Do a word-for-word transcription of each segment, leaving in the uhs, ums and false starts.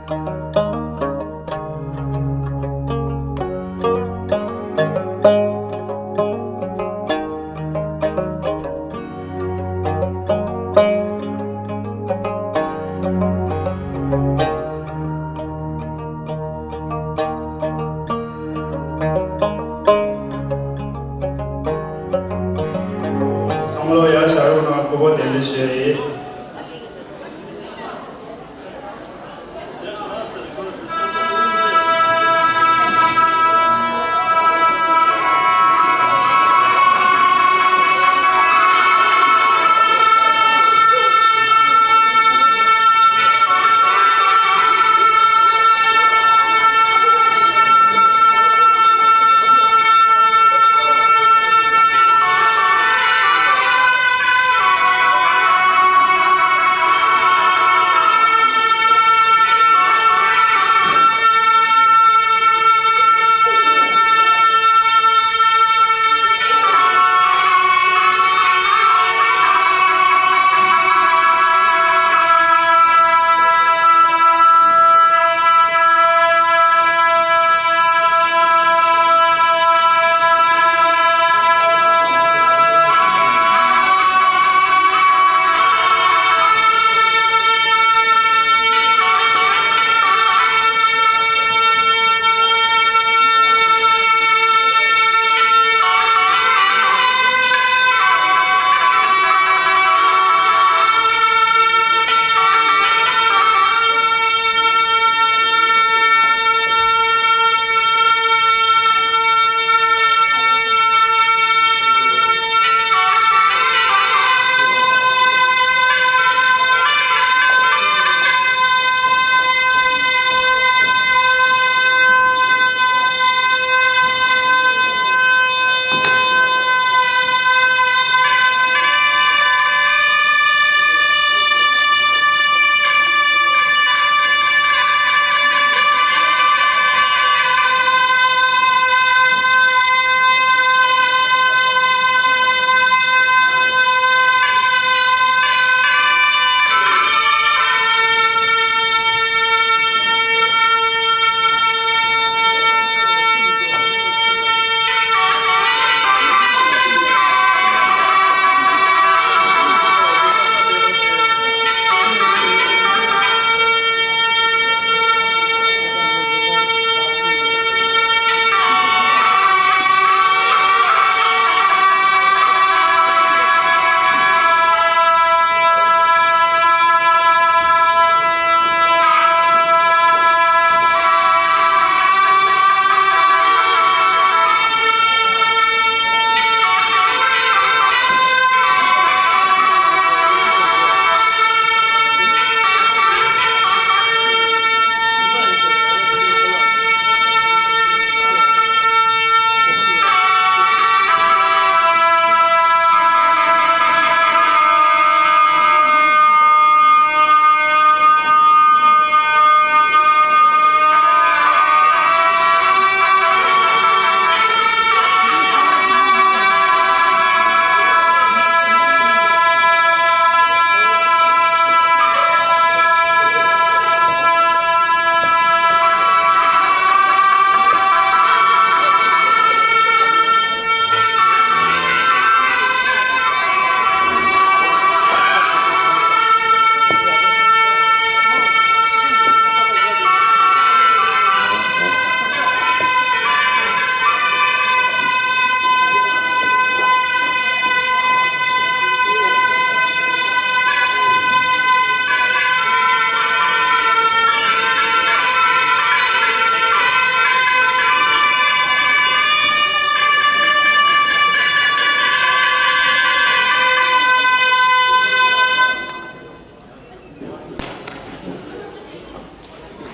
ཚང་མ་ལོ་ཡར་ཞལ་རོགས་གནང་། སྐུ་པར་གདན་འདྲེན་ཞུ་ཡ་ཡིན།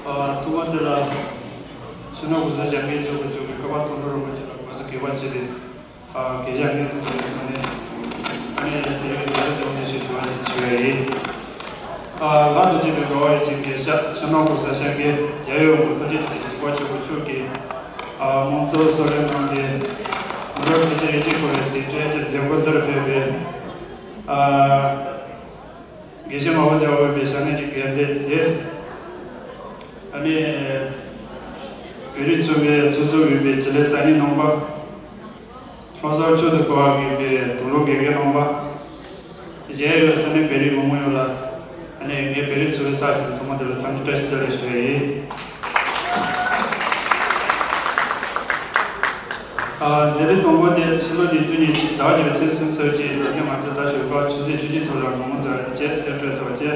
ཨ། ཐོག་མ་དེ་ལ་སྤྱི་ནོར་གོང་ས་སྐྱབས་མགོན་ཆེན་པོ་མཆོག་གི་བཀའ་དབང་དོན་གྲུབ་རིན་པོ་ཆེ་ལ་དགོངས་སུ་གུས་པ་ཆེ་བའི། ཨ། དགེ་རྒན་ངས་ཐུགས་རྗེ་ཆེ་ནས། ཨ་ནི་དེ་རིང་གི་ལས་དོན་དེ་ཞུ་ཞུ་བ་ཞུ་བ་ཡིན། ཨ། ང་དང་བཅས་པའི་འགྲོ་བ་རིགས་ཀྱི་དགེ་བཤེས་སྤྱི་ནོར་གོང་ས་སྐྱབས་མགོན་རྒྱལ་བའི་དབང་པོ་ཐུགས་རྗེ་ཆེ་ཞིང་གོ་ཆོད་པོ་མཆོག་གིས། ཨ། དམངས་གཙོ་གསོལ་རས་གནང་སྟེ། མི་རབས་འཕེལ་རྒྱས་རིགས་གཅིག་སྐོར་བའི་དེབ་ཕྲེང་གི་མཛད་སྒོ་འདིར་ཕེབས་པའི། ཨ། དགེ་བཤེས་མང་པོ་མཇལ་བའི་ཞལ་ནས་ཀྱི་དགེ་འདུན་ཏེ། ཨ་ནི། བོད་རིགས་ཚོགས་པའི་ཚོགས་གཙོ་ཡིན་པའི་བྱེད་ལས་གསར་རྙིང་ནང་པ། ལྷོ་སར་ཆོས་དང་གོ་བ་ཡིན་པའི་དུང་རུ་དགེ་རྒན་ནང་པ། གཞན་ཡོད་ས་གནས་བོད་རིགས་མི་མང་ཡོངས་ལ། ཨ་ནི་ངས་བོད་རིགས་ཚོགས་པའི་ཚབ་བྱས་ནས་ཐོག་མ་དེ་ལ་འཚམས་འདྲི་བཀྲ་ཤིས་བདེ་ལེགས་ཞུ་ཡ་ཡིན། ཨ། མཛད་རིམ་དང་པོ་དེ་ཕྱི་ལོ་ཉིས་སྟོང་ཉི་ཤུ་ཟླ་བ་བརྒྱད་པའི་ཚེས་སུམ་ཅུ་སོ་གཅིག་ལོ་ནི་ང་ཚོ་ད་ཞོགས་པ་ཆུ་ཚོད་བཅུ་གཅིག་ཐོག་ལ་མི་མང་ཚོ་བཅས་དེ་སྤྲད་ཚར་བ་བཅས།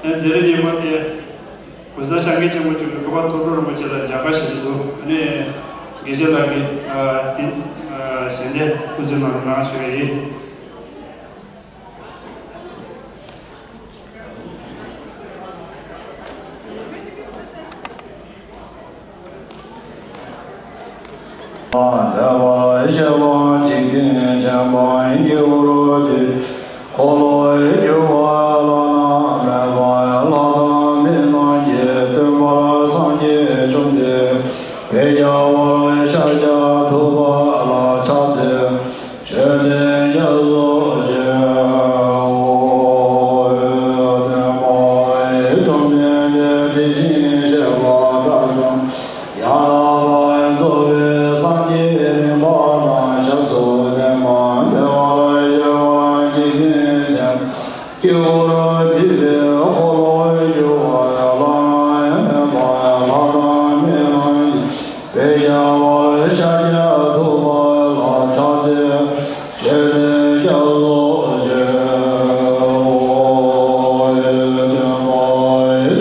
ཨ། མཛད་རིམ་གཉིས་པ་དེ། གོང་ས་སྐྱབས་མགོན་ཆེན་པོ་མཆོག་གིས་གུས་པ་ཐུགས་སྤྲོ་རིན་པོ་ཆེ་ལ་མཇལ་ཁ་ཞུ་རྒྱུ་འདུག་ཨ་ནི། དགེ་བཤེས་ལགས་ཀྱིས། ཨ། དེ། ཨ། ཞལ་འདེབས་སྐུ་ཚེ་མ་རུང་གནང་ཞུ་ཡ་ཡིན། བདེ་བར་གཤེགས་པ་འཇིག་རྟེན་མཁྱེན་པ་སྐྱེས་བུ་དེ། འཁོར་ལོས་སྒྱུར་བ་བླ་ན་མེད་པ་ལྷ་དང་མི་རྣམས་ཀྱི་སྟོན་པ་སངས་རྒྱས་བཅོམ་ལྡན་འདས་རྒྱལ་བ་ཤཱཀྱ་ཐུབ་པ་ལ་ཕྱག་འཚལ། མཆོད་རྟེན་རྒྱ་མཚོ་ཆེ། ཨོ། སྟོན་པ་བཅོམ་ལྡན་འདས་དེ་བཞིན་གཤེགས་པ་དགྲ་བཅོམ། ཡང་དག་པར་རྫོགས་པའི་སངས་རྒྱས་རིམ་པ་དང་ཞབས་སུ་ལྡན་པ། བདེ་བར་གཤེགས་པ་འཇིག་རྟེན་མཁྱེན་པ་སྐྱེས་བུ་འདི་ལས། འཁོར་ལོས་སྒྱུར་བ་བླ་ན་མེད་པ་ལྷ་དང་མི་རྣམས་ཀྱི། རྒྱལ་བ་ཤཱཀྱ་ཐུབ་པ་ལ་ཕྱག་འཚལ། མཆོད་རྟེན་རྒྱ་མཚོ་ཆེ། ཨོ། སྟོན་པ་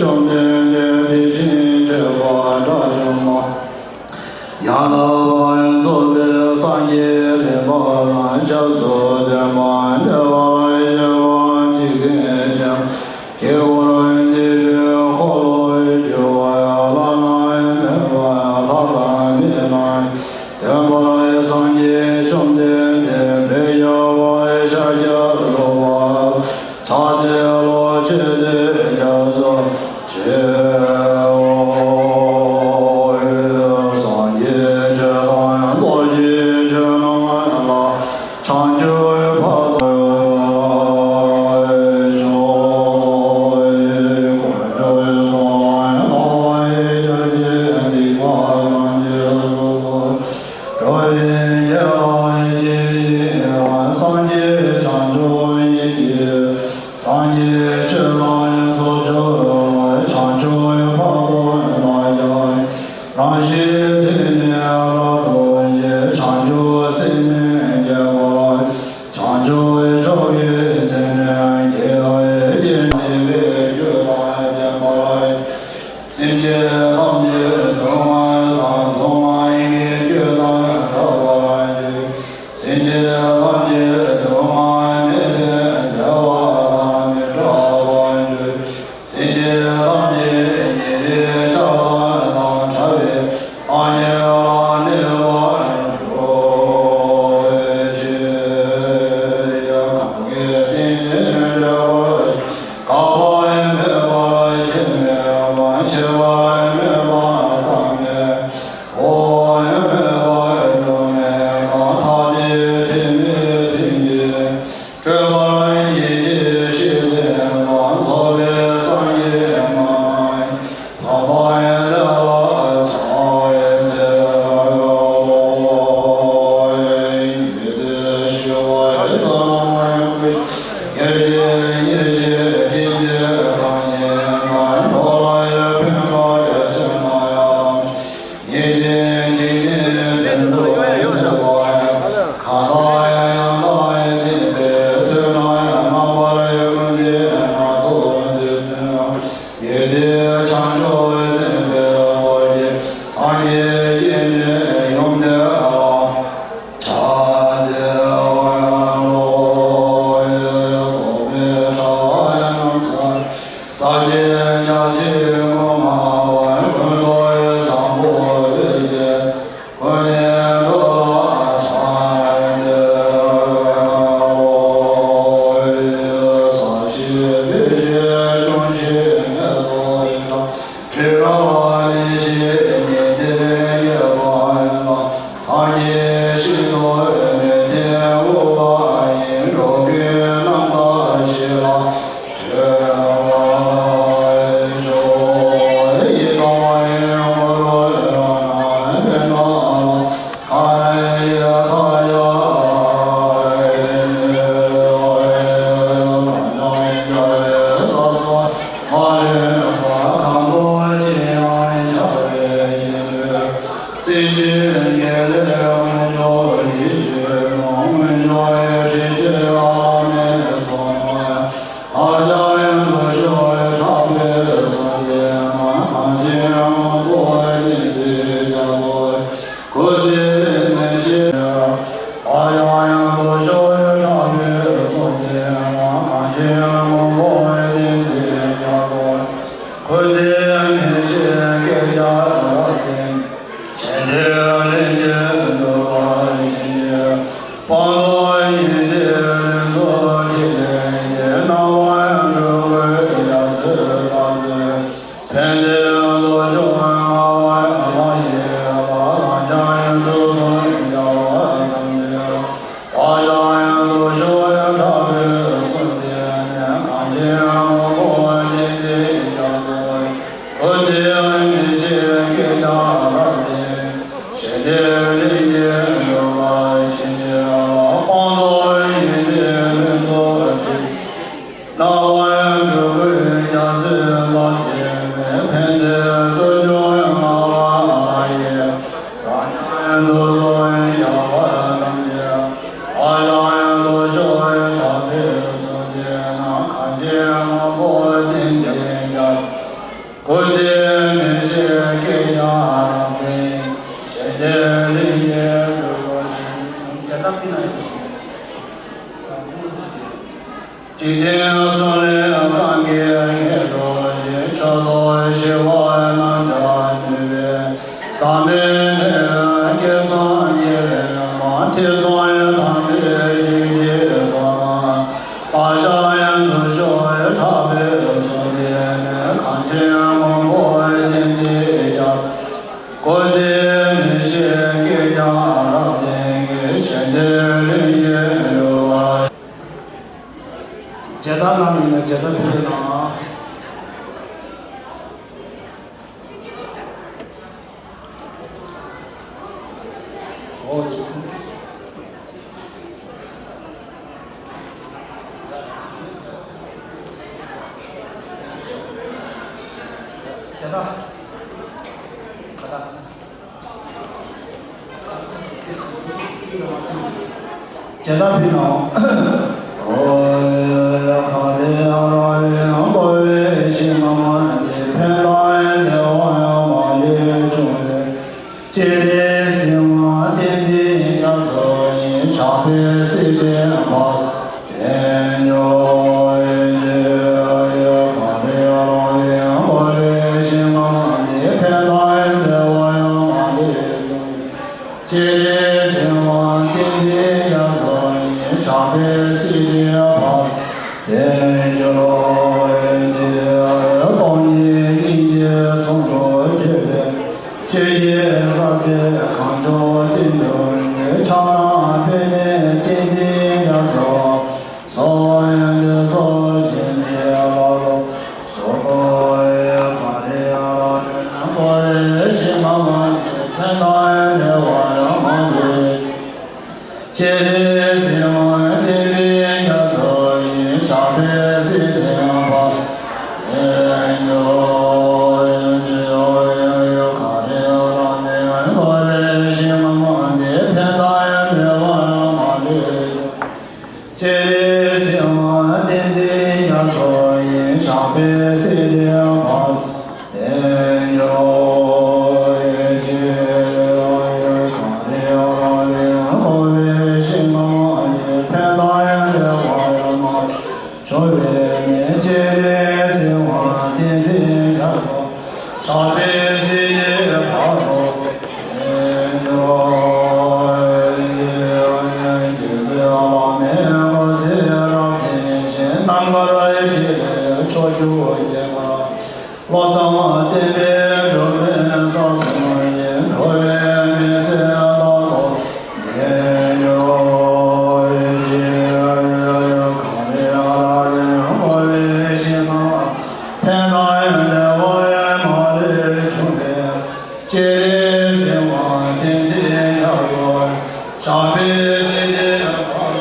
བཅོམ་ལྡན་འདས་དེ་བཞིན་གཤེགས་པ་དགྲ་བཅོམ་པ། ཡང་དག་པར་རྫོགས་པའི་སངས་རྒྱས་རིམ་པ་དང་ཞབས་སུ་ལྡན་པ། བདེ་བར་གཤེགས་པ་འཇིག་རྟེན་མཁྱེན་པ་སྐྱེས་བུ་འདི་ལས། འཁོར་ལོས་སྒྱུར་བ་བླ་ན་མེད་པ་ལྷ་དང་མི་རྣམས། སྟོན་པ་སངས་རྒྱས་བཅོམ་ལྡན་འདས་རྒྱལ་བ་ཤཱཀྱ་ཐུབ་པ། ཕྱག་འཚལ་ལོ། མཆོད་རྟེན་རྒྱ་མཚོ་ཆེ། ཨོ། སངས་རྒྱས་ཆོས་དང་རྡོ་རྗེ་ཆོས་རྣམས་ལ། བྱང་ཆུབ་བར་དུ་སྤྱོད། དཀོན་མཆོག་གསུམ་ལ་བདག་ཡིད་ཆེས་ཏེ། སྡིག་པ་ཐམས་ཅད་སོ་སོར་གྲོལ་བའི་ཁྱད་པར་ཅན་ཡིན་པ། སངས་རྒྱས་བྱང་ཆུབ་ཡིད་ཀྱི། སངས་རྒྱས་ཆོས་དང་ཚོགས་མཆོག་ལ། བྱང་ཆུབ་བར་དུ་བདག་ཀྱང་རང་བཞིན་དེ་ནི་རབ་ཏུ་ཕྱེ། བྱང་ཆུབ་སེམས་ནི་རྒྱས་པར། བྱང་ཆུབ་མཆོག་གི་སེམས་ནི་རྒྱས་པར་བྱེད། བདེ་བའི་རྒྱུ་དང་ལྡན་པར། སེམས་ཅན་ཐམས་ཅད་སྡུག་བསྔལ་དང་སྡུག་བསྔལ་གྱི་རྒྱུ་དང་བྲལ་བར་འགྱུར། སེམས་ཅན་ཐམས་ཅད་སྡུག་བསྔལ་མེད་པའི་བདེ་བ་དང་མི་འབྲལ་བར་འགྱུར། སེམས་ཅན་ཐམས་ཅད་ཉེ་རིང་ཆགས་སྡང་དང་བྲལ་བའི་བདག་ཉིད་ལ་གནས་པར་འགྱུར་ཞེས། གང་གི་སྟེང་ནས་འབྲེལ་བར་འགག་པ་མེད་པར་ཁྱད་མེད་པ། ཆད་པ་མེད་པ་མཐའ་མེད་པ། འོང་མེད་པ་འགྲོ་མེད་པ། ཐ་དད་དེ་མེད་དོན་གྱི། སྤྲོས་པ་ཉིད་ཀྱི་ཤེས་ལྡན་པ། རྫོགས་པའི་སངས་རྒྱས་མ། དམ་པ་ཡི་བདེ་བ་ཐམས་ཅད་ལ། ཡིད་བདེ་ཞི་བ་ཡི་ས་ལམ་ཡང་ཀུན། ཉེར་གཅིག་ཉེར་གཅིག་ཐིམ་ཚེ་གང་ཉིད་ན། འགྲོ་ལ་ཡང་ཕན་པ་ཡང་ཆེ་ན་ཡང་། ཉེར་གཅིག་གཅིག་ནི་བདེ་འགྲོ་ཡི་ཚེ་བ་ཡང་། གང་དག་ཡང་ཡང་དག་ཡང་ཐིམ་པའི་དུས་ན་ཡང་། རྣམ་པར་ཀུན་ལྡན་སྣ་ཚོགས་འདི་ཚུན། ཉེ་སྟེ་བྱང་ཆུབ་སེམས་དཔའི་ཚོགས་ཀྱིས། སངས་རྒྱས་བསྐྱེད་ནས་ཡུམ་བདེ་བ་ཕྱག་འཚལ་ལོ། རྫོགས་པའི་གྲགས་པ་ཡང་ན་ས། ས་སྐྱའི་རྒྱ་ཆེན་སྐུ་མངའ་བ། ཀུན་ཏུ་བཟང་པོ་འོད་ཟེར་ཀུན་ནས་འཕྲོ་ལ་ཕྱག་འཚལ་ལོ། ས་གཞི་འདི་ཞེས་སྐྱོང་བྱེད་མེ་ཏོག་ཡི་རང་། དྲི་རབ་ལེགས་བཞད་ཉི་ཟླས་རྒྱས་པ་ཡིན་ལ། སངས་རྒྱས་ཞིང་རྫོགས་མེད་མཐའི་དབུ་པ་ཡིན། འགྲོ་ཀུན་རྣམ་དག་ཞི་ལ་གྲོལ་བར་ཤོག། ཡི་དམ་ མི་ཤེས་སྐད་ཆ་རབ་སྟེ། ཞལ་འདེབས་ལན་གཅིག་འགྲུབ་པར་བྱིན་གྱིས་རློབས། སྤངས་རྟོགས་ཡོན་ཏན་ལྷུན་རྫོགས་ཕྲིན་ལས་ཀྱིས། སྣང་བ་སྤྲུལ་སྐུའི་རྒྱ་མཚོའི་ལྷ་མཛོད། ཕན་བདེའི་རྫོགས་སྐྱོང་མངའ་བ་ལྷ་ཡི་ལྷ། རང་ཅག་ཡོངས་སུ་བཟུང་རྒྱལ་བ་དམ་ཆོས། བདག་ཅག་ཡོངས་སུ་སྐྱོབ་པའི་གྲགས་པའི་གསུང་དེས་ནི། གངས་ཅན་མང་པོ་བསྟན་འཛིན་རྒྱ་མཚོ། སྐུ་ཚེ་མི་ཤིགས་སྐྱེས་ཀྱང་རབ་བརྟན། ཞལ་འདེབས་ལན་གཅིག་འགྲུབ་པར་བྱིན་གྱིས་རློབས། སྤངས་རྟོགས་ཡོན་ཏན་ལྷུན་རྫོགས་ཕྲིན། སྣང་བ་སྤྲུལ་སྐུའི་རྒྱ་མཚོའི་ལྷ་མཛོད་མའི། ཕན་བདེའི་རྫོགས་སྐྱོང་མངའ་བ་ལྷ་ཡི། རང་ཅག་ཡོངས་སུ་བཟུང་རྒྱལ་བ་དམ་ཆོས། བདག་ཅག་ཡོངས་སུ་སྐྱོབ་པའི་གྲགས་པའི་གསུང་དེས་ནི། གངས་ཅན་མང་པོ་བསྟན་འཛིན་རྒྱ། སྐུ་ཚེ་མི་ཤིགས་སྐྱེས་ཀྱང་རབ་བརྟན། ཞལ་འདེབས་ལན་གཅིག་འགྲུབ་པར་བྱིན། བྱ་ཐབས་ཀྱི་ན་ཡོད། འཇིག་རྟེན་གསུམ་ལས་གང་གིས་རྒྱལ་གྲུབ་ཅིང་། ཕྱོགས་བཅུའི་ཞི་བ་རྣམས་ཀྱང་ནུས་པའི། ཟག་མེད་ལྷའི་སྐལ་བཟང་རྒྱལ་བའི་མ། ཐོས་བསམ་དམ་པའི་བྱིན་གྱིས་བརླབས་ནས། བདག་ཅག་ཡོངས་སུ་སྐྱོབ་པའི་གྲགས་པའི་གསུང་དེས་ནི། གངས་ཅན་མང་པོ་བསྟན་འཛིན་རྒྱ། སྐུ་ཚེ་མི་ཤིགས་སྐྱེས་ཀྱང་རབ་བརྟན་གྱི། ཞལ་འདེབས་ལན་གཅིག་འགྲུབ་པར། མཇལ་དར་བསྣམས་ཡིན་ན་མཇལ་དར་ཕུལ་རོགས་གནང་། འོ། མཇལ་དར། མཇལ་དར་ཕུལ་གནང་། འོ། གངས་རིའི་ར་བས་བསྐོར་བའི་ཞིང་ཁམས་འདི། ཕན་དང་བདེ་བ་མ་ལུས་འབྱུང་བའི། སྤྱན་རས་གཟིགས་དབང་བསྟན་འཛིན་རྒྱ་མཚོ་ཡི། ཕྱག་དཔེ་སྲིད་མཐའི་བར་དུ་དལ་འབྱོར་གྱི། གངས་རིའི་ར་བས་བསྐོར་བའི་ཞིང་ཁམས་འདི། ཕན་དང་བདེ་བ་མ་ལུས་འབྱུང་བའི། སྤྱན་རས་གཟིགས་དབང་བསྟན་འཛིན་རྒྱ་མཚོ་ཡི། ཕྱག་དཔེ་སྲིད་མཐའི་བར་དུ་དལ་འབྱོར་གྱི། སྟོང་ཉིད་སྙིང་རྗེའི་ཟུང་དུ་འཇུག་པའི། ཆོས་ཀྱི་ས་གཞི་གངས་ལྗོངས་སྟེང་དུ་གནས། ཕྱག་ན་པདྨོ་བསྟན་འཛིན་རྒྱ་མཚོ། སྲོག་ཡོན་ཏན་སྲོག་བཞིན་གྱི་བླ་མ། གངས་རིའི་ར་བས་བསྐོར་བའི་ཞིང་ཁམས་འདི། ཕན་དང་བདེ་བ་མ་ལུས། སྤྱན་རས་གཟིགས་དབང་བསྟན་འཛིན་རྒྱ་མཚོ་ཡི། ཕྱག་དཔེ་སྲིད་མཐའི་བར་དུ་དལ་འབྱོར་གྱི། གངས་རིའི་ར་བས་བསྐོར་བའི་ཞིང་ཁམས་འདི། ཕན་དང་བདེ་བ་མ་ལུས། སྤྱན་རས་གཟིགས་དབང་བསྟན་འཛིན་རྒྱ་མཚོ་ཡི། ཕྱག་དཔེ་སྲིད་མཐའི་བར་དུ་དལ་འབྱོར་གྱི། གངས་རིའི་ར་བས་བསྐོར་བའི་ཞིང་ཁམས་འདི། ཕན་དང་བདེ་བ་མ་ལུས་འབྱུང་བའི་མེ། སྤྱན་རས་གཟིགས་དབང་བསྟན་འཛིན་རྒྱ་མཚོ། ཕྱག་དཔེ་སྲིད་མཐའི་བར་དུ་དལ་འབྱོར་གྱི། རྗེ་བཙུན་བླ་མའི་སྐུ་ཚེ་རབ་བརྟན་ཅིང་། རྣམ་དཀར་ཕྲིན་ལས་ཕྱོགས་བཅུར་རྒྱས་པར། བློ་བཟང་བསྟན་པའི་སྒྲོན་མེ་ས་གསུམ་གྱི། འགྲོ་བའི་མི་ཚེ་རྟག་ཏུ་དལ་འབྱོར་གྱི། གངས་རིའི་ར་བས་བསྐོར་བའི་ཞིང་ཁམས། ཕན་དང་བདེ་བ་མ་ལུས་འབྱུང་བའི། སྤྱན་རས་གཟིགས་དབང་བསྟན་འཛིན་རྒྱ་མཚོ། ཕྱག་དཔེ་སྲིད་མཐའི་བར་དུ།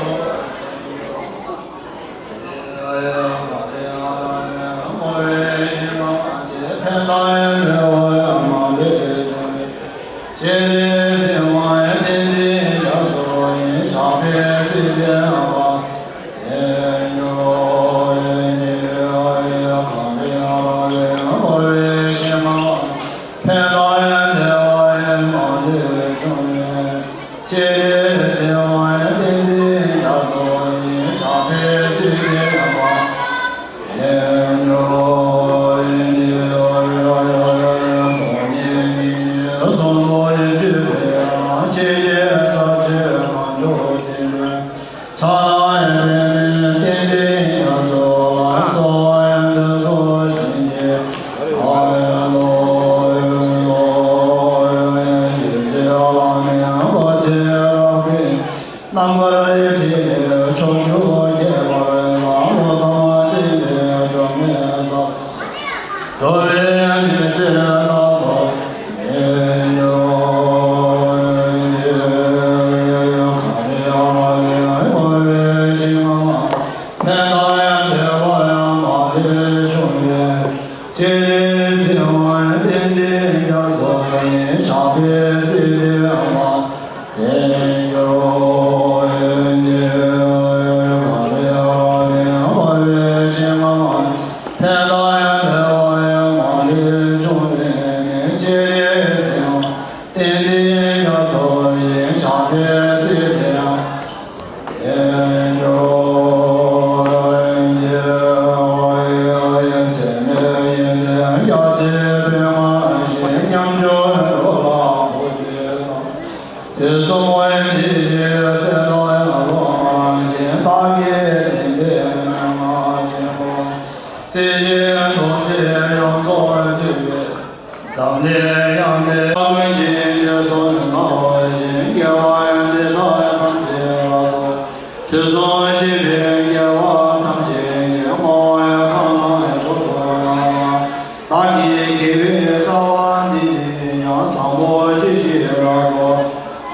བདག་གི་དགེ་བའི་རྩ་བ་འདི་ནི་ཡང་བཟང་པོ་ཅི་ཞིག་རག་གོ།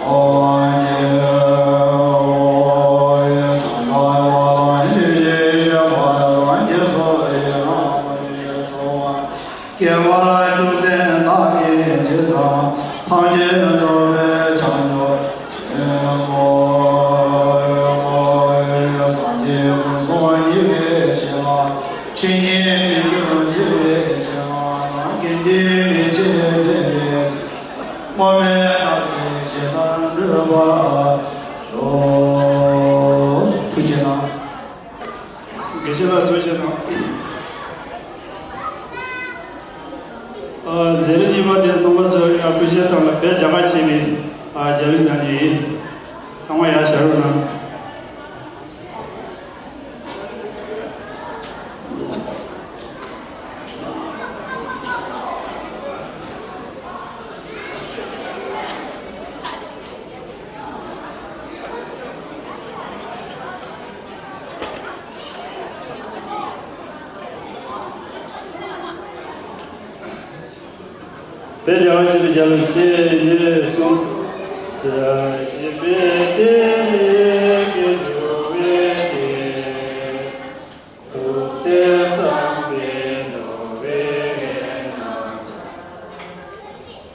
ཨོ་ཉེ་ཨོ་ཡེ་ཚང་ཚང་ཡོ་དང་ཞེས་ཞེས་ཞེས་པ་དང་རྗེས་སུ་ཡི་རང་བ་ཞེས་སོ། སྐྱེ་བ་བཅུ་ཚན་དག་གི་རྗེས་སུ་ཐམས་ཅད་རྫོགས་པའི་བྱང་ཆུབ། ཐུགས་རྗེ་གནང་། དགེ་བཤེས་ལགས་གཙོ་བྱས་གནང་། ཨ། མཛད་རིམ་གཉིས་པ་དེ་སྟོན་པ་ཚོས་ཡང་སྐུ་བཞེངས་སྟངས་ལ་དཔེ་རྒྱ་གར་ཆེ་བའི་ཨ་རྒྱབ་ལེན་གནང་རྒྱུ་ཡིན། ཚང་མ་ཡར་ཞལ་རོགས་གནང་། དཔེ་རྒྱ་ཆེ་བའི་རྒྱབ་ལེན་བཅས་ཡིན་གསུངས། ས་གཞི་པའི་དེ་ཡི་གི་འགྲོ་བའི་དེ། ཐུབ་བསྟན་བསམ་པའི་ནོར་བུའི་ངད་ན།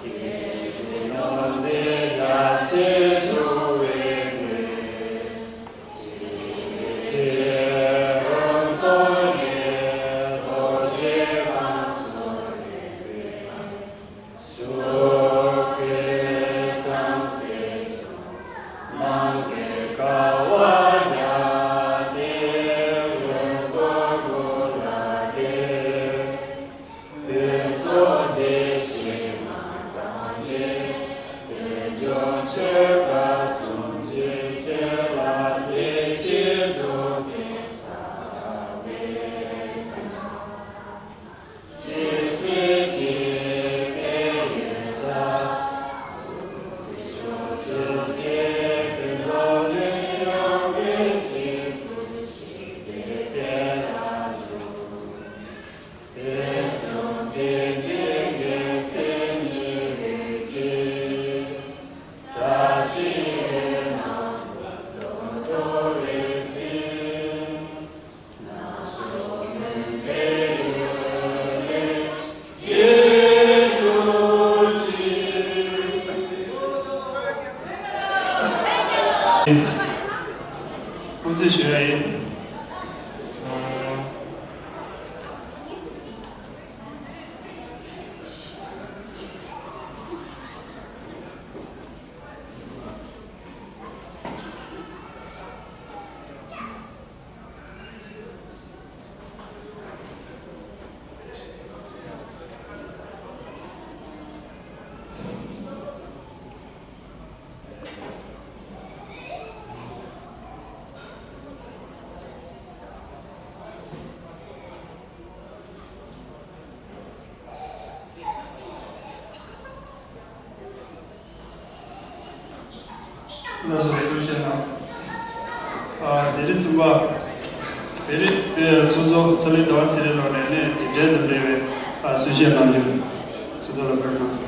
དེ་ཚེ་ནོར་འཛིན་རྒྱ་ཆེར་ཤོར་བའི་དེ། སྐུ་རྩེད་ཞུ་ཡ་ཡིན། ལགས་སོ། ཐུགས་རྗེ་གནང་། ཨ། དེ་རིང་གསུམ་པ། དེ་རིང་པའི་ཚོགས་གཙོ་ཚེ་རིང་ཟླ་བ་ཚེ་རིང་ལགས་ནས་ནི་དེབ་འགྲེལ་དང་འབྲེལ་བའི་ ཨ། གསུང་བཤད་གནང་རྒྱུ་ཚོགས་གཙོ་ལ་ཕེབས་གནང་།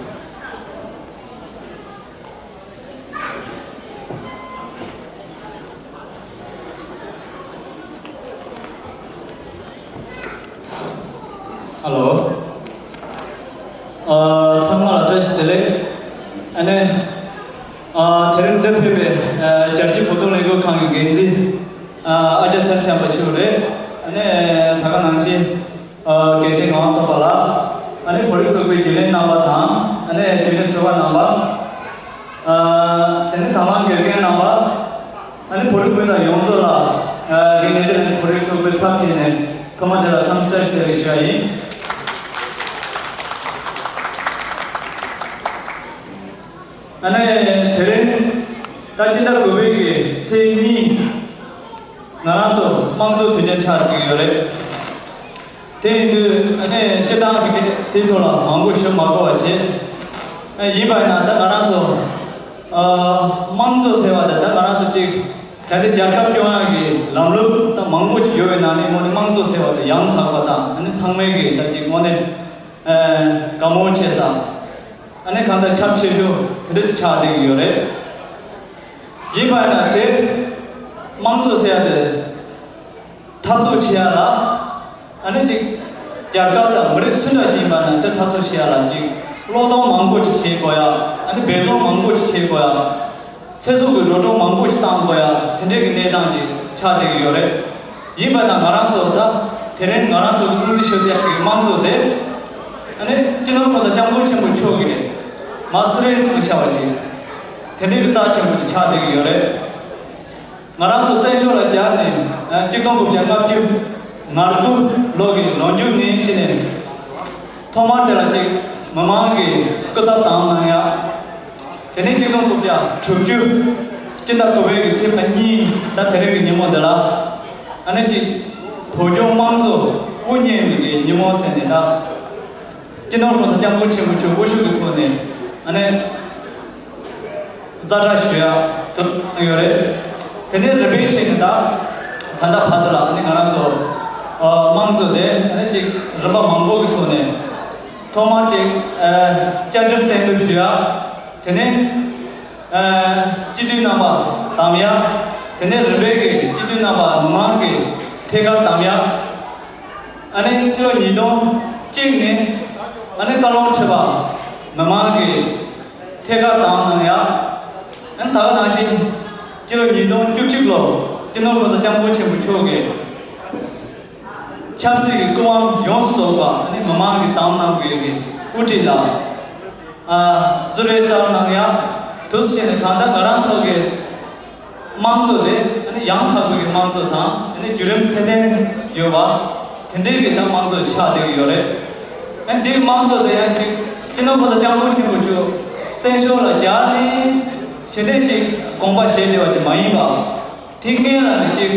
ཧ་ལོ། ཨ། ཚང་མ་ལ་བཀྲ་ཤིས་བདེ་ལེགས། ཨ་ནི། ཨ། དེ་རིང་འདིར་ཕེབས་པའི། ཨ། རྒྱལ་སྤྱིའི་བོད་དོན་ལས་འགུལ་ཁང་གི་འགན་འཛིན། ཨ། ཨ་ཅག་ཚེ་རིང་ཆོས་འཕེལ་མཆོག་རེད། ཨ་ནི་ད་ག་ནང་བཞིན། ཨ། དགེ་བཤེས་ངག་དབང་བཟང་པ་ལགས། ཨ་ནི་བོད་རིགས་ཚོགས་པའི་རྒྱུན་ལས་རྣམ་པ་དང་། ཨ་ནི་རྒྱུན་ལས་ཟུར་པ་རྣམ་པ། ཨ། དེ་ནས་དང་བླངས་དགེ་རྒན་རྣམ་པ། ཨ་ནི་བོད་རིགས་སྤུན་ཟླ་ཡོངས་རྫོགས་ལ། ཨ། རིང་ནས་དེ་ནས་བོད་རིགས་ཚོགས་པའི་ཚབ་བྱས་ནས་ཐོག་མ་དེ་ལ་འཚམས་འདྲི་བཀྲ་ཤིས་བདེ་ལེགས་ཞུ་བ་ཡིན། ཨ་ནི་དེ་རིང་ད་སྤྱི་ཟླ་དགུ་པའི་གི་ཚེས་གཉིས། ང་རང་ཚོ་དམངས་གཙོ་དུས་ཆེན་ཆགས་ཀྱི་ཡོད་རེད། དེ་ཡིན་དུས་ཨ་ནི་སྤྱིར་བཏང་གི་དེའི་ཐོག་ལ་མང་པོ་ཞུ་མ་དགོས་པ་བྱས། ཨ། ཡིན་པ་ཡིན་ན་ད་ང་རང་ཚོ། ཨ། དམངས་གཙོ་ཟེར་བ་དེ་ད་ང་རང་ཚོ་གཅིག་གལ་ཏེ་རྒྱལ་ཁབ་སྐྱོང་ཡག་གི་ལམ་ལུགས་ད་མང་པོ་ཞིག་ཡོད་པའི་ནང་ནས་དངོས་གནས་དམངས་གཙོ་ཟེར་བ་དེ་ཡང་དག་པ་དང་། ཨ་ནི་ཚང་མས་གི་ད་གཅིག་དངོས་གནས། ཨ། དགའ་མོས་བྱེད་ས། ཨ་ནི་གང་ལྟར་ཁྱབ་ཆེ་ཤོས་དེ་འདྲ་ཅིག་ཆགས་བསྡད་ཀྱི་ཡོད་རེད། ཡིན་པ་ཡིན་ན་དེ་དམངས་གཙོ་ཟེར་ཡ་དེ་འཐབ་རྩོད་བྱེད་ཡ་ལ། ཨ་ནི་གཅིག་རྒྱལ་ཁབ་དང་མི་རིགས་སུ་འདྲ་ཞིག་ཡིན་པ་ན་དེ་འཐབ་རྩོད་བྱེད་ཡ་ལ་གཅིག་བློས་གཏོང་མང་པོ་ཞིག་བྱེད་དགོས་ཡ། ཨ་ནི་འབད་བརྩོན་མང་པོ་ཞིག་བྱེད་དགོས་ཡ། ཚེ་སྲོག་གི་རོགས་སྐྱོར་མང་པོ་ཞིག་བཏང་དགོས་ཡ། དེ་འདྲའི་གི་གནས་སྟངས་ཅིག་ཆགས་བསྡད་ཀྱི་ཡོད་རེད། ཡིན་པ་དང་ང་རང་ཚོ་ད་དེ་རིང་ང་རང་ཚོ་གི་སྲུང་བརྩི་ཞུ་ཡག་གི་དམངས་གཙོ་དེ། ཨ་ནི་སྤྱི་ནོར་གོང་ས་སྐྱབས་མགོན་ཆེན་པོ་མཆོག་གིས་མ་གསོལ་རས་གནང་བཞག་པ་ཅིག་དེ་འདྲའི་གི་རྩ་ཆེན་པོ་ཅིག་ཆགས་བསྡད་ཀྱི་ཡོད་རེད། ང་རང་ཚོ་བཙན་བྱོལ་ལ་རྒྱ་ནས་ཆིག་སྟོང་དགུ་བརྒྱ་ལྔ་བཅུ་ང་དགུ་ལོ་གི་ལོ་མཇུག་ནས་ཕྱིན་ནས་ཐོག་མར་དེ་ལ་ཅིག་མི་མང་གི་སྐུ་ཚབ་དང་གནང་ཡ། དེ་ནས་ཆིག་སྟོང་དགུ་བརྒྱ་དྲུག་ཅུ་སྤྱི་ཟླ་དགུ་པའི་གི་ཚེས་པ་གཉིས་ད་དེ་རིང་གི་ཉིན་མོ་འདི་ལ། ཨ་ནི་ཅིག་བོད་ལྗོངས་དམངས་གཙོ་དབུ་བརྙེས་པའི་གི་ཉིན་མོ་ཟེར་ནས་ད། སྤྱི་ནོར་གོང་ས་སྐྱབས་མགོན་ཆེན་པོ་མཆོག་དབུ་བཞུགས་ཀྱི་ཐོག་ནས་ཨ་ནི་གཟའ་སྒྲ་ཞུ་ཡ་དུ་གནང་ཡོད་རེད། དེ་ནས་རིམ་པས་བྱས་ནས་ད་ད་ལྟ་བར་དུ་ལ་ཨ་ནི་ང་རང་ཚོ་ཨ་དམངས་གཙོ་དེ་ཨ་ནི་ཅིག་རིམ་པ་མང་པོ་གི་ཐོག་ནས་ཐོག་མར་ཅིག་ཨ་བཅའ་ཁྲིམས་གཏན་འབེབས་ཞུ་ཡ། དེ་ནས་ཨ་སྤྱི་འཐུས་རྣམ་པ་བདམས་ཡ། དེ་ནས་རིམ་པས་ཀྱི་སྤྱི་འཐུས་རྣམ་པ་མི་མང་གི་ཐད་ཀར་བདམས་ཡ། ཨ་ནི་སྤྱི་ལོ་ཉིས་སྟོང་གཅིག་ནས་ཨ་ནི་བཀའ་བློན་ཁྲི་པ་མི་མང་གི་ཐད་ཀར་བདམས་གནང་ཡ། ཨ་ནི་ད་ག་ནང་བཞིན་སྤྱི་ལོ་ཉིས་སྟོང་བཅུ་གཅིག་ལོ་སྤྱི་ནོར་གོང་ས་སྐྱབས་མགོན་ཆེན་པོ་མཆོག་གིས་ཆབ་སྲིད་ཀྱི་སྐུ་དབང་ཡོངས་སུ་རྫོགས་པ་ཨ་ནི་མི་མང་གིས་བདམས་གནང་དགོས་ཀྱི་དབུ་ཁྲིད་ལ་ཨ་གསོལ་རས་བསྩལ་གནང་ཡ། དུ་བྱས་ནས་གང་ལྟར་ང་རང་ཚོ་གི་དམངས་གཙོ་དེ་ཨ་ནི་ཡང་དག་པའི་དམངས་གཙོ་དང་ཨ་ནི་བརྒྱུད་རིམ་ཚད་ལྡན་ཡོད་པ་དེ་འདྲའི་གི་ད་དམངས་གཙོ་ཆགས་བསྡད་ཀྱི་ཡོད་རེད། ཨ་ནི་འདིའི་དམངས་གཙོ་དེ་ཡང་ཅིག་སྤྱི་ནོར་གོང་ས་སྐྱབས་མགོན་ཆེན་པོ་མཆོག་བཙན་བྱོལ་ལ་རྒྱ་ནས་གཞི་ནས་ཅིག་དགོངས་པ་བཞེས་བསྡད་པ་ཅིག་མ་ཡིན་པ། དེ་སྔོན་ལ་ནི་ཅིག་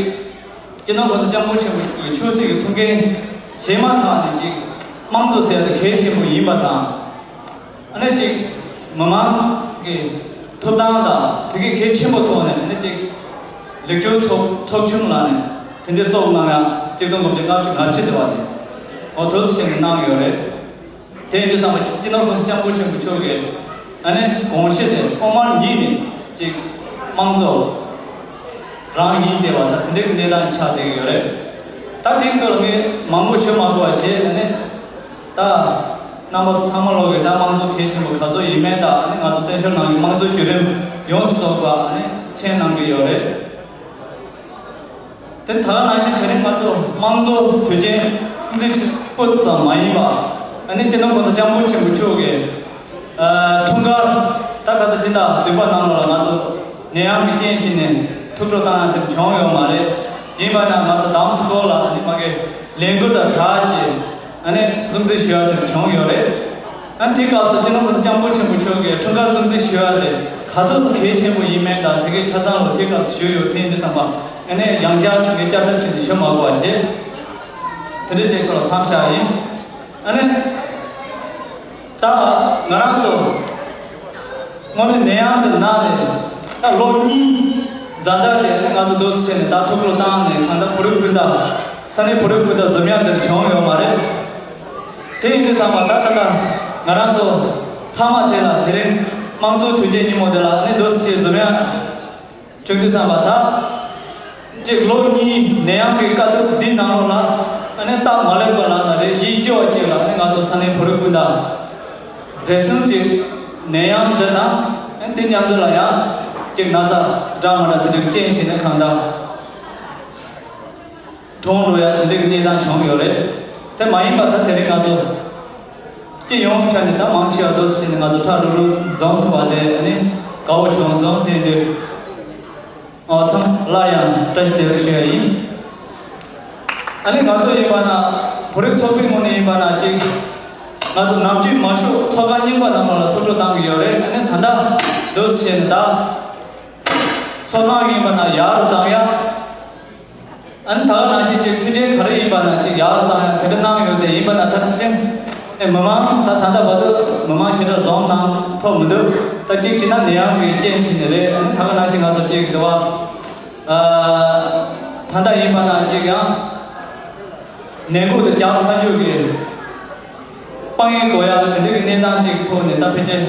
སྤྱི་ནོར་གོང་ས་སྐྱབས་མགོན་ཆེན་པོ་མཆོག་གི་ཆོས་སྲིད་ཀྱི་ཐུགས་འགན་བཞེས་མ་ཐག་ནས་ཅིག་དམངས་གཙོ་ཟེར་ཡ་དེ་གལ་ཆེན་པོ་ཡིན་པ་དང་། ཨ་ནི་ཅིག་མི་མང་གི་ཐོབ་ཐང་དང་དེ་གའི་གལ་ཆེན་པོ་ཐོག་ནས་ཨ་ནི་ཅིག་ལེགས་བཅོས་ཚོགས་ཚོགས་ཆུང་ལ་ནས་དེ་འདྲའི་བཙུགས་གནང་ཡ་ཆིག་སྟོང་དགུ་བརྒྱ་ལྔ་བཅུ་ང་གཅིག་དེ་བ་ནས་འོ་དུས་སུ་ཕྱིན་ནས་གནང་ཡོད་རེད། དེ་ཡིན་དུས་ཙམ་པ་སྤྱི་ནོར་གོང་ས་སྐྱབས་མགོན་ཆེན་པོ་མཆོག་གིས་ཨ་ནི་དགོངས་གཞི་དེ་ཐོག་མར་ཉིད་ནས་ཅིག་དམངས་གཙོ་རང་ཡིན་བསྡད་པ་དང་དེ་འདྲའི་གི་གནས་སྟངས་ཆགས་བསྡད་ཀྱི་ཡོད་རེད། ད་དེའི་ཐོག་ལ་ངས་མང་པོ་ཞུ་མ་དགོས་པ་བྱས་ཨ་ནི་ད་རྣམ་པ་ཚང་མ་ལོག་གི་ད་དམངས་གཙོ་གལ་ཆེན་པོ་ག་ཚོད་ཡིན་མིན་དང་ཨ་ནི་ང་ཚོ་བཙན་བྱོལ་ནང་གི་དམངས་གཙོའི་བརྒྱུད་རིམ་ཡོངས་སུ་རྫོགས་པ་ཨ་ནི་མཁྱེན་གནང་གི་ཡོད་རེད། དེ་ད་ག་ནང་བཞིན་དེ་རིང་ང་ཚོ་དམངས་གཙོ་དུས་ཆེན་སྲུང་བརྩི་ཞུ་སྤུ་ཙམ་མ་ཡིན་པ། ཨ་ནི་སྤྱི་ནོར་གོང་ས་སྐྱབས་མགོན་ཆེན་པོ་མཆོག་གིས་ཨ་འཁྲུངས་སྐར་ད་ག་ཚོད་སྤྱི་ཟླ་བདུན་པ་ནང་ལོགས་ལ་ང་ཚོ་ནད་ཡམས་ཀྱི་རྐྱེན་བྱས་ནས་ཐུགས་སྤྲོ་བཏང་ཡ་དེ་བྱུང་ཡོད་མ་རེད། ཡིན་པ་ན་ང་ཚོ་དམ་སྐོར་ལ་ཨ་ནི་མ་གི་ལས་འགུལ་དང་སྦྲགས་བྱས། ཨ་ནི་སྲུང་བརྩི་ཞུ་ཡ་དེ་བྱུང་ཡོད་རེད། ཨ་ནི་དེའི་སྐབས་སུ་སྤྱི་ནོར་གོང་ས་སྐྱབས་མགོན་ཆེན་པོ་མཆོག་གིས་འཁྲུངས་སྐར་སྲུང་བརྩི་ཞུ་ཡ་དེ་ག་ཚོད་ཙམ་གལ་ཆེན་པོ་ཡིན་མིན་དང་དེ་གའི་ཆ་ཚང་ལ་དེའི་སྐབས་སུ་ཞུས་ཡོད། དེ་ཡིན་དུས་ཙམ་པ་ཨ་ནི་ཡང་བསྐྱར་ངས་བསྐྱར་ཟློས་བྱས་ནས་ཞུ་མ་དགོས་པ་བྱས། དེ་འདྲ་ཅིག་ཐོག་ལ་མཚམས་བཞག་ཡིན། ཨ་ནི་ད་ང་རང་ཚོ་དངོས་གནས་ནད་ཡམས་འདི་ན་ནས་ད་ལོ་གཉིས་འཛའ་འཛའ་དེ་ཨ་ནི་ང་ཚོ་འདུག་སེ་བྱས་ནས་ད་ཐུགས་ཁུར་བཏང་ནས་གང་ལྟར་བོད་རིགས་སྤུན་ཟླ་ས་གནས་བོད་རིགས་སྤུན་ཟླ་འཛོམས་ཡག་འདིར་བྱུང་ཡོད་མ་རེད། དེ་ཡིན་དུས་ཙམ་པ་ད་ད་ལྟ་ང་རང་ཚོ་མཐའ་མ་དེ་ལ་དེ་རིང་དམངས་གཙོའི་དུས་ཆེན་ཉིན་མོ་དེ་ལ་ཨ་ནི་འདུག་སེ་ཅིག་འཛོམས་ཡ་བྱུང་དུས་ཙམ་པ་ད་ཅིག་ལོ་གཉིས་ནད་ཡམས་ཀྱི་དཀའ་སྡུག་འདི་ནང་ལོགས་ལ་ཨ་ནི་སྟབས་མ་ལེགས་པ་ལ་ན་རེ་ཡིད་སྐྱོ་བ་ཅིག་ལ་ཨ་ནི་ང་ཚོ་ས་གནས་བོད་རིགས་སྤུན་ཟླ་རེ་ཟུང་ཅིག་ནད་ཡམས་འདི་དང་ཨ་ནི་དེ་མཉམ་དུ་ལ་ཡང་ཅིག་ན་ཚ་འདྲ་མ་འདྲ་དེ་འདྲའི་རྐྱེན་བྱས་ནས་གང་ལྟར། གྲོངས་འགྲོ་ཡ་དེ་འདྲའི་གནས་སྟངས་བྱུང་ཡོད་རེད། དེ་མ་ཡིན་པ་ད་དེ་རིང་ང་ཚོ་སྤྱི་ཡོངས་ཆ་ནས་ད་མང་ཆེ་བ་འདུག་སེ་ནས་ང་ཚོ་ཁྲ་རུ་རུ་འཛོམས་ཐུབ་པ་དེ་ནི་དགའ་བོ་བྱུང་སོང་། དེ་འདྲའི་ཨོ་ཚང་ལ་ཡང་བཀྲ་ཤིས་བདེ་ལེགས་ཞུ་ཡ་ཡིན། ཨ་ནི་ང་ཚོ་ཡིན་པ་ན་བོད་རིགས་ཚོགས་པའི་ངོས་ནས་ཡིན་པ་ན་ཅིག་ང་ཚོ་ནམ་རྒྱུན་མ་ཞུགས་ཚོགས་ཁང་རྙིང་པ་རྣམས་ལ་ཐུགས་སྤྲོ་བཏང་གི་ཡོད་རེད། ཨ་ནི་ད་ལྟ་འདུག་སེ་བྱས་ནས་ད་ཚོགས་ཁང་ཡིན་པ་ན་ཡག་རུ་བཏང་ཡ། ཨ་ནི་ད་ག་ནང་བཞིན་ཅིག་མཐུན་རྐྱེན་ག་རེ་ཡིན་པ་ན་ཅིག་ཡག་རུ་བཏང་ཡ་དེ་འདྲ་གནང་ཡོད་དེ། ཡིན་པ་ན་ད་ལྟ་ཨེ་མི་མང་ད་ད་ལྟ་བར་དུ་མི་མང་ཞེ་དྲག་འཛོམས་གནང་ཐུབ་མི་འདུག་ད་ཅིག་བྱས་ན་ནད་ཡམས་ཀྱི་རྐྱེན་བྱས་ནས་རེད། ཨ་ནི་ད་ག་ནང་བཞིན་ང་ཚོ་ཅིག་འདི་བ་ཨ་ད་ལྟ་ཡིན་པ་ན་ཅིག་ཡང་ནད་འགོག་དང་རྒྱང་ཚ་འཇུག་གི་དཔང་ཡིག་དགོས་ཡ་དེ་འདྲའི་གི་གནས་སྟངས་ཅིག་ཐོག་ནས་ད་ཕལ་ཆེར་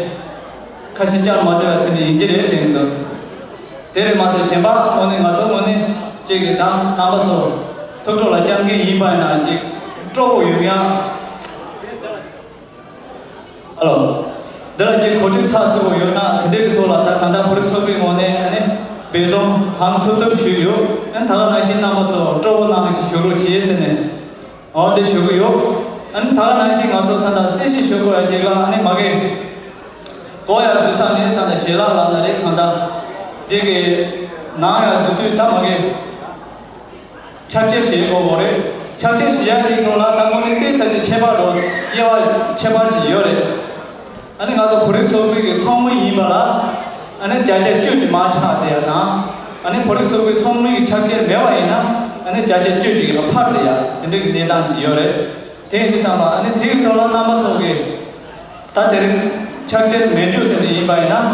ཁ་ཞེ་བཅར་མ་བཏོན་པ་དེ་འདྲ་ཡིན་གྱི་རེད་དྲན་གྱི་འདུག་དེ་རེད་མ་གཏོགས་གཞན་པ་དངོས་གནས་ང་ཚོ་དངོས་གནས་ཅིག་གི་ད་རྣམ་པ་ཚོ་ཐུགས་སྤྲོ་ལ་བཅངས་མཁན་ཡིན་པ་ཡིན་ན་ཅིག་སྤྲོ་པོ་ཡོང་ཡ། ཨ་ལོ། འདི་ལ་ཅིག་གོ་སྒྲིག་ཚགས་ཚུད་པོ་ཡོད་ན་དེ་འདྲའི་གི་ཐོག་ལ་ད་གང་ལྟར་བོད་རིགས་ཚོགས་པའི་ངོས་ནས་ཨ་ནི་འབད་བརྩོན་གང་ཐུབ་ཐུབ་ཞུས་ཡོད། ཨ་ནི་ད་ག་ནང་བཞིན་རྣམ་པ་ཚོ་སྤྲོ་པོ་གནང་ཞིག་ཞུ་རོགས་བྱེད་ཟེར་ནས། འོ་དེ་ཞུ་གི་ཡོད། ཨ་ནི་ད་ག་ནང་བཞིན་ང་ཚོ་ད་ལྟ་གསལ་བཤད་ཞུ་དགོས་ཡ་ཅིག་ལ་ཨ་ནི་མ་གི་གོ་ཡ་དུས་ས་ནས་ད་ལྟ་ཞལ་ལག་ལབ་ན་རེད། གང་ལྟར་དེ་གི་ནང་ཡ་དུས་དུས་ད་མ་གི་ཕྱག་འཁྱེར་བཞེས་དགོས་གོ་རེད། ཕྱག་འཁྱེར་བཞེས་ཡ་དེའི་ཐོག་ལ་ད་དངོས་གནས་བལྟས་ཚར་གྱི་ཁྱད་པར་རོ་དབྱེ་བ་ཁྱད་པར་ཅིག་ཡོད་རེད། ཨ་ནི་ང་ཚོ་བོད་རིགས་ཚོགས་པའི་གི་ཚོགས་མི་ཡིན་པ་ལ་ཨ་ནི་བརྒྱ་ཆ་བཅུ་གཅིག་མར་ཆག་བསྡད་ཡ་དང་། ཨ་ནི་བོད་རིགས་ཚོགས་པའི་ཚོགས་མི་གི་ཕྱག་འཁྱེར་མེད་པ་ཡིན་ན་ཨ་ནི་བརྒྱ་ཆ་བཅུ་གཅིག་ལ་ཕར་བསྡད་ཡ་དེ་འདྲའི་གི་གནས་སྟངས་ཅིག་ཡོད་རེད། དེ་ཡིན་དུས་ཙམ་པ་ཨ་ནི་དེའི་ཐོག་ལ་རྣམ་པ་ཚོ་གི་ད་དེ་རིང་ཕྱག་འཁྱེར་མེད་རྒྱུ་དེ་འདྲ་ཡིན་པ་ཡིན་ན།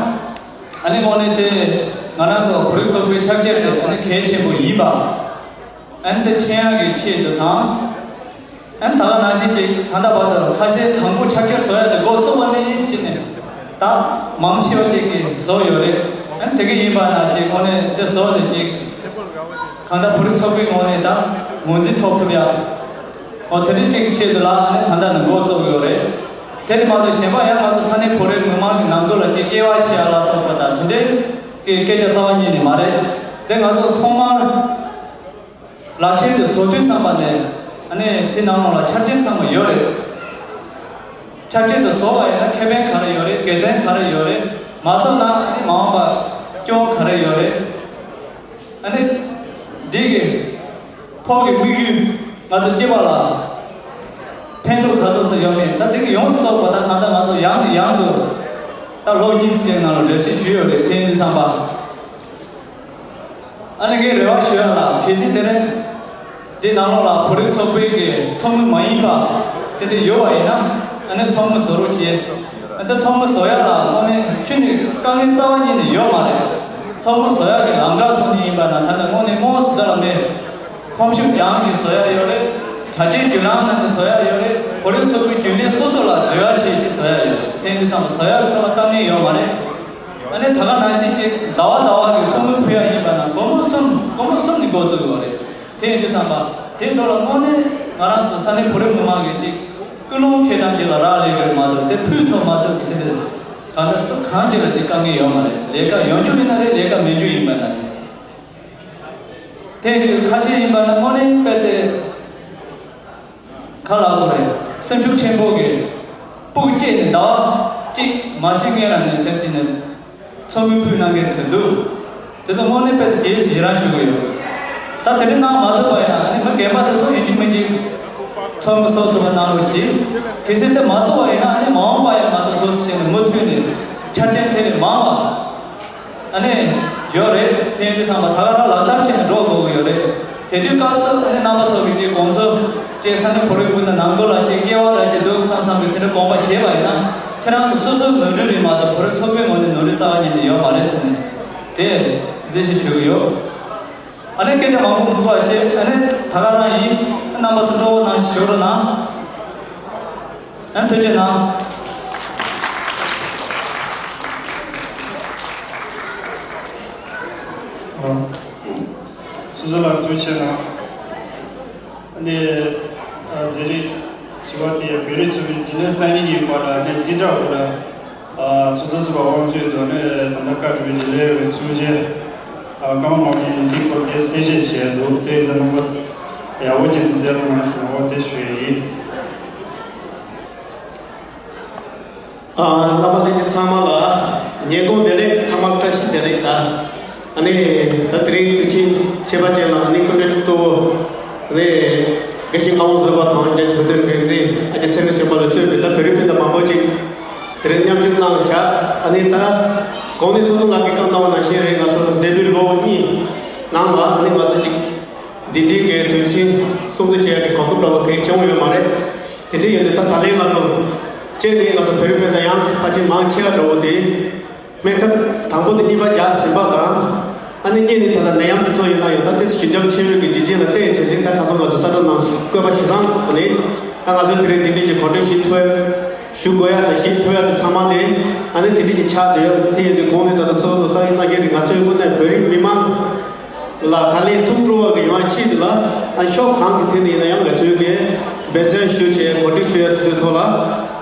ཨ་ནི་དངོས་གནས་དེ་ང་རང་ཚོ་བོད་རིགས་ཚོགས་པའི་ཕྱག་འཁྱེར་དེ་ཨ་ནི་གལ་ཆེན་པོ་ཡིན་པ། ཨ་ནི་དེ་མཁྱེན་ཡག་གི་ཆེད་དུ་དང་། ཨ་ནི་ད་ག་ནང་བཞིན་ཅིག་ད་ལྟ་བར་དུ་ཁ་ཤས་དང་པོ་ཕྱག་འཁྱེར་བཟོ་ཡ་དེ་འགོ་བཙུགས་པ་ནས་ཅིག་ནས་ད་མང་ཆེ་བ་ཅིག་གིས་བཟོ་ཡོད་རེད། ཨ་ནི་དེ་གི་ཡིན་པ་ན་ཅིག་དངོས་གནས་དེ་བཟོ་དེ་ཅིག་གང་ལྟར་བོད་རིགས་ཚོགས་པའི་ངོས་ནས་ད་ངོས་འཛིན་ཐོབ་ཐུབ་ཡ། འོ་དེ་རིང་ཅིག་གི་ཆེད་དུ་ལ་ཨ་ནི་ད་ལྟ་ནས་འགོ་བཙུགས་ཡོད་རེད། དེ་མ་གཏོགས་གཞན་པ་ཡང་ང་ཚོ་ས་གནས་བོད་རིགས་མི་མང་གི་ནང་ཁུལ་ལ་ཅིག་དབྱེ་བ་ཕྱེ་ཡ་ལ་སོགས་པ་དང་དེ་འདྲའི་གི་སྐད་ཆ་རྩ་བ་ཉིད་ནས་མ་རེད། དེ་ང་ཚོ་ཐོག་མར་ལག་ཁྱེར་དེ་བཟོ་དུས་ཙམ་པ་ནས་ཨ་ནི་དེ་ནང་ལོགས་ལ་ཆ་རྐྱེན་ཚང་མ་ཡོད་རེད། ཆ་རྐྱེན་དེ་བཟོ་བ་ཡིན་ན་ཁེ་ཕན་ག་རེ་ཡོད་རེད། དགེ་མཚན་ག་རེ་ཡོད་རེད། མ་བཟོ་ན་ཨ་ནི་མ་འོངས་པ་སྐྱོན་ག་རེ་ཡོད་རེད། ཨ་ནི་འདི་གི་ཕོགས་ཀྱི་དམིགས་ཡུལ་ང་ཚོ་སྐྱེས་པ་ལ་ཕན་ཐོགས་ག་ཚོད་ཙམ་ཡོད་མེད་ད་དེ་གི་ཡོངས་སུ་རྫོགས་པ་ད་ད་ལྟ་ང་ཚོ་ཡང་ནས་ཡང་དུ་ད་ལོ་གཉིས་ཙམ་ནང་ལ་འགྲེལ་བཤད་ཞུས་ཡོད་རེད། དེ་ཡིན་དུས་ཙམ་པ། ཨ་ནི་ངས་རེ་བ་ཞུ་ཡ་ལ་གལ་སྲིད་དེ་རིང་འདི་ནང་ལོགས་ལ་བོད་རིགས་ཚོགས་པའི་གི་ཚོགས་མི་མ་ཡིན་པ་དེ་འདྲ་ཡོད་པ་ཡིན་ན་ཨ་ནི་ཚོགས་མི་བཟོ་རོགས་བྱེད། ཨ་ནི་ཚོགས་མི་བཟོ་ཡ་ལ་དངོས་གནས་ཁྱོན་ནས་དཀའ་ངལ་རྩ་བ་ཉིད་ནས་ཡོད་མ་རེད། ཚོགས་མི་བཟོ་ཡ་གི་ལམ་ཁ་ཐོག་ནས་ཡིན་པ་ན་ད་ལྟ་དངོས་གནས་དངོས་སུ་ད་ལ་མེད། ཁོམ་ཞུགས་རྒྱང་གིས་བཟོ་ཡ་ཡོད་རེད། དྲ་རྒྱའི་བརྒྱུད་ལམ་ནང་ནས་བཟོ་ཡ་ཡོད་རེད། བོད་རིགས་ཚོགས་པའི་རྒྱུན་ལས་སོ་སོ་ལ་འབྲེལ་བ་བྱེད་ཅིག་བཟོ་ཡ་ཡོད་རེད། དེ་ཡིན་དུས་ཙམ་པ་བཟོ་ཡ་གི་ཐོག་ལ་དཀའ་ངལ་ཡོད་མ་རེད། ཨ་ནི་ད་ག་ནང་བཞིན་གྱི་ཟླ་བ་ཟླ་བ་གི་ཚོགས་མི་ཕུལ་ཡ་ཡིན་པ་ན་སྒོར་མོ་གསུམ་སྒོར་མོ་གསུམ་ནས་འགོ་བཙུགས་ཡོད་རེད། དེ་ཡིན་དུས་ཙམ་པ་དེའི་ཐོག་ལ་དངོས་གནས་ང་རང་ཚོ་ས་གནས་བོད་རིགས་མི་མང་གིས་ཅིག་ཀུན་སློང་འཁྱེར་སྟངས་ཅིག་ལ་རག་ལས་ཀྱི་རེད་མ་གཏོགས་དེ་ཕུལ་ཐུབ་མ་ཐུབ་ཀྱི་དེ་འདྲ་གང་ལྟར་སུ་གང་ཅིག་ལ་དེ་དཀའ་ངལ་ཡོད་མ་རེད། ལས་ཀ་ཡོང་རྒྱུ་ཡིན་ན་རེད། ལས་ཀ་མེད་རྒྱུ་ཡིན་པ་ན་རེད། དེ་ཡིན་དུས་ཁ་ཤས་ཡིན་པ་ན་དངོས་གནས་དཔེ་དེ། ཁ་ལག་པོ་རེད། སེམས་ཤུགས་ཆེན་པོ་གིས་སྤུ་གུ་སྐྱེས་ནས་ཟླ་བ་གཅིག་མ་ཟིན་སྔོན་ལ་ནས་དེབ་ཅིག་ནས་ཚོགས་མི་ཕུལ་གནང་མཁན་དེ་འདུག་དེ་ཚོ་དངོས་གནས་དཔེ་དེ་རྗེས་སུ་ཡི་རང་ཞུ་གི་ཡོད། ད་དེ་འདྲ་གནང་མ་ཐུབ་པ་ཡིན་ན་ཨ་ནི་མི་རྒན་པ་དེ་ཚོ་ཡིན་གཅིག་མིན་གཅིག་ཚོགས་མི་གསོག་ཐུབ་པ་གནང་རོགས་གྱིས། གལ་སྲིད་དེ་མ་གསོག་པ་ཡིན་ན་ཨ་ནི་མ་འོངས་པ་ཡང་ང་ཚོ་ཐུགས་སུ་ཆེ་ནས་མུ་མཐུད་ནས་ཆ་རྐྱེན་དེ་ལས་མང་བ། ཨ་ནི། ཡོད་རེད། ཕན་ཡོན་དུ་བསམ་པ་ད་ག་རང་ལག་བསྟར་བྱས་ནས་འགྲོ་དགོས་ཀྱི་ཡོད་རེད། དེ་དུས་སྐབས་སུ་ཨ་ནི་རྣམ་པ་ཚོ་གི་ཅིག་དགོངས་ཚུལ་ཅིག་ས་གནས་བོད་རིགས་ཀུན་ཏུ་ནང་ཁུལ་ལ་ཅིག་དབྱེ་བ་འདྲ་ཅིག་འདུག་བསམ་བསམ་གི་དེ་འདྲ་དགོངས་པ་བཞེས་པ་ཡིན་ན་ཁྱེད་རང་ཚོ་སོ་སོའི་ནོར་འཁྲུལ་རེད་མ་གཏོགས་བོད་རིགས་ཚོགས་པའི་ངོས་ནས་ནོར་འཁྲུལ་རྩ་བ་ཉིད་ནས་ཡོད་མ་རེད་ཟེར་ནས་དེ་གཟིགས་ཞིབ་ཞུ་གི་ཡོད། ཨ་ནི་སྐད་ཆ་མང་པོ་མི་དགོས་པ་བྱས་ཨ་ནི་ད་ག་རང་ཡིན། རྣམ་པ་ཚོ་སྤྲོ་བོ་གནང་ཞིག་ཞུ་རོགས་གནང་། ཨ། ཐུགས་རྗེ་གནང་། ཨ། སོ་སོ་ལ་ཐུགས་རྗེ་གནང་། ཨ་ནི། ཨ། མཛད་རིམ་བཞི་པ་དེ་བོད་རིགས་ཚོགས་པའི་རྒྱུན་ལས་གསར་རྙིང་ཡིན་པ་ལ་ནས་འཛིན་གྲྭ་འོག་ལ། ཨ། ཚོགས་གཙོ་ཟུར་པ་དབང་ཕྱུག་དང་ནི་ད་ལྟ་བཀའ་སྒྲུབ་པའི་རྒྱུན་ལས་ཚོགས་གཙོ་ཨ། ཀརྨ་ནོར་གྱི་ཉིན་ཐིག་སྐོར་དེ་གསལ་བཤད་བྱས་འདུག་དེ་ཡིན་ཙང་རྣམ་པ་ཡག་པོ་བྱས་ནས་གསན་རོགས་གནང་ཟེར་ནས་འོ་དེ་ཞུ་ཡི་ཡིན། ཨ། རྣམ་པ་ལྷན་རྒྱས་ཚང་མ་ལ་ཉིན་དགོང་བདེ་ལེགས། ཚང་མ་བཀྲ་ཤིས་བདེ་ལེགས། ད་ཨ་ནི་ད་དེ་རིང་དུས་ཆེན་ཁྱད་པར་ཅན་ལ་ཨ་ནི་སྐུ་མགྲོན་གཙོ་བོ་ཨ་ནི་དགེ་བཤེས་ངག་དབང་བཟོད་པ་དང་རྒྱལ་སྤྱི་བོད་དོན་འགན་འཛིན་ཨ་ཅེ་ཚེ་རིང་ཆོས་འཕེལ་ལ་གཙོས་པའི་ད་བོད་རིགས་སྤུན་ཟླ་མང་པོ་ཅིག་དེ་རིང་མཉམ་ཞུགས་གནང་བཞག་ཨ་ནི་ད་གོང་ནས་ཚོགས་གཙོ་ལགས་ཀྱིས་བཀའ་གནང་བ་ནང་བཞིན་རེད། ང་ཚོ་འདས་པའི་ལོ་གཉིས་ནང་ལ་ཨ་ནི་ང་ཚོ་ཅིག་འདི་འདྲའི་གི་དུས་ཆེན་སྲུང་བརྩི་བྱེད་ཡག་གི་གོ་སྐབས་འདྲ་བོ་གང་ཡང་བྱུང་ཡོད་མ་རེད། དེ་འདྲ་ཡིན་དུས་ད་ད་ལན་ང་ཚོ་སྤྱིར་ནས་ང་ཚོ་བོད་རིགས་སྤུན་ཟླ་ཡང་ཕལ་ཆེར་མང་ཆེ་བ་འདྲ་བོ་དེ་སྨན་ཁབ་དང་པོ་དེ་གཉིས་པ་རྒྱག་ཟིན་པ་དང་། ཨ་ནི་གཉིས་ནི་ད་ལྟ་ནད་ཡམས་འདི་ཚོ་ཡིན་ན་ཡང་ད་ལྟའི་ཞི་འཇམ་ཆེ་བའི་གི་འགྲེལ་བཤད་ལ་བརྟེན་བྱས་ནས་ད་ཁ་སང་ང་ཚོ་གསལ་བསྒྲགས་ནང་བཀོད་པ་བཞིན་ནང་ནས་ད་ང་ཚོ་དེ་རིང་དེ་འདྲའི་གི་གོ་སྒྲིག་ཞིག་ཐུབ་ཞུ་དགོས་ཡ་དང་ཞིག་ཐུབ་ཡ་དེ་ཚང་མ་དེ་ཨ་ནི་དེ་འདྲའི་གི་ཆགས་བསྡད་ཡོད། དེ་ཡིན་དུས་གོང་ནས་ད་ལྟ་ཚོགས་གཙོ་གསར་ཡིན་ན་གི་རེད། ང་ཚོའི་དངོས་གནས་བོད་རིགས་མི་མང་ལ་ད་ལན་ཐུགས་སྤྲོ་བ་གི་ཡོང་ཡ་ཆེད་དུ་ལ་ཨ་ཕྱོགས་གང་གི་ཐད་ནས་ཡིན་ན་ཡང་ང་ཚོའི་གི་འབད་བརྩོན་ཞུ་བྱས་གོ་སྒྲིག་ཞུ་ཡ་དེ་ཚོའི་ཐོག་ལ་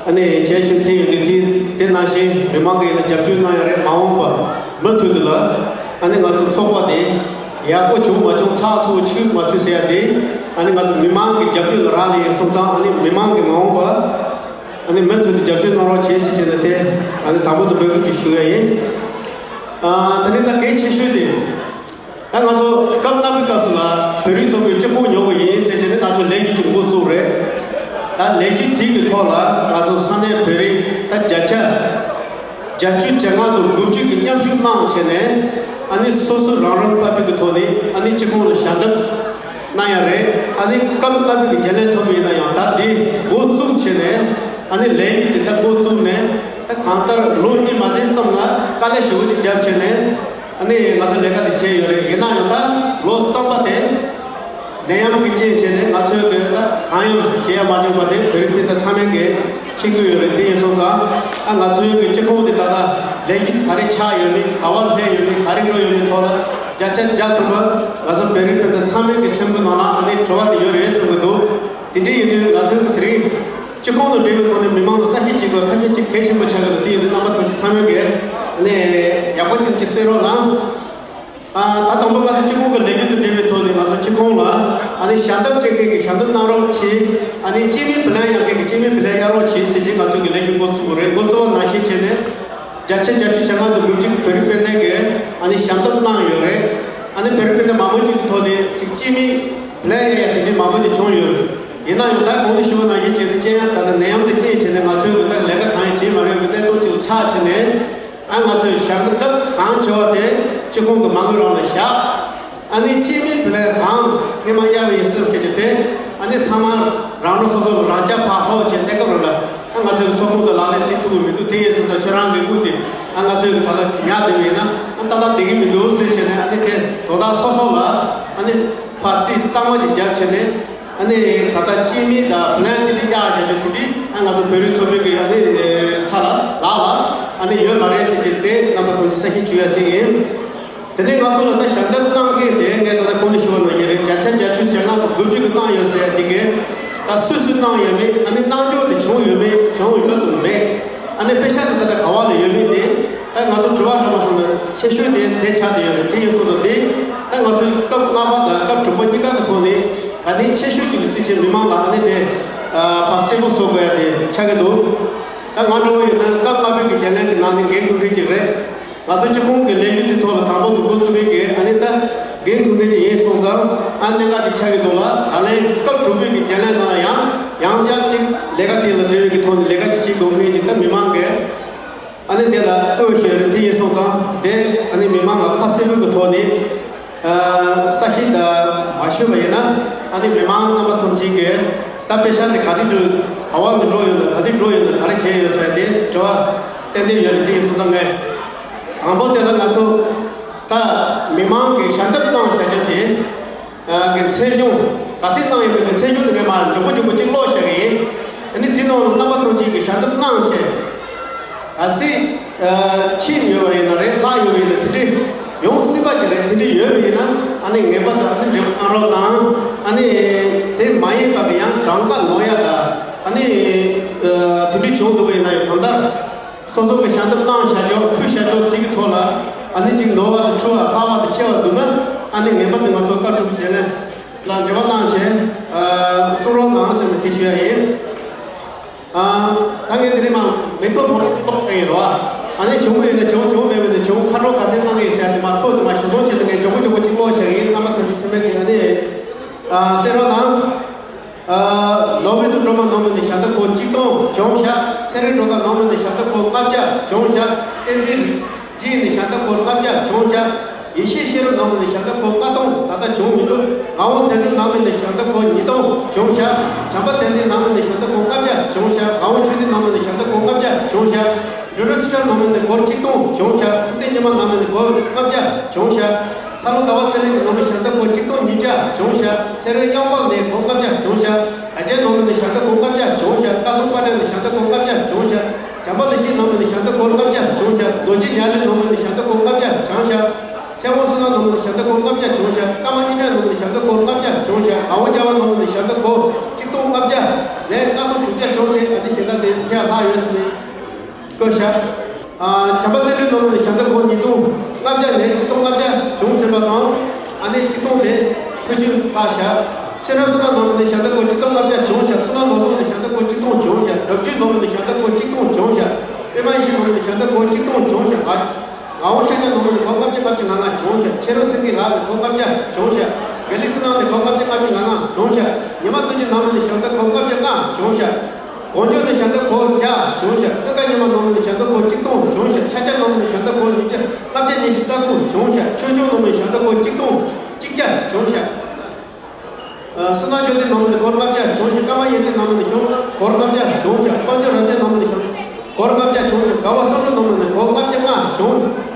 ཨ་ནི་བྱས་ཤིང་དེ་ཡིན་དུས་དེ་དེ་ནང་བཞིན་མི་མང་གི་ཡིན་ན་རྒྱབ་སྐྱོར་གནང་ཡ་རེད། མ་འོངས་པ་མུ་མཐུད་དུ་ལ་ཨ་ནི་ང་ཚོ་ཚོགས་པ་དེ་ཡག་པོ་བྱུང་མ་བྱུང་ཚགས་ཚུད་ཆུད་མ་ཆུད་ཟེར་ཡ་དེ་ཨ་ནི་ང་ཚོ་མི་མང་གི་རྒྱབ་སྐྱོར་ལ་རག་ལས་ཡིན་སོང་ཙང་ཨ་ནི་མི་མང་གི་མ་འོངས་པ་ཨ་ནི་མུ་མཐུད་དུ་རྒྱབ་སྐྱོར་གནང་རོགས་བྱེད་ཟེར་བྱས་ནས་དེ་ཨ་ནི་དང་པོ་དུ་འབོད་སྐུལ་ཅིག་ཞུ་ཡ་ཡིན། ཨ། དེ་ནས་ད་གལ་ཆེ་ཤོས་དེ། ད་ང་ཚོ་སྐབས་སྔ་མའི་སྐབས་སུ་ལ་བོད་རིགས་ཚོགས་པའི་སྤྱི་ཁོག་ཉོ་དགོས་ཡིན་ཟེར་བྱས་ནས་ང་ཚོ་ལས་གཞི་གཅིག་འགོ་བཙུགས་རེད། ད་ལས་གཞི་དེ་གི་ཐོག་ལ་ང་ཚོ་ས་གནས་བོད་རིགས་ད་བརྒྱ་ཆ་བརྒྱད་ཅུ་གྱ་ལྔ་དང་དགུ་བཅུ་གི་མཉམ་ཞུགས་གནང་བྱས་ནས་ཨ་ནི་སོ་སོ་རང་རང་པ་ཕི་གི་ཐོག་ནས་ཨ་ནི་སྤྱི་ཁོག་ལ་ཞལ་འདེབས་གནང་ཡ་རེད། ཨ་ནི་སྐབས་སྔ་མའི་གི་བརྒྱ་ལན་ཐོབ་ཡིན་ན་ཡང་ད་འདི་འགོ་བཙུགས་བྱས་ནས་ཨ་ནི་ལས་གཞི་དེ་ད་འགོ་བཙུགས་ནས་ད་གང་ལྟར་ལོ་གཉིས་མ་ཟིན་ཙམ་ལ་དཀའ་ལས་ཞེ་པོ་ཅིག་བརྒྱབ་བྱས་ནས། ཨ་ནི་ང་ཚོ་ལས་ཀ་དེ་བྱས་ཡོད་རེད། ཡིན་ན་ཡང་ད་ལོ་གསུམ་པ་དེ་ནད་ཡམས་ཀྱི་རྐྱེན་བྱས་ནས་ང་ཚོས་གི་ད་གང་ཡང་བྱེད་ཡ་མ་བྱུང་བ་དེ་བོད་རིགས་སྤུན་ཟླ་ཚང་མས་གི་མཁྱེན་གྱི་ཡོད་རེད། དེ་ཡིན་སོང་ཙང་ཨ་ང་ཚོའི་གི་སྤྱི་ཁོག་དེ་ད་ལྟ་ལས་འགུལ་ག་རེ་ཆགས་ཡོད་མེད་ག་བར་སླེབས་ཡོད་མེད་ག་རེ་འགྲོ་ཡོད་མེད་ཐོག་ལ་བརྒྱ་ཆ་བརྒྱ་ཐམ་པ་ང་ཚོ་བོད་རིགས་སྤུན་ཟླ་ཚང་མས་གི་སེམས་ཁུར་ནང་ལ་ཨ་ནི་དྲི་བ་དེ་ཡོད་རེད་གསུང་གི་འདུག་དེ་འདྲ་ཡིན་དུས་ང་ཚོའི་གི་དེ་རིང་། སྤྱི་ཁོག་དང་འབྲེལ་བའི་ཐོག་ནས་མི་མང་ལ་གསལ་བཤད་བྱེད་དགོས་ཁ་ཤས་ཅིག་གལ་ཆེན་པོ་ཆགས་ཀྱི་འདུག་དེ་ཡིན་དུས་རྣམ་པ་ཐམས་ཅད་ཚང་མས་ཀྱི་ནས་ཡག་པོ་ཅིག་ཅིག་གསན་རོགས་གནང་། ཨ། ད་དང་པོ་ང་ཚོ་སྤྱི་ཁོག་གི་ལས་འགུལ་དང་འབྲེལ་བའི་ཐོག་ནས་ང་ཚོ་སྤྱི་ཁོག་ལ་ཨ་ནི་ཞལ་འདེབས་སྤྲད་མཁན་གྱི་ཞལ་འདེབས་གནང་རོགས་གྱིས། ཨ་ནི་སྐྱེས་མའི་བུ་ལོན་གཡར་མཁན་གྱི་སྐྱེས་མའི་བུ་ལོན་གཡར་རོགས་གྱིས་ཟེར་གྱིས་ང་ཚོ་གི་ལས་འགུལ་འགོ་བཙུགས་པ་རེད། འགོ་བཙུགས་པ་ནང་བཞིན་བྱས་ནས་བརྒྱ་ཆ་བརྒྱད་ཅུ་གྱ་ལྔ་དང་དགུ་བཅུ་བོད་རིགས་སྤུན་ཟླ་གིས་ཨ་ནི་ཞལ་འདེབས་གནང་ཡོད་རེད། ཨ་ནི་བོད་རིགས་སྤུན་ཟླ་མང་པོ་ཅིག་གི་ཐོག་ནས་ཅིག་སྐྱེས་མའི་བུ་ལོན་གཡར་ཡ་དེ་འདྲའི་མང་པོ་ཅིག་བྱུང་ཡོད། ཡིན་ན་ཡང་ད་གོང་དུ་ཞུས་པ་ནང་བཞིན་བྱས་ཏེ་རྐྱེན་ཡང་ད་ལྟ་ནད་ཡམས་དེ་རྐྱེན་བྱས་ནས་ང་ཚོའི་གི་ད་ལས་ཀ་གང་ཡང་བྱེད་མ་རེད་པའི་གནས་སྟངས་ཅིག་ལ་ཆགས་བྱས་ནས་ཨ་ང་ཚོས་ཞལ་འདེབས་གང་བྱེད་པ་དེ་སྤྱི་ཁོག་གི་མ་དངུལ་རང་ལ་བཞག་ཨ་ནི་སྐྱེས་མའི་བུ་ལོན་རང་སྔོན་མ་གཡར་བ་ཡིན་སྲིད་ཟེར་གྱི་དེ་ཨ་ནི་ཚང་མ་རང་རང་སོ་སོ་རང་རྐྱ་ཕར་ཕབ་བྱས་གནས་སྐབས་རེ་ལ་ཨ་ང་ཚོའི་ཚོགས་ཁང་དུ་ལག་ལེན་བྱེད་ཐུབ་ཀྱི་མི་འདུག་དེ་ཡིན་སྲིད་ད་ཁྱོད་རང་གི་དངུལ་དེ་ཨ་ང་ཚོའི་ད་ལྟ་ཉར་བསྡད་པ་ཡིན་ན་ཨ་ཏག་ཏག་བསྡད་ཀྱི་མི་འདུག་ཟེར་བྱས་ནས་ཨ་ནི་དེ་དོ་བདག་སོ་སོ་ལ་ཨ་ནི་ཕར་རྩིས་གཙང་མ་ཅིག་བརྒྱབ་བྱས་ནས། ཨ་ནི་ད་ལྟ་སྐྱེས་མའི་ད་བུ་ལོན་དེ་འདྲ་གཡར་བཞག་རྒྱུ་དེ་འདྲ་ཨ་ང་ཚོ་བོད་རིགས་ཚོགས་པའི་གི་ཨ་ནི་ས་ལ་ལག་ལ་ཨ་ནི་ཡོད་མ་རེད་ཟེར་གྱི་དེ་རྣམ་པ་ཐམས་ཅད་གསལ་བཤད་ཞུ་ཡ་དེ་ཡིན། དེ་ནས་ང་ཚོ་ལ་ད་ཞལ་འདེབས་གནང་མཁན་དེ་ངས་ད་ལྟ་གོང་ནས་ཞུ་བ་ནང་བཞིན་རེད། བརྒྱ་ཆ་བརྒྱད་ཅུ་གྱ་ལྔ་དང་དགུ་བཅུ་གི་གནང་ཡོད་ཟེར་ཡ་དེ་གི་ད་སུ་སུ་གནང་ཡོད་མེད་ཨ་ནི་གནང་འཇོག་དེ་བྱུང་ཡོད་མེད་བྱུང་ཡོད་དམ་མེད་ཨ་ནི་པེ་ཤག་དེ་ད་ལྟ་ག་བ་ལ་ཡོད་མེད་དེ། ད་ང་ཚོ་དྲི་བ་འདྲ་མ་སོང་ན་ཆེ་ཤོས་དེ་དེ་ཆགས་བསྡད་ཡོད་རེད། དེ་ཡིན་སོང་ཙང་དེ་ད་ང་ཚོའི་སྐབས་ལྔ་པ་དང་སྐབས་དྲུག་པ་གཉིས་ཀ་གི་ཐོག་ནས་ད་ནི་ཆེ་ཤོས་ཅིག་ལ་བརྩི་བྱས་མི་མང་ལ་ཨ་ནི་དེ་ཕར་གསལ་པོ་བཟོ་དགོས་ཡ་དེ་ཆགས་ཀྱི་འདུག་ད་ང་འདྲ་བོ་ཡིན་ན་སྐབས་ལྔ་པའི་གི་རྒྱལ་ལན་གྱི་ནང་ནས་འགན་འཁུར་མཁན་ཅིག་རེད། ང་ཚོ་སྤྱི་ཁོངས་ཀྱི་ལས་འགུལ་དེ་ཐོག་ལ་དང་པོ་འདུག་འགོ་བཙུགས་མཁན་གྱི་ཨ་ནི་ད་འགན་འཁུར་མཁན་ཅིག་ཡིན་སོང་ཙང་ཨ་གནད་འགག་ཅིག་ཆགས་ཀྱི་འདུག་ལ། ད་ལན་སྐབས་དྲུག་པའི་གི་རྒྱལ་ལན་ནང་ལ་ཡང་ཡང་ཡང་ཅིག་ལས་ཀ་དེ་ལ་འབྲེལ་བའི་གི་ཐོག་ནས་ལས་ཀ་ཅིག་བྱེད་དགོས་མཁན་ཅིག་ད་མི་མང་གི་ཨ་ནི་དེ་ལ་ལྟོས་ཤོད་རེད། དེ་ཡིན་སོང་ཙང་དེ་ཨ་ནི་མི་མང་ལ་ཁ་གསལ་པོའི་གི་ཐོག་ནས་ཨ་གསལ་བཤད་ད་མ་ཞུས་པ་ཡིན་ན་ཨ་ནི་མི་མང་རྣམ་པ་ཐམས་ཅད་ཀྱིས་ད་པེ་ཤག་དེ་ག་རེ་འགྲོ་ག་བ་མི་འགྲོ་ཡོད་ན་ག་རེ་འགྲོ་ཡོད་ན་ག་རེ་བྱས་ཡོད་ཟེར་དེ་དྲི་བ་ཏན་ཏན་ཡོད་རེད། དེ་ཡིན་སོང་ཙང་ངས་དང་པོ་དེ་ལ་ང་ཚོ་ད་མི་མང་གི་ཞལ་འདེབས་གནང་བཞག་ཆ་དེ། གི་མཚན་གཞུང་ག་ཚོད་གནང་ཡོད་པའི་གི་མཚན་གཞུང་དེ་ངས་མར་མགྱོགས་པོ་མགྱོགས་པོ་གཅིག་ཀློག་བཞག་གི་ཡིན། ཨ་ནི་དེ་ནང་ལ་རྣམ་པ་ཐམས་ཅད་ཀྱིས་ཞལ་འདེབས་གནང་བྱས། གལ་སྲིད་ཨ་ཕྱིན་ཡོད་པ་ཡིན་ན་རེད། ལྷག་ཡོད་པ་ཡིན་ན། དེ་འདྲའི་ཡོང་སྲིད་པ་ཅིག་རེད། དེ་འདྲའི་ཡོད་པ་ཡིན་ན་ཨ་ནི་ངེས་པར་དུ་ཨ་ནི་འབྲེལ་བ་གནང་རོགས་གནང་། ཨ་ནི་དེ་མ་ཡིན་པ་གི་ཡང་གྲངས་ཀ་ལོན་ཡ་ད་ཨ་ནི་ཨ་དེ་འདྲའི་བྱུང་འདུག་པ་ཡིན་ན་ཡང་གང་ལྟར་སོ་སོ་གི་ཞལ་འདེབས་གནང་བཞག་ཆོག་ཕུལ་བཞག་ཆོག་དེ་གི་ཐོག་ལ་ཨ་ནི་ཅིག་ནོར་བ་དང་འཁྲུལ་བ་ལྷག་པ་དང་ཆེ་བ་འདུག་ན་ཨ་ནི་ངེས་པར་དུ་ང་ཚོ་བཀའ་སྒྲུབ་བྱས་ནས། ལ་འབྲེལ་བ་གནང་བྱས། ཨ་གསུང་རོགས་གནང་ཟེར་ནས་དེ་ཞུ་ཡ་ཡིན། ཨ་ད་ངས་དེ་རིང་མ་མིང་ཐོ་ཐོ་ཀློག་ཡ་ཡིན་རོ། ཨ་ནི་བྱུང་བ་ཡིན་ན་བྱུང་། བྱུང་མེད་པ་ཡིན་ན་བྱུང་། ཁ་གྲོགས་ག་ཚད་གནང་གི་ཡིན་ཟེར་ཡ་དེ་མ་ཐོ་དེ་མ་ཞིག་སོང་བྱས་ཏེ་ངས་མགྱོགས་པོ་མགྱོགས་པོ་གཅིག་ཀློག་བྱ་ཡིན། རྣམ་པ་ཐམས་ཅད་ཚེ་མེད་ཀྱི་ཨ་ནི་ཨ་གསན་རོགས་གནང་། ཨ་ལོ་མི་དུ་སྒྲོལ་མ་ནང་མི་ནས་ཞལ་འདེབས་སྒོར་གཅིག་སྟོང་བྱུང་ཤག་ཚེ་རིང་སྒྲོལ་དཀར་ནང་མི་ནས་ཞལ་འདེབས་སྒོར་ལྔ་བརྒྱ་བྱུང་ཤག་བསྟན་འཛིན་རིག་འཛིན་ནས་ཞལ་འདེབས་སྒོར་ལྔ་བརྒྱ་བྱུང་ཤག་ཡེ་ཤེས་ཤེས་རབ་ནང་མི་ནས་ཞལ་འདེབས་སྒོར་ལྔ་སྟོང་ད་ལྟ་བྱུང་མི་འདུག་ངག་དབང་དོན་གྲུབ་ནང་མི་ནས་ཞལ་འདེབས་སྒོར་ཉིས་སྟོང་བྱུང་ཤག་བྱམས་པ་དོན་ལྡན་ནང་མི་ནས་ཞལ་འདེབས་སྒོར་ལྔ་བརྒྱ་བྱུང་ཤག་ངག་དབང་ཆོས་ལྡན་ནང་མི་ནས་ཞལ་འདེབས་སྒོར་ལྔ་བརྒྱ་བྱུང་ཤག་འགྲོ་འགྲོ་ཚེ་རབས་ནང་མི་ནས་སྒོར་གཅིག་སྟོང་བྱུང་ཤག་ཐུབ་བསྟན་ཉི་མ་ནང་མི་ནས་སྒོར་ལྔ་བརྒྱ་བྱུང་ཤག་ཚ་ལོ་ཟླ་བ་ཚེ་རིང་གི་ནང་མི་ཞལ་འདེབས་སྒོར་གཅིག་སྟོང་ཉིས་བརྒྱ་བྱུང་ཤག་ཚེ་རིང་གཡང་འབངས་ནས་སྒོར་ལྔ་བརྒྱ་བྱུང་ཤག་དལ་རྒྱལ་ནང་མི་ནས་ཞལ་འདེབས་སྒོར་ལྔ་བརྒྱ་བྱུང་ཤག་བཀའ་ཟུར་དཔལ་ལྡན་ནས་ཞལ་འདེབས་སྒོར་ལྔ་བརྒྱ་བྱུང་ཤག་བྱམས་པ་ལེགས་བཤད་ནང་མི་ནས་ཞལ་འདེབས་སྒོར་ལྔ་བརྒྱ་བྱུང་ཤག་རྡོ་རྗེ་ཉ་ལེན་ནང་མི་ནས་ཞལ་འདེབས་སྒོར་ལྔ་བརྒྱ་བྱུང་ཤག་ཚེ་དབང་བསོད་ནམས་ནང་མི་ནས་ཞལ་འདེབས་སྒོར་ལྔ་བརྒྱ་བྱུང་ཤག་ཀརྨ་ཨིན་དྲ་ནང་མི་ནས་ཞལ་འདེབས་སྒོར་ལྔ་བརྒྱ་བྱུང་ཤག་ངག་དབང་རྒྱལ་བ་ནང་མི་ནས་ཞལ་འདེབས་སྒོར་གཅིག་སྟོང་ལྔ་བརྒྱ་ནས་ལྔ་སྟོང་དྲུག་བརྒྱ་བྱུང་ཆེད་ཨ་ནི་ཞལ་འདེབས་དེ་ཁྱེད་ལྷག་ཡོད་ཟེར་ནས། བཀོད་བཞག་ཨ་བྱམས་པ་ཚེ་རིང་ནང་མི་ནས་ཞལ་འདེབས་སྒོར་ཉིས་སྟོང་ལྔ་བརྒྱ་ནས་གཅིག་སྟོང་ལྔ་བརྒྱ་བྱུང་ཟིན་པ་དང་། ཨ་ནི་གཅིག་སྟོང་དེ་ཕུལ་རྒྱུ་ལྷག་བཞག་ཚེ་རབས་བསོད་ནམས་ནང་མི་ནས་ཞལ་འདེབས་སྒོར་གཅིག་སྟོང་ལྔ་བརྒྱ་བྱུང་བཞག་བསོད་ནམས་ལོ་བཟང་ནས་ཞལ་འདེབས་སྒོར་གཅིག་སྟོང་བྱུང་བཞག་རབ་བྱུང་ནང་མི་ནས་ཞལ་འདེབས་སྒོར་གཅིག་སྟོང་བྱུང་བཞག་པད་མ་ཡེ་ཤེས་ནང་མི་ནས་ཞལ་འདེབས་སྒོར་གཅིག་སྟོང་བྱུང་བཞག་ང་ངག་དབང་ཤཱཀྱ་ནང་མི་ནས་སྒོར་ལྔ་བརྒྱ་ལྔ་བཅུ་ང་ལྔ་བྱུང་བཞག་ཁྱེད་རང་སེང་གེ་ལགས་ནས་སྒོར་ལྔ་བརྒྱ་བྱུང་བཞག་དགེ་ལེགས་བསོད་ནམས་ནས་སྒོར་ལྔ་བརྒྱ་ལྔ་བཅུ་ང་ལྔ་བྱུང་བཞག་ཉི་མ་རྡོ་རྗེ་ནང་མི་ནས་ཞལ་འདེབས་སྒོར་ལྔ་བརྒྱ་ལྔ་བྱུང་བཞག་གོ་འཇོ་ནས་ཞལ་འདེབས་སྒོར་བརྒྱ་བྱུང་བཞག་ཀུན་དགའ་ཉི་མ་ནང་མི་ནས་ཞལ་འདེབས་སྒོར་གཅིག་སྟོང་བྱུང་བཞག་ཤཱཀྱ་ནང་མི་ནས་ཞལ་འདེབས་སྒོར་ཉིས་བརྒྱ་ལྔ་བརྒྱ་ཉི་ཤུ་རྩ་དགུ་བྱུང་བཞག་ཆོས་འབྱོར་ནང་མི་ནས་ཞལ་འདེབས་སྒོར་གཅིག་སྟོང་གཅིག་བརྒྱ་བྱུང་བཞག་བསོད་ནམས་ཇོ་བདེ་ནང་མི་ནས་སྒོར་ལྔ་བརྒྱ་བྱུང་ཞིང་། ཀརྨ་ཡོན་ཏན་ནང་མི་ནས་ཞོ་སྒོར་ལྔ་བརྒྱ་བྱུང་ཞིང་། དཔལ་འབྱོར་རབ་རྒྱས་ནང་མི་ནས་ཞོ་སྒོར་ལྔ་བརྒྱ་བྱུང་ཞིང་། དགའ་བ་བསམ་གྲུབ་ནང་མི་ནས་སྒོར་ལྔ་བརྒྱ་ལྔ་བྱུང་ཞིང་།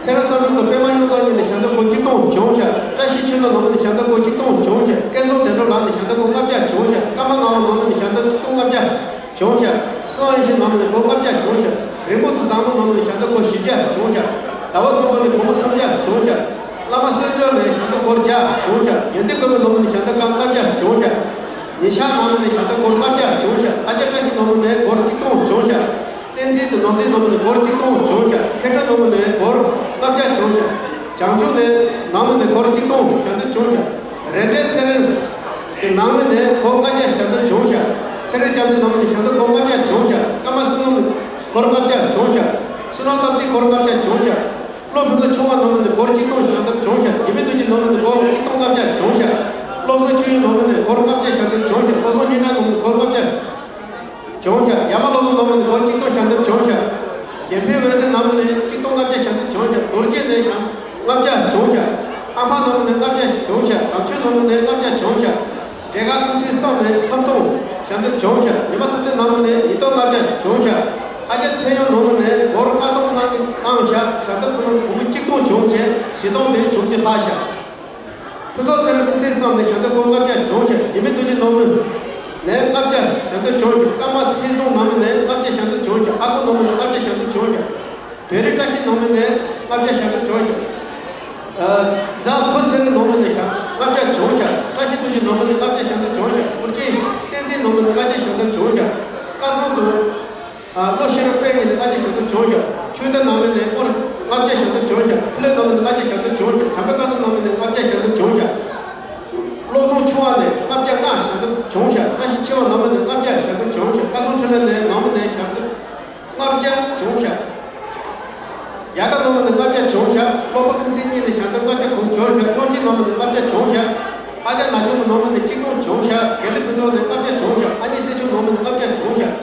ཚེ་རབས་བསམ་གྲུབ་དང་པད་མ་སྨྱོ་རྫོང་གཉིས་ནས་ཞལ་འདེབས་སྒོར་གཅིག་སྟོང་བྱུང་ཞིང་། བཀྲ་ཤིས་ཆོས་ནོར་ནང་མི་ནས་ཞལ་འདེབས་སྒོར་གཅིག་སྟོང་བྱུང་ཞིང་། སྐལ་བཟང་དོན་གྲུབ་ལགས་ནས་ཞལ་འདེབས་སྒོར་ལྔ་བརྒྱ་བྱུང་ཞིང་། ཀརྨ་ངག་དབང་ནང་མི་ནས་ཞལ་འདེབས་གཅིག་སྟོང་ལྔ་བརྒྱ། བྱུང་ཤག་བསོད་ཡེ་ཤེས་ནང་མི་ནས་སྒོར་ལྔ་བརྒྱ་བྱུང་ཤག་རིན་པོ་ཆེ་བཟང་མོ་ནང་མི་ནས་ཞལ་འདེབས་སྒོར་བཞི་བརྒྱ་བྱུང་ཤག་ཟླ་བ་བཟང་པོ་ནས་སྒོར་མོ་སུམ་བརྒྱ་བྱུང་ཤག་བླ་མ་གསོལ་འདེབས་ནས་ཞལ་འདེབས་སྒོར་བརྒྱ་བྱུང་ཤག་ཡོན་ཏན་མགོན་པོ་ནང་མི་ནས་ཞལ་འདེབས་སྒོར་ལྔ་བརྒྱ་བྱུང་ཤག་ཉི་ཤར་ནང་མི་ནས་ཞལ་འདེབས་སྒོར་ལྔ་བརྒྱ་བྱུང་ཤག་ཨ་ཅག་བཀྲ་ཤིས་ནང་མི་ནས་སྒོར་གཅིག་སྟོང་བྱུང་ཤག་བསྟན་འཛིན་དང་ནོར་འཛིན་ནང་མི་ནས་སྒོར་གཅིག་སྟོང་བྱུང་ཤག་མཁས་གྲུབ་ནང་མི་ནས་སྒོར་ལྔ་བརྒྱ་བྱུང་ཤག་བྱང་ཆུབ་ནས་ནང་མི་ནས་སྒོར་གཅིག་སྟོང་ཞལ་འདེབས་བྱུང་ཤག་རེ་འབྲས་ཚེ་རིང་གི་ནང་མི་ནས་སྒོར་ལྔ་བརྒྱ་ཞལ་འདེབས་བྱུང་ཤག་ཚེ་རིང་རྒྱ་མཚོ་ནང་མི་ནས་ཞལ་འདེབས་སྒོར་ལྔ་བརྒྱ་བྱུང་ཤག་ཀརྨ་བསོད་ནམས་སྒོར་ལྔ་བརྒྱ་བྱུང་ཤག་བསོད་ནམས་སྟོབས་ལྡན་སྒོར་ལྔ་བརྒྱ་བྱུང་ཤག་བློ་ཕུན་ཚོགས་ཆུང་བ་ནང་མི་ནས་སྒོར་གཅིག་སྟོང་ཞལ་འདེབས་བྱུང་ཤག་འཇིགས་མེད་རྡོ་རྗེ་ནང་མི་ནས་སྒོར་གཅིག་སྟོང་ལྔ་བརྒྱ་བྱུང་ཤག་བློ་བཟང་ཆོས་དབྱིངས་ནང་མི་ནས་སྒོར་ལྔ་བརྒྱ་ཞལ་འདེབས་བྱུང་ཤག་བློ་བཟང་སྙན་གྲགས་ནང་མི་ནས་སྒོར་ལྔ་བརྒྱ། བྱུང་ཤག་ཡ་མ་བློ་བཟང་ནང་མི་ནས་སྒོར་གཅིག་སྟོང་ཞལ་འདེབས་བྱུང་ཤག་གཞན་ཕན་འོད་ཟེར་ནང་མི་ནས་གཅིག་སྟོང་ལྔ་བརྒྱ་ཞལ་འདེབས་བྱུང་ཤག་རྡོ་རྗེ་ནས་ཀྱང་ལྔ་བརྒྱ་བྱུང་ཤག་ཨ་ཕ་ནང་མི་ནས་ལྔ་བརྒྱ་བྱུང་ཤག་དམ་ཆོས་ནང་མི་ནས་ལྔ་བརྒྱ་བྱུང་ཤག་འབྲས་དཀར་ཀུན་གསལ་བསམ་ནས་སུམ་སྟོང་ཞལ་འདེབས་བྱུང་ཤག་ཉི་མ་ཐུབ་བསྟན་ནང་མི་ནས་ཉིས་སྟོང་ལྔ་བརྒྱ་བྱུང་ཤག་ཨ་ཅག་ཚེ་གཡང་ནང་མི་ནས་སྒོར་ལྔ་སྟོང་གནང་གནང་ཤག་ཞལ་འདེབས་ཁོ་རང་བུ་མོ་གཅིག་སྟོང་བྱུང་བྱས་བཞི་སྟོང་དེ་བྱུང་རྒྱུ་ལྷག་ཤག་ཕུན་ཚོགས་ཚེ་རིང་སྐུ་ཚེ་བསམ་ནས་ཞལ་འདེབས་སྒོར་ལྔ་བརྒྱ་བྱུང་ཞིང་འཇིགས་མེད་རྡོ་རྗེ་ནང་མི་ནས་ལྔ་བརྒྱ་ཞལ་འདེབས་བྱུང་ཞིང་། ཀརྨ་ཚེ་བཟང་ནང་མི་ནས་ལྔ་བརྒྱ་ཞལ་འདེབས་བྱུང་ཞིང་། ཨ་ཁུ་ནང་མི་ནས་ལྔ་བརྒྱ་ཞལ་འདེབས་བྱུང་ཞིང་། བེ་རི་བཀྲ་ཤིས་ནང་མི་ནས་ལྔ་བརྒྱ་ཞལ་འདེབས་བྱུང་ཞིང་། ཨ་རྫ་ཕུན་ཚེ་རིང་ནང་མི་ནས་ཞལ་ལྔ་བརྒྱ་བྱུང་ཞིང་། བཀྲ་ཤིས་རྡོ་རྗེ་ནང་མི་ནས་ལྔ་བརྒྱ་ཞལ་འདེབས་བྱུང་ཞིང་། ཨོ་རྒྱན་བསྟན་འཛིན་ནང་མི་ནས་ལྔ་བརྒྱ་ཞལ་འདེབས་བྱུང་ཞིང་། བཀའ་ཟུར་དུ། ཨ་བློ་ཤེས་རབ་དཔལ་གཉིས་ནས་ལྔ་བརྒྱ་ཞལ་འདེབས་བྱུང་ཞིང་། ཆོས་ལྡན་ནང་མི་ནས་སྒོར་ལྔ་བརྒྱ་ཞལ་འདེབས་བྱུང་ཞིང་། ཕུ་ལེ་ནང་མི་ནས་ལྔ་བརྒྱ་ཞལ་འདེབས་བྱུང་ཞིང་། བྱམས་པ་བཀའ་ཟུར་ནང་མི་ནས་ལྔ་བརྒྱ་ཞལ་འདེབས་བྱུང་ཞིང་། བློ་བཟང་ཆུང་བ་ནས་ལྔ་བརྒྱ་ལྔ་ཞལ་འདེབས་བྱུང་ཞིང་། བཀྲ་ཤིས་ཆེ་བ་ནང་མི་ནས་ལྔ་བརྒྱ་ཞལ་འདེབས་བྱུང་ཞིང་། བཀའ་ཟུར་འཕྲིན་ལས་ནས་ནང་མི་ནས་ཞལ་འདེབས་ལྔ་བརྒྱ་བྱུང་ཞིང་། ཡ་ག་ནང་མི་ནས་ལྔ་བརྒྱ་བྱུང་ཞིང་། བློ་དཔའ་ཁུ་ཚེ་གཉིས་ནས་ཞལ་འདེབས་ལྔ་བརྒྱ་གོང་འབྱོར་ཞིང་། སྙོང་རྗེ་ནང་མི་ནས་ལྔ་བརྒྱ་བྱུང་ཞིང་། ཨ་ཅག་ན་ཆུང་མ་ནང་མི་ནས་གཅིག་སྟོང་བྱུང་ཞིང་། དགེ་ལེགས་ཕུན་ཚོགས་ནས་ལྔ་བརྒྱ་བྱུང་ཞིང་། ཨ་མྱེས་སྲས་ཆུང་ནང་མི་ནས་ལྔ་བརྒྱ་བྱུང་ཞིང་།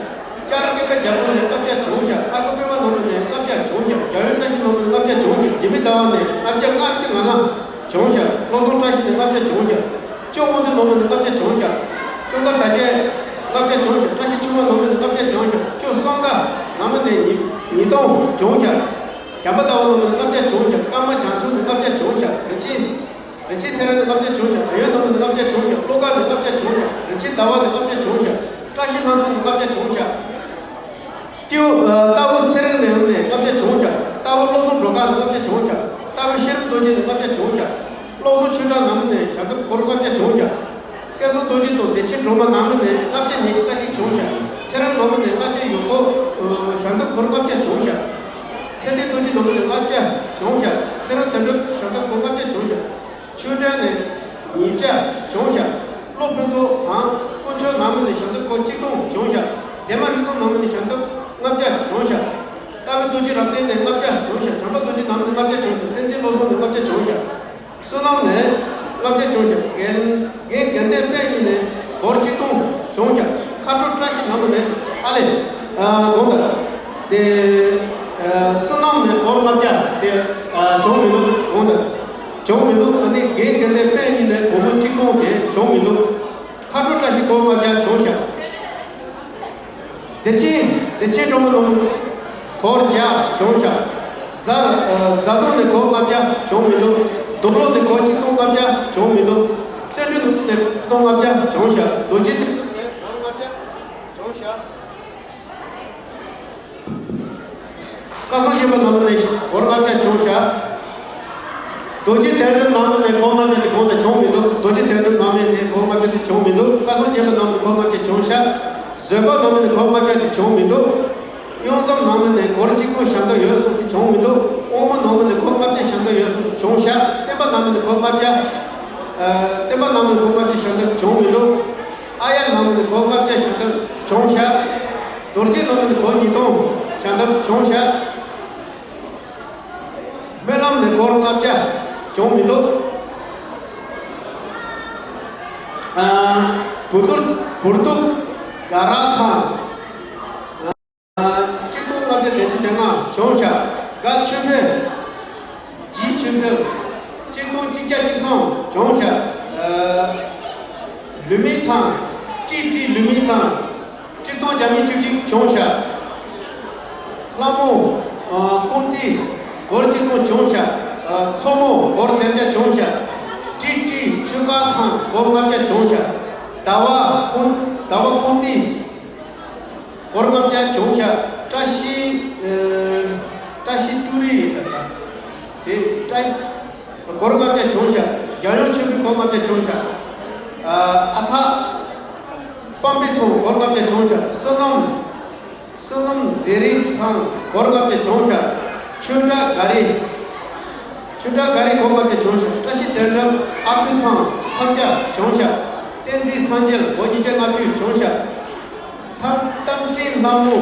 ལྕགས་རི་ཀུན་དགའ་རྒྱལ་པོ་ནས་ལྔ་བརྒྱ་བྱུང་ཞིང་། ཨ་ཁུ་པད་མ་ནང་མི་ནས་ལྔ་བརྒྱ་བྱུང་ཞིང་། རྒྱལ་ཡུམ་བཀྲ་ཤིས་ནང་མི་ནས་ལྔ་བརྒྱ་བྱུང་ཞིང་། འཇིགས་མེད་ཟླ་བ་ནས་ལྔ་བརྒྱ་ལྔ་བཅུ་ང་ལྔ་བྱུང་ཞིང་། བློ་བཟང་བཀྲ་ཤིས་ནས་ལྔ་བརྒྱ་བྱུང་ཞིང་། ཅོ་དབང་འདུས་ནང་མི་ནས་ལྔ་བརྒྱ་བྱུང་ཞིང་། ཀུན་དགའ་དར་རྒྱས་ལྔ་བརྒྱ་བྱུང་ཞིང་། བཀྲ་ཤིས་ཆུང་བ་ནང་མི་ནས་ལྔ་བརྒྱ་བྱུང་ཞིང་། ཅོ་བསམ་དགའ་ནང་མི་ནས་ཉིས་ཉིས་སྟོང་བྱུང་ཞིང་། བྱམས་པ་ཟླ་བ་ནང་མི་ནས་ལྔ་བརྒྱ་བྱུང་ཞིང་། ཀརྨ་བྱང་ཆུབ་ནས་ལྔ་བརྒྱ་བྱུང་ཞིང་། རིན་ཆེན། རིན་ཆེན་ཚེ་རིང་ནས་ལྔ་བརྒྱ་བྱུང་ཞིང་། བལ་ཡུལ་ནང་མི་ནས་ལྔ་བརྒྱ་བྱུང་ཞིང་། བློ་དགའ་ནས་ལྔ་བརྒྱ་བྱུང་ཞིང་། རིན་ཆེན་ཟླ་བ་ནས་ལྔ་བརྒྱ་བྱུང་ཞིང་། བཀྲ་ཤིས་ལྷ་མཚོ་ནས་ལྔ་བརྒྱ་བྱུང་ཤག་ཏེའུ་ཨ་རྟ་ཕོ་ཚེ་རིང་ནས་ཡོང་ནས་ལྔ་བརྒྱ་བྱུང་ཤག་རྟ་ཕོ་བློ་བཟང་སྒྲོལ་དཀར་ནས་ལྔ་བརྒྱ་བྱུང་ཤག་རྟ་ཕོ་ཤེས་རབ་རྡོ་རྗེ་ནས་ལྔ་བརྒྱ་བྱུང་ཤག་བློ་བཟང་ཆོས་གྲགས་ནང་མི་ནས་ཞལ་འདེབས་སྒོར་ལྔ་བརྒྱ་བྱུང་ཤག་སྐལ་བཟང་རྡོ་རྗེ་དང་བདེ་ཆེན་སྒྲོལ་མ་ནང་མི་ནས་ལྔ་བརྒྱ་ཉི་ཤུ་རྩ་གཅིག་བྱུང་ཤག་ཚེ་རིང་ནང་མི་ནས་ལྔ་བརྒྱ་ཡོད་སྐོར་ཞལ་འདེབས་སྒོར་ལྔ་བརྒྱ་བྱུང་ཤག་ཚེ་བརྟན་རྡོ་རྗེ་ནང་མི་ནས་ལྔ་བརྒྱ་བྱུང་ཤག་ཚེ་རིང་དོན་གྲུབ་ཞལ་འདེབས་སྒོར་ལྔ་བརྒྱ་བྱུང་ཤག་ཆོས་སྒྲོན་ནས་ཉིས་བརྒྱ་བྱུང་ཤག་བློ་ཕུན་ཚོགས་དང་དཀོན་མཆོག་ནང་མི་ནས་ཞལ་འདེབས་སྒོར་གཅིག་སྟོང་བྱུང་ཤག་བདེ་མ་རིག་འཛོམས་ནང་མི་ནས་ཞལ་འདེབས་ལྔ་བརྒྱ་བྱུང་ཤག་རྟ་བོ་རྡོ་རྗེ་རབ་བརྟན་ནས་ལྔ་བརྒྱ་བྱུང་ཤག་བྱམས་པ་རྡོ་རྗེ་ནང་མི་ནས་ལྔ་བརྒྱ་བྱུང་ཤག་བསྟན་འཛིན་བློ་བཟང་ནས་ལྔ་བརྒྱ་བྱུང་ཤག་བསོད་ནམས་ནས་ལྔ་བརྒྱ་བྱུང་ཤག་རྒན་རྒན་དགེ་ལྡན་དཔལ་གཉིས་ནས་སྒོར་གཅིག་སྟོང་བྱུང་ཤག་མཁའ་འགྲོ་བཀྲ་ཤིས་ནང་མི་ནས་ཨ་ལེ། ཨ་དགོངས་དག་དེ་ཨ་བསོད་ནམས་ནས་སྒོར་ལྔ་བརྒྱ་དེ་ཨ་བྱུང་མི་འདུག་དགོངས་དག་བྱུང་མི་འདུག་ཨ་ནི་རྒན་དགེ་ལྡན་དཔལ་གཉིས་ནས་སྒོར་མོ་གཅིག་སྟོང་དེ་བྱུང་མི་འདུག་མཁའ་འགྲོ་བཀྲ་ཤིས་སྒོར་ལྔ་བརྒྱ་བྱུང་ཤག་བདེ་ཆེན་བདེ་ཆེན་སྒྲོལ་མ་ནང་སྒོར་བརྒྱ་བྱུང་ཤག་རྫ་ཨ་རྫ་དོང་ནས་སྒོར་ལྔ་བརྒྱ་བྱུང་མི་འདུག་རྡོ་ལོ་ནས་སྒོར་གཅིག་སྟོང་ལྔ་བརྒྱ་བྱུང་མི་འདུག་བརྩོན་འགྲུས་ནས་སྟོང་ལྔ་བརྒྱ་བྱུང་ཤག་རྡོ་རྗེ་གདན་ནས་སྒོར་ལྔ་བརྒྱ་བྱུང་ཤག་སྐལ་བཟང་སྦྱིན་པ་ནང་མི་ནས་སྒོར་ལྔ་བརྒྱ་བྱུང་ཤག་རྡོ་རྗེ་དོན་གྲུབ་ནང་མི་ནས་སྒོར་ལྔ་བརྒྱ་དེ་གོང་དུ་བྱུང་མི་འདུག་རྡོ་རྗེ་དོན་གྲུབ་ནང་མི་ནས་སྒོར་ལྔ་བརྒྱ་དེ་བྱུང་མི་འདུག་སྐལ་བཟང་སྦྱིན་པ་ནང་མི་སྒོར་ལྔ་བརྒྱ་བྱུང་ཤག་བཟོད་པ་ནང་མི་ནས་སྒོར་ལྔ་བརྒྱ་དེ་བྱུང་མི་འདུག་གཡུང་འཛོམས་ནང་མི་ནས་སྒོར་གཅིག་སྟོང་ཞལ་འདེབས་ཡོད་གསུངས་ཏེ་བྱུང་མི་འདུག་དབང་མོ་ནང་མི་ནས་སྒོར་ལྔ་བརྒྱ་ཞལ་འདེབས་ཡོད་གསུངས་ཏེ་བྱུང་ཤག་བསྟན་པ་ནང་མི་ནས་སྒོར་ལྔ་བརྒྱ། ཨ་བསྟན་པ་ནང་མི་ནས་སྒོར་ལྔ་བརྒྱ་ཞལ་འདེབས་བྱུང་མི་འདུག་ཨ་ཡ་ནང་མི་ནས་སྒོར་ལྔ་བརྒྱ་ཞལ་འདེབས་བྱུང་ཤག་རྡོ་རྗེ་ནང་མི་ནས་སྒོར་ཉིས་སྟོང་ཞལ་འདེབས་བྱུང་ཤག་སྨོན་ལམ་ནས་སྒོར་ལྔ་བརྒྱ་བྱུང་མི་འདུག་ཨ་བུར་དུ་བུར་དུ་དགའ་རབ་ཚང་། ཨ་གཅིག་སྟོང་ལྔ་བརྒྱ་བདུན་ཅུ་དོན་ལྔ་བྱུང་ཤག་དགའ་ཆོས་འཕེལ། རྗེ་ཆོས་འཕེལ། གཅིག་སྟོང་གཅིག་བརྒྱ་བཅུ་གསུམ་བྱུང་ཤག་ཨ་ལུས་མེད་ཚང་། ཀྲི་ཀྲི་ལུས་མེད་ཚང་། གཅིག་སྟོང་བརྒྱ་མེད་བཅུ་གཅིག་བྱུང་ཤག་ལྷ་མོ་ཨ་ཀུན་བཏུས་སྒོར་གཅིག་སྟོང་བྱུང་ཤག་ཨ་མཚོ་མོ་སྒོར་བདུན་བརྒྱ་བྱུང་ཤག་ཀྲི་ཀྲི་ཆོས་དཀར་ཚང་སྒོར་ལྔ་བརྒྱ་བྱུང་ཤག་ཟླ་བ་ཀུན་ཟླ་བ་ཀུན་བཏུས་སྒོར་ལྔ་བརྒྱ་བྱུང་ཤག་བཀྲ་ཤིས་ཨ་བཀྲ་ཤིས་ཀྲུའུ་རེན་ཟེར་བ་དེ་བཀྲ་སྒོར་ལྔ་བརྒྱ་བྱུང་ཤག་འཇམ་དབྱངས་ཆོས་འཕེལ་སྒོར་ལྔ་བརྒྱ་བྱུང་ཤག་ཨ་ཨ་ཐག་སྤམ་པའི་ཚང་སྒོར་ལྔ་བརྒྱ་བྱུང་ཤག་བསོད་ནམས། བསོད་ནམས་མཛེས་རིག་ཚང་སྒོར་ལྔ་བརྒྱ་བྱུང་ཤག་ཆོས་གྲགས་དགའ་རིས། ཆོས་གྲགས་དགའ་རིས་སྒོར་ལྔ་བརྒྱ་བྱུང་ཤག་བཀྲ་ཤིས་དོན་གྲུབ་ཨ་ཁུ་ཚང་སུམ་བརྒྱ་བྱུང་ཤག་བསྟན་འཛིན་སངས་རྒྱས་སྒོར་ཉིས་བརྒྱ་ལྔ་བཅུ་བྱུང་ཤག་ཐམ་རྟ་མགྲིན་ལྷ་མོ།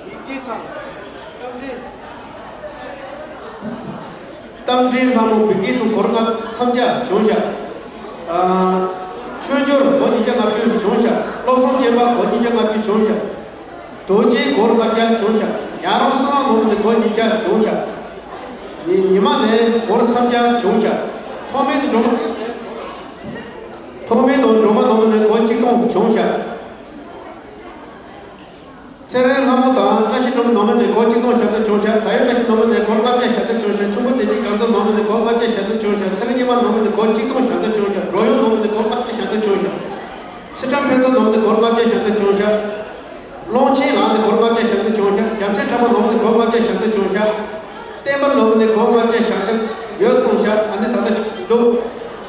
བི་ཀི་ཚང་། རྟ་མགྲིན། རྟ་མགྲིན་ལྷ་མོ་བི་ཀི་ཚང་སྒོར་ལྔ་སུམ་བརྒྱ་བྱུང་ཤག་ཨ་ཆོས་འབྱོར་སྒོར་ཉིས་བརྒྱ་ལྔ་བཅུ་བྱུང་ཤག་བློ་བཟང་སྤྱན་པ་སྒོར་ཉིས་བརྒྱ་ལྔ་བཅུ་བྱུང་ཤག་རྡོ་རྗེ་སྒོར་ལྔ་བརྒྱ་བྱུང་ཤག་ཉ་རོང་བསོད་ནམས་ནོར་བུ་ནས་སྒོར་ཉིས་བརྒྱ་བྱུང་ཤག་ཉི་ཉི་མ་ནས་སྒོར་སུམ་བརྒྱ་བྱུང་ཤག་ཐོགས་མེད་སྒྲོལ་མ། ཐོགས་མེད་དང་སྒྲོལ་མ་ནོར་བུ་ནས་སྒོར་ཆིག་སྟོང་བྱུང་ཤག་ཚེ་རིང་ལྷ་མོ་དང་བཀྲ་ཤིས་སྒྲོལ་མ་ནང་མི་ནས་སྒོར་གཅིག་སྟོང་ཞལ་འདེབས་བྱུང་ཤག་དགྲ་ཡོད་བཀྲ་ཤིས་ནང་མི་ནས་སྒོར་ལྔ་བརྒྱ་ཞལ་འདེབས་བྱུང་ཤག་ཆུ་བོ་བདེ་སྐྱིད་གངས་འཛོམས་ནང་མི་ནས་སྒོར་ལྔ་བརྒྱ་ཞལ་འདེབས་བྱུང་ཤག་ཚེ་རིང་ཉི་མ་ནང་མི་ནས་སྒོར་གཅིག་སྟོང་ཞལ་འདེབས་བྱུང་ཤག་འགྲོ་ཡོང་ནང་མི་ནས་སྒོར་ལྔ་བརྒྱ་ཞལ་འདེབས་བྱུང་ཤག་ཚེ་བཀྲ་ཕུན་ཚོགས་ནང་མི་ནས་སྒོར་ལྔ་བརྒྱ་ཞལ་འདེབས་བྱུང་ཤག་ཀློང་ཆེན་ལགས་ནས་སྒོར་ལྔ་བརྒྱ་ཞལ་འདེབས་བྱུང་ཤག་རྒྱལ་མཚན་གྲགས་པ་ནང་མི་ནས་སྒོར་ལྔ་བརྒྱ་ཞལ་འདེབས་བྱུང་ཤག་བསྟན་པ་ནོར་བུ་ནས་སྒོར་ལྔ་བརྒྱ་ཞལ་འདེབས་ཡོད་གསུངས་ཤག་ཨ་ནི་ད་ལྟ་བྱུང་མི་འདུག་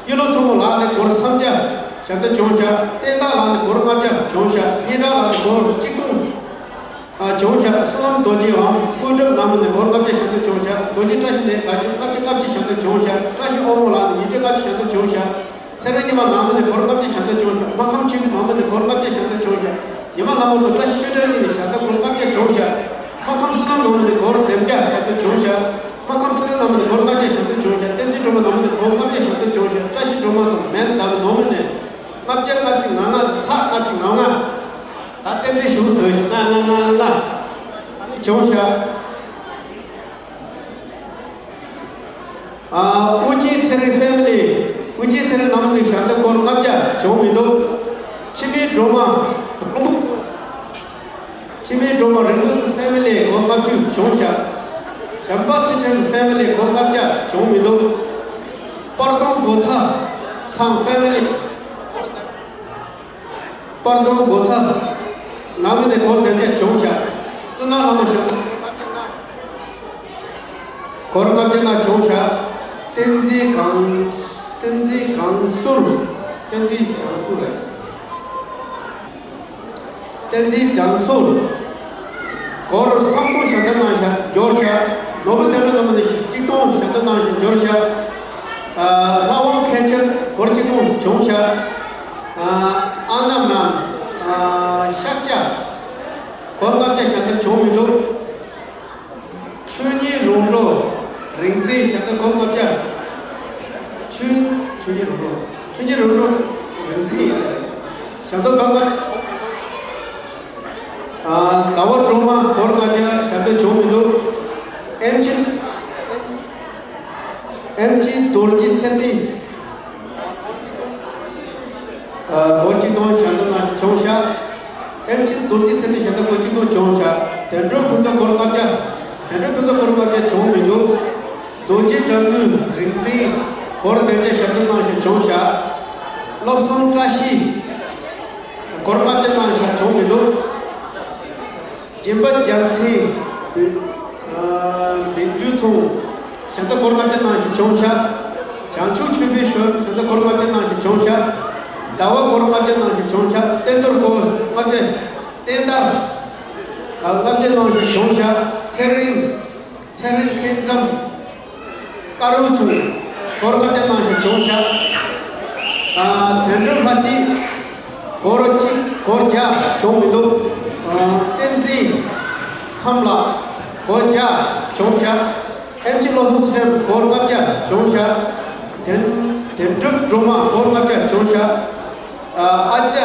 གཡུ་ལོ་མཚོ་མོ་ལགས་ནས་སྒོར་སུམ་བརྒྱ་ཞལ་འདེབས་བྱུང་ཤག་བསྟན་བདག་ལགས་ནས་སྒོར་ལྔ་བརྒྱ་བྱུང་ཤག་སྙན་གྲགས་ལགས་ནས་སྒོར་གཅིག་སྟོང་ཨ་བྱུང་ཤག་བསོད་ནམས་རྡོ་རྗེའམ་ཀུན་གྲུབ་ནང་མི་ནས་སྒོར་ལྔ་བརྒྱ་ཞལ་འདེབས་བྱུང་ཤག་རྡོ་རྗེ་བཀྲ་ཤིས་ནས་དགའ་ཆོས་ལྔ་བརྒྱ་ལྔ་བཅུ་ཞལ་འདེབས་བྱུང་ཤག་བཀྲ་ཤིས་ཨོ་མོ་ལགས་ནས་ཉིས་བརྒྱ་ལྔ་བཅུ་ཞལ་འདེབས་བྱུང་ཤག་ཚེ་རིང་ཉི་མ་ནང་མི་ནས་སྒོར་ལྔ་བརྒྱ་ཞལ་འདེབས་བྱུང་ཤག་སྨར་ཁམས་ཆོས་སྐྱིད་ནང་མི་ནས་སྒོར་ལྔ་བརྒྱ་ཞལ་འདེབས་བྱུང་ཤག་ཉི་མ་ལྷ་མོ་དང་བཀྲ་ཤིས་ཆོས་སྒྲོན་གཉིས་ནས་ཞལ་འདེབས་སྒོར་ལྔ་བརྒྱ་བྱུང་ཤག་སྨར་ཁམས་བསོད་ནམས་ནང་མི་ནས་སྒོར་བདུན་བརྒྱ་ཞལ་འདེབས་བྱུང་ཤག་སྨར་ཁམས་ཚེ་རིང་ནང་མི་ནས་སྒོར་ལྔ་བརྒྱ་ཞལ་འདེབས་བྱུང་ཤག་བསྟན་འཛིན་སྒྲོལ་མ་ནང་མི་ནས་སྒོར་ལྔ་བརྒྱ་ཞལ་འདེབས་བྱུང་ཤག་བཀྲ་ཤིས་སྒྲོལ་མ་དང་མན་ཟླ་བའི་ནང་མི་ནས་ལྔ་བརྒྱ་ལྔ་བཅུ་ང་ལྔ་ཚེག་ལྔ་བཅུ་ང་ལྔ། ད་རྟེན་འབྲེལ་ཞུ་བཟོས་ཤག་ལྔ་ལྔ་ལྔ་ལྔ། ཨ་ནི་བྱུང་ཤག་ཨ་དབུ་ཅན་ཚེ་རིང་ཕེ་མི་ལི། དབུ་ཅན་ཚེ་རིང་ནང་མི་ནས་ཞལ་འདེབས་སྒོར་ལྔ་བརྒྱ་བྱུང་མི་འདུག་འཆི་མེད་སྒྲོལ་མ། འཆི་མེད་སྒྲོལ་མ་རིན་པོ་ཆེ་ཕེ་མི་ལི་སྒོར་ལྔ་བཅུ་བྱུང་ཤག་བྱམས་པ་ཚེ་ཆུང་ཕེ་མི་ལི་སྒོར་ལྔ་བརྒྱ་བྱུང་མི་འདུག་པར་སྟོང་སྒོ་ཚ་ཚང་ཕེ་མི་ལི། པར་འགྲོ་སྒོ་ཚ། ནང་མི་ནས་སྒོར་བདུན་བརྒྱ་བྱུང་ཤག་སུ་ན་ལྷ་མོ་ཤག་སྒོར་ལྔ་བརྒྱ་ན་བྱུང་ཤག་བསྟན་འཛིན་གང་། བསྟན་འཛིན་གང་ཟུར། བསྟན་འཛིན་གང་ཟུར་རེད། བསྟན་འཛིན་རྒྱ་མཚོ། སྒོར་སུམ་སྟོང་ཞལ་འདེབས་གནང་ཤག་འབྱོར་ཤག་ནོར་བུ་དོན་གྲུབ་རྣམ་པ་ནས་གཅིག་སྟོང་ཞལ་འདེབས་གནང་ཤག་འབྱོར་ཤག་ཨ། ལྷ་དབང་མཁན་ཆེན་སྒོར་གཅིག་སྟོང་བྱུང་ཤག་ཨ། ཨ་ན་མ། ཨ། ཤཱཀྱ། སྒོར་ལྔ་བརྒྱ་ཞལ་འདེབས་བྱུང་མི་འདུག་ཆོས་ཉིད་རོང་འབྲོག་རིག་འཛིན་ཞལ་འདེབས་སྒོར་ལྔ་བརྒྱ། ཆོས། ཆོས་ཉིད་རོང་འབྲོག་ཆོས་ཉིད་རོང་འབྲོག་རིག་འཛིན་ཡིན་ཟེར། ཞལ་འདེབས་སྒོར་ལྔ། ཨ། ཟླ་བ་སྒྲོལ་མ་སྒོར་ལྔ་བརྒྱ་ཞལ་འདེབས་བྱུང་མི་འདུག་ཨེམ་ཆི། ཨེམ་ཆི་རྡོ་རྗེ་ཚེ་བརྟན། ཨ། སྒོར་གཅིག་སྟོང་ཞལ་འདེབས་གནང་བྱུང་ཤག་ཨེམ་ཆི་རྡོ་རྗེ་ཚེ་བརྟན་ཞལ་འདེབས་སྒོར་གཅིག་སྟོང་བྱུང་ཤག་དོན་གྲུབ་ཕུན་ཚོགས་སྒོར་ལྔ་བརྒྱ། དོན་གྲུབ་ཕུན་ཚོགས་སྒོར་ལྔ་བརྒྱ་བྱུང་མི་འདུག་རྡོ་རྗེ་དགྲ་འདུལ་རིག་འཛིན་སྒོར་བདུན་བརྒྱ་ཞལ་འདེབས་གནང་བྱུང་ཤག་བློ་བཟང་བཀྲ་ཤིས་སྒོར་ལྔ་བརྒྱ་གནང་ཤག་བྱུང་མི་འདུག་སྦྱིན་པ་རྒྱལ་མཚན། ཨ། མིག་འབྲུ་ཚང་། ཞལ་འདེབས་སྒོར་ལྔ་བརྒྱ་གནང་ཞིག་བྱུང་ཤག་བྱང་ཆུབ་ཆོས་འཕེལ་ཞོལ་ཞལ་འདེབས་སྒོར་ལྔ་བརྒྱ་གནང་ཞིག་བྱུང་ཤག་ཟླ་བ་སྒོར་ལྔ་བརྒྱ་གནང་ཞིག་བྱུང་ཤག་བསྟན་རྡོར་སྒོར་ལྔ་བརྒྱ། བསྟན་དར། ལྔ་བརྒྱ་གནང་ཞིག་བྱུང་ཤག་ཚེ་རིང་། ཚེ་རིང་མཁས་འཛོམས། དཀར་རུ་ཚུང་། སྒོར་ལྔ་བརྒྱ་གནང་ཞིག་བྱུང་ཤག་ཨ། དོན་གྲུབ་ལྷ་སྐྱིད། སྒོར་གཅིག་སྒོར་བརྒྱ་བྱུང་མི་འདུག་ཨ། བསྟན་འཛིན་ཁམས་ལགས། སྒོར་བརྒྱ་བྱུང་ཤག་ཨེམ་ཆི་བློ་བཟང་ཚེ་རིང་སྒོར་ལྔ་བརྒྱ་བྱུང་ཤག་དོན། དོན་གྲུབ་སྒྲོལ་མ་སྒོར་ལྔ་བརྒྱ་བྱུང་ཤག་ཨ། ཨ་ཅག་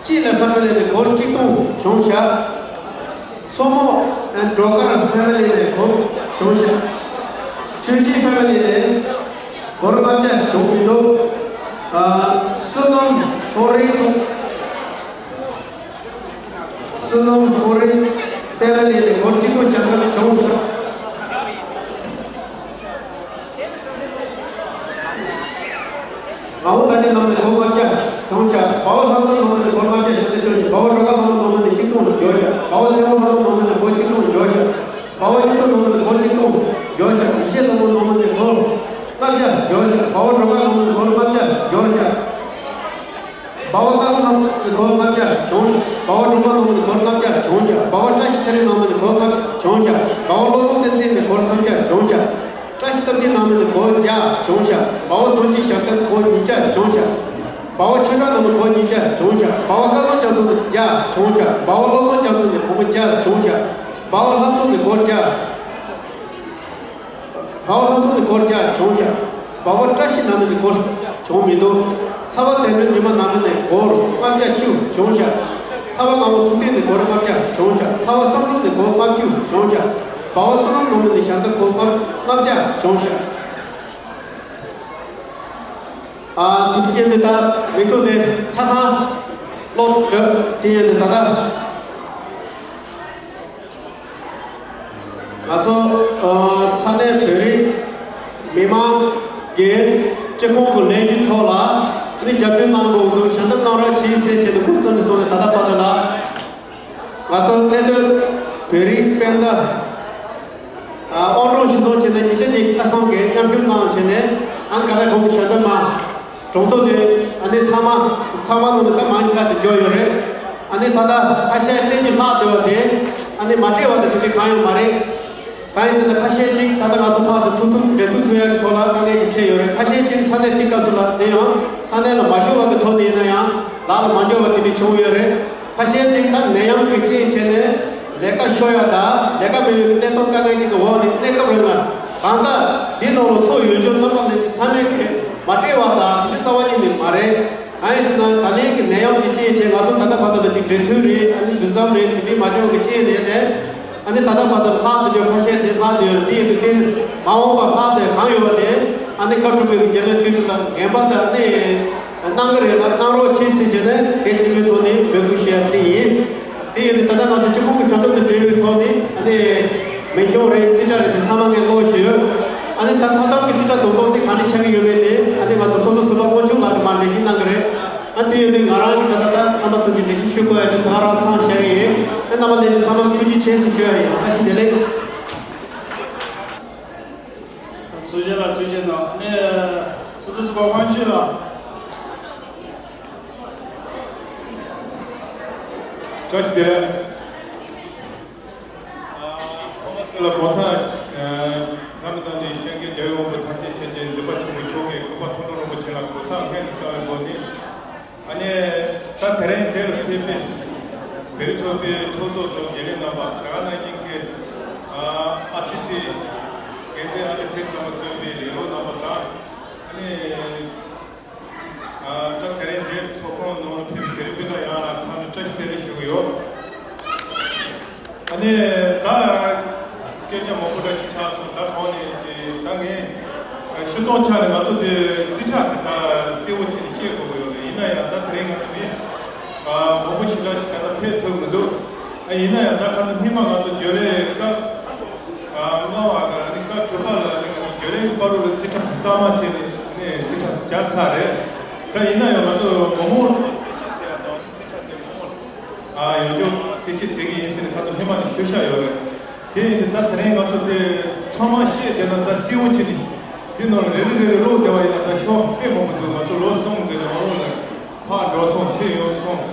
སྤྱི་ལ་ཕ་མ་ལས་ནས་སྒོར་གཅིག་སྟོང་བྱུང་ཤག་མཚོ་མོ་སྒྲོལ་དཀར་ཕེ་མི་ལི་ནས་སྒོར་བྱུང་ཤག་ཆོས་སྐྱིད་ཕེ་མི་ལི་ནས་སྒོར་ལྔ་བརྒྱ་བྱུང་མི་འདུག་ཨ། བསོད་ནམས་ཧོ་རི། བསོད་ནམས་ཧོ་རི་ཕེ་མི་ལི་ནས་སྒོར་གཅིག་སྟོང་ཞལ་འདེབས་བྱུང་ཤག་ངག་དབང་དགའ་ལྡན་ནང་ནས་སྒོར་ལྔ་བརྒྱ་བྱུང་ཤག་བ་བ་ལྷ་ཚང་ནང་ནས་སྒོར་ལྔ་བརྒྱ་ཞལ་འདེབས་བྱུང་ཤག་བ་བ་སྒྲོལ་དཀར་ལྷ་མོ་ནང་ནས་གཅིག་སྟོང་འབྱོར་ཤག་བ་བ་ཚེ་དབང་ལྷ་མོ་ནང་ནས་སྒོར་གཅིག་སྟོང་འབྱོར་ཤག་བ་བ་ཡུལ་ཚོ་ནང་ནས་སྒོར་གཅིག་སྟོང་འབྱོར་ཤག་ཡེ་ཤེས་ལྷ་མོ་ནང་ནས་སྒོར་ལྔ་བརྒྱ་འབྱོར་ཤག་བ་བ་སྒྲོལ་དཀར་ལྷ་མོ་ནང་ནས་སྒོར་ལྔ་བརྒྱ་འབྱོར་ཤག་བ་བ་དཀར་ལྷ་མོ་ནང་ནས་སྒོར་ལྔ་བརྒྱ་བྱུང་ཤག་བ་བ་སྒྲོལ་མ་ནང་ནས་སྒོར་ལྔ་བརྒྱ་བྱུང་ཤག་བ་བ་བཀྲ་ཤིས་ཚེ་རིང་ནང་ནས་སྒོར་ལྔ་བརྒྱ་བྱུང་ཤག་བ་བ་བློ་བཟང་བསྟན་འཛིན་ནས་སྒོར་སུམ་བརྒྱ་བྱུང་ཤག་བཀྲ་ཤིས་སྟོབས་ལྡན་ནང་མི་ནས་སྒོར་བརྒྱ་བྱུང་ཤག་བ་བ་རྡོ་རྗེ་ཞབས་བརྟན་སྒོར་ཉིས་བརྒྱ་བྱུང་ཤག་བ་བ་ཆོས་གྲགས་ནང་མི་སྒོར་ཉིས་བརྒྱ་བྱུང་ཤག་བ་བ་བཀའ་བཟང་རྒྱ་མཚོ་ནས་བརྒྱ་བྱུང་ཤག་བ་བ་བློ་བཟང་རྒྱ་མཚོ་ནས་སྒོར་མོ་བརྒྱ་བྱུང་ཤག་བ་བ་ལྷ་མཚོ་ནས་སྒོར་བརྒྱ། བ་བ་ལྷ་མཚོ་ནས་སྒོར་བརྒྱ་བྱུང་ཤག་བ་བ་བཀྲ་ཤིས་ནང་མི་ནས་སྒོར་བྱུང་མི་འདུག་ཚ་བ་དོན་གྲུབ་ཉི་མ་ནང་མི་ནས་སྒོར་ལྔ་བརྒྱ་བཅུ་བྱུང་ཤག་ཚ་བ་ལྔ་བོ་ཐུགས་ཐིག་ནས་སྒོར་ལྔ་བརྒྱ་བྱུང་ཤག་ཚ་བ་བསམ་གྲུབ་ནས་སྒོར་ལྔ་བཅུ་བྱུང་ཤག་བ་བ་བསོད་ནམས་ནང་མི་ནས་ཞལ་འདེབས་སྒོར་ལྔ་བརྒྱ་བྱུང་ཤག་ཨ། དེ་དུས་ཀྱི་འདི་ལྟར་མི་ཐུབ་ནས་ཆ་ཚང་ཀློག་ཡོད། དེ་ཡིན་དུས་ད་ལྟ་ང་ཚོ་ཨ་ས་གནས་བོད་རིགས་མི་མང་གི་སྤྱི་ཁོག་གི་ལས་འགུལ་ཐོག་ལ་ནི་རྒྱབ་སྐྱོར་གནང་དགོས་འདུག་ཞལ་འདེབས་གནང་རོགས་གྱིས་ཟེར་བྱས་ནས་འགོ་བརྩམས་ནས་སོང་ནས་ད་ལྟ་བར་དུ་ལ། ང་ཚོ་གནས་སྡོད་བོད་རིགས་སྤུན་ཟླ། ཨ། དབང་གྲོང་གཞིས་རྫོང་བྱས་ནས་ཉིས་བརྒྱ་ཉི་ཤུ་རྩ་གསུམ་གྱིས་མཉམ་ཞུགས་གནང་བྱས་ནས་ཨང་ག་ལ་གོང་གི་ཞལ་འདེབས་མ་གྲོང་ཚོ་དེ་ཨ་ནི་ཚང་མ་ཚང་མ་ནང་ནས་ད་མང་ཆེ་ད་དེ་འབྱོར་ཡོད་རེད། ཨ་ནི་ད་ལྟ་ཁ་ཤས་སྟེང་གི་ལྷག་བསྡད་པ་དེ་ཨ་ནི་མ་སྤྲད་པ་དེ་དེ་འདྲ་གང་ཡང་མ་རེད། གང་ཡིན་ཟེར་ན་ཁ་ཤས་ཅིག་ད་ལྟ་ང་ཚོ་ཕར་ཚུར་ཐུག་ཐུག་འབྲེལ་གཏུག་བཟོ་ཡག་གི་ཐོག་ལ་དཀའ་ངལ་ཅིག་འཕྲད་ཡོད་རེད། ཁ་ཤས་ཅིག་ས་གནས་དེ་སྐབས་སུ་ལ་དེ་ཡང་ས་གནས་ལ་མ་ཤོར་བ་གི་ཐོག་ནས་ཡིན་ན་ཡང་ལག་ལ་མ་འབྱོར་བ་དེ་འདྲ་བྱུང་ཡོད་རེད། ཁ་ཤས་ཅིག་ད་ནད་ཡམས་ཀྱི་རྐྱེན་བྱས་ནས་ལས་ཀ་ཤོར་ཡ་དང་ལས་ཀ་མེད་པའི་གནས་སྟངས་དཀའ་ངལ་ཅིག་གི་འོག་ནས་གནས་སྐབས་རིང་ལ་གང་ལྟར་འདི་ནང་ལ་ཐོ་ཡོད་རྒྱུ་རྣམ་པ་ལས་ཀྱི་ཚང་མས་ཀྱི་མ་སྤྲད་པ་དང་དེ་འདྲ་རྩ་བ་ཉིད་ནས་མ་རེད། གང་ཡིན་ཟེར་ན་ད་ལན་གྱི་ནད་ཡམས་ཀྱི་རྐྱེན་བྱས་ང་ཚོ་ད་ལྟ་བར་དུ་ལ་ཅིག་འབྲེལ་མཐུད་རེད། ཨ་ནི་འདུ་འཛོམས་རེད། དེ་འདྲའི་མ་བྱུང་གི་རྐྱེན་དེ་ནས་ཨ་ནི་ད་ལྟ་བར་དུ་ལྷག་ཏུ་འཇོག་ཁ་ཤས་དེ་ལྷག་ཏུ་ཡོད་རེད། དེ་ཡིན་དུས་དེ་མ་འོངས་པར་ལྷག་ཏུ་གང་ཡོད་པ་དེ་ཨ་ནི་བཀའ་སྒྲུབ་པའི་རྒྱལ་བའི་དུས་སུ་དང་རྒན་པ་དང་ཨ་ནི་གནང་གི་རེད་ལ་གནང་རོགས་བྱེད་ཟེར་བྱས་ནས་གལ་ཆེན་པོའི་ཐོག་ནས་འབོད་སྐུལ་ཞུ་ཡ་དེ་ཡིན། དེ་ཡིན་དུས་ད་ལྟ་ང་ཚོ་སྤྱི་ཁོག་གི་ཞལ་འདེབས་དང་འབྲེལ་བའི་ཐོག་ནས་ཨ་ནི་མིང་གཞུང་རེད། རྩིས་ཁྲ་རེད། དེ་ཚང་མ་ངས་ཀློག་ཞུ། ཨ་ནི་ད་མཐའ་མཚམས་ཀྱི་རྩིས་ཁྲ་དོན་ཐོག་དེ་ག་འདྲ་ཆགས་ཀྱི་ཡོད་མེད་དེ་ཨ་ནི་ང་ཚོ་ཚོགས་གཙོ་ཟུར་པ་དབང་ཕྱུག་ལགས་ཀྱིས་མར་འགྲེལ་བཤད་གནང་གི་རེད། ད་དེ་ཡོད་དུས་ང་རང་གིས་ད་ལྟ་ད་རྣམ་པ་ཐམས་ཅད་འགྲེལ་བཤད་ཞུ་དགོས་ཡ་དེ་ད་ག་རང་ཚང་བཞག་གི་ཡིན། ཨེ་རྣམ་པ་ལྷན་རྒྱས་ཚང་མ་ལ་ཐུགས་རྗེ་ཆེ་ཟེར་ཞུ་ཡ་ཡིན། བཀྲ་ཤིས་བདེ་ལེགས། ཚུལ་ཆེན་ལགས་ཚུལ་ཆེན་ལགས་ནས་ཚོགས་གཙོ་ཟུར་པ་དབང་ཕྱུག་ལགས། བཀྲ་ཤིས་བདེ་ལེགས། ཨ་ཐོག་མ་དེ་ལ་གོང་ས་ཨ་བླ་མ་དང་འདྲེས་སྐྱབས་མགོན་རྒྱལ་བའི་དབང་པོ་ཐམས་ཅད་མཁྱེན་ཅིང་གཟིགས་པ་ཆེན་པོ་མཆོག་གིས་འཕགས་པ་མཐོང་གྲོལ་རིན་པོ་ཆེ་ལ་གུས་ཕྱག་སྔོན་དུ་བསྐྱང་བའི་སྒོ་ནས། ཨ་ནི་ད་དེ་རིང་འདིར་ཕེབས་པའི་བོད་རིགས་ཚོགས་པའི་ཚོགས་གཙོ་དང་རྒྱུན་ལས་རྣམ་པ། དེ་ག་ནང་བཞིན་གྱི་ཨ་ཨ་སི་ཊི་འགན་འཛིན་ཨ་ཅག་ཚེ་བཟང་པོ་གཙོས་པའི་ལས་རོགས་རྣམ་པ་དང་། ཨ་ནི་ཨ་ད་དེ་རིང་འདིར་ཚོགས་ཁང་ནང་ལ་ཕེབས་པའི་བོད་རིགས་སྤུན་ཟླ་ཡོངས་ལ་འཚམས་འདྲི་བཀྲ་ཤིས་བདེ་ལེགས་ཞུ་གི་ཡོད། ཨ་ནི་ད་སྐད་ཆ་མང་པོ་འདྲ་ཞིག་ཆགས་སོང་། ད་གོང་ནས་དེ་ད་ངས་སྤྱིར་བཏང་ཆ་ནས་ང་ཚོ་དེ་རྩིས་ཁྲ་དེ་ད་གསལ་བོ་བྱས་ནས་བཤད་དགོས་ཀྱི་ཡོད་རེད། ཡིན་ན་ཡང་ད་དེ་རིང་ང་ཚོ་མི་མང་པོ་ཞེ་དྲག་ཅིག་ད་ལྟ་ཕེབས་ཐུབ་མི་འདུག་ཨ་ཡིན་ན་ཡང་ད་ཁ་སང་སྔོན་མ་ང་ཚོ་བརྗོད་རེས་སྐབས་ལྔ་པ་ག་ཨ་ནི་སྐབས་དྲུག་པ་ལ་ཨ་ནི་ང་ཚོ་བརྗོད་རེས་བར་དུ་ལ་རྩིས་ཁྲ་གཙང་མ་བྱས་ནས་ཨ་ནི་རྩིས་ཁྲ་སྦྱར་ཚར་རེད། ད་ཡིན་ན་ཡང་ང་ཚོ་མང་མང་རྩིས་ཁྲ་དེ་མང་མང་། ཨ་ཡོང་རྒྱུ་གསལ་བཤད་བྱེད་ཀྱི་ཡིན་ཟེར་ནས་ཁ་སང་སྔོན་མ་ནས་ཞུ་བཞག་ཡོད་རེད། དེ་ཡིན་དུས་ད་དེ་རིང་ང་ཚོ་འདི་ཚང་མ་བཤད་བསྡད་ན་ད་གསལ་བོ་བྱས་ནས་འདི་ནང་ལ་རེ་རེ་རེ་རེ་ཀློག་བསྡད་པ་ཡིན་ན་ད་ཤོག་དཔེ་མང་པོ་འདུག་ང་ཚོ་ལོ་གསུམ་འདི་ནང་ལོགས་ལ་ཕར་འགྲོ་སོང་ཕྱིར་ཡོང་སོང་།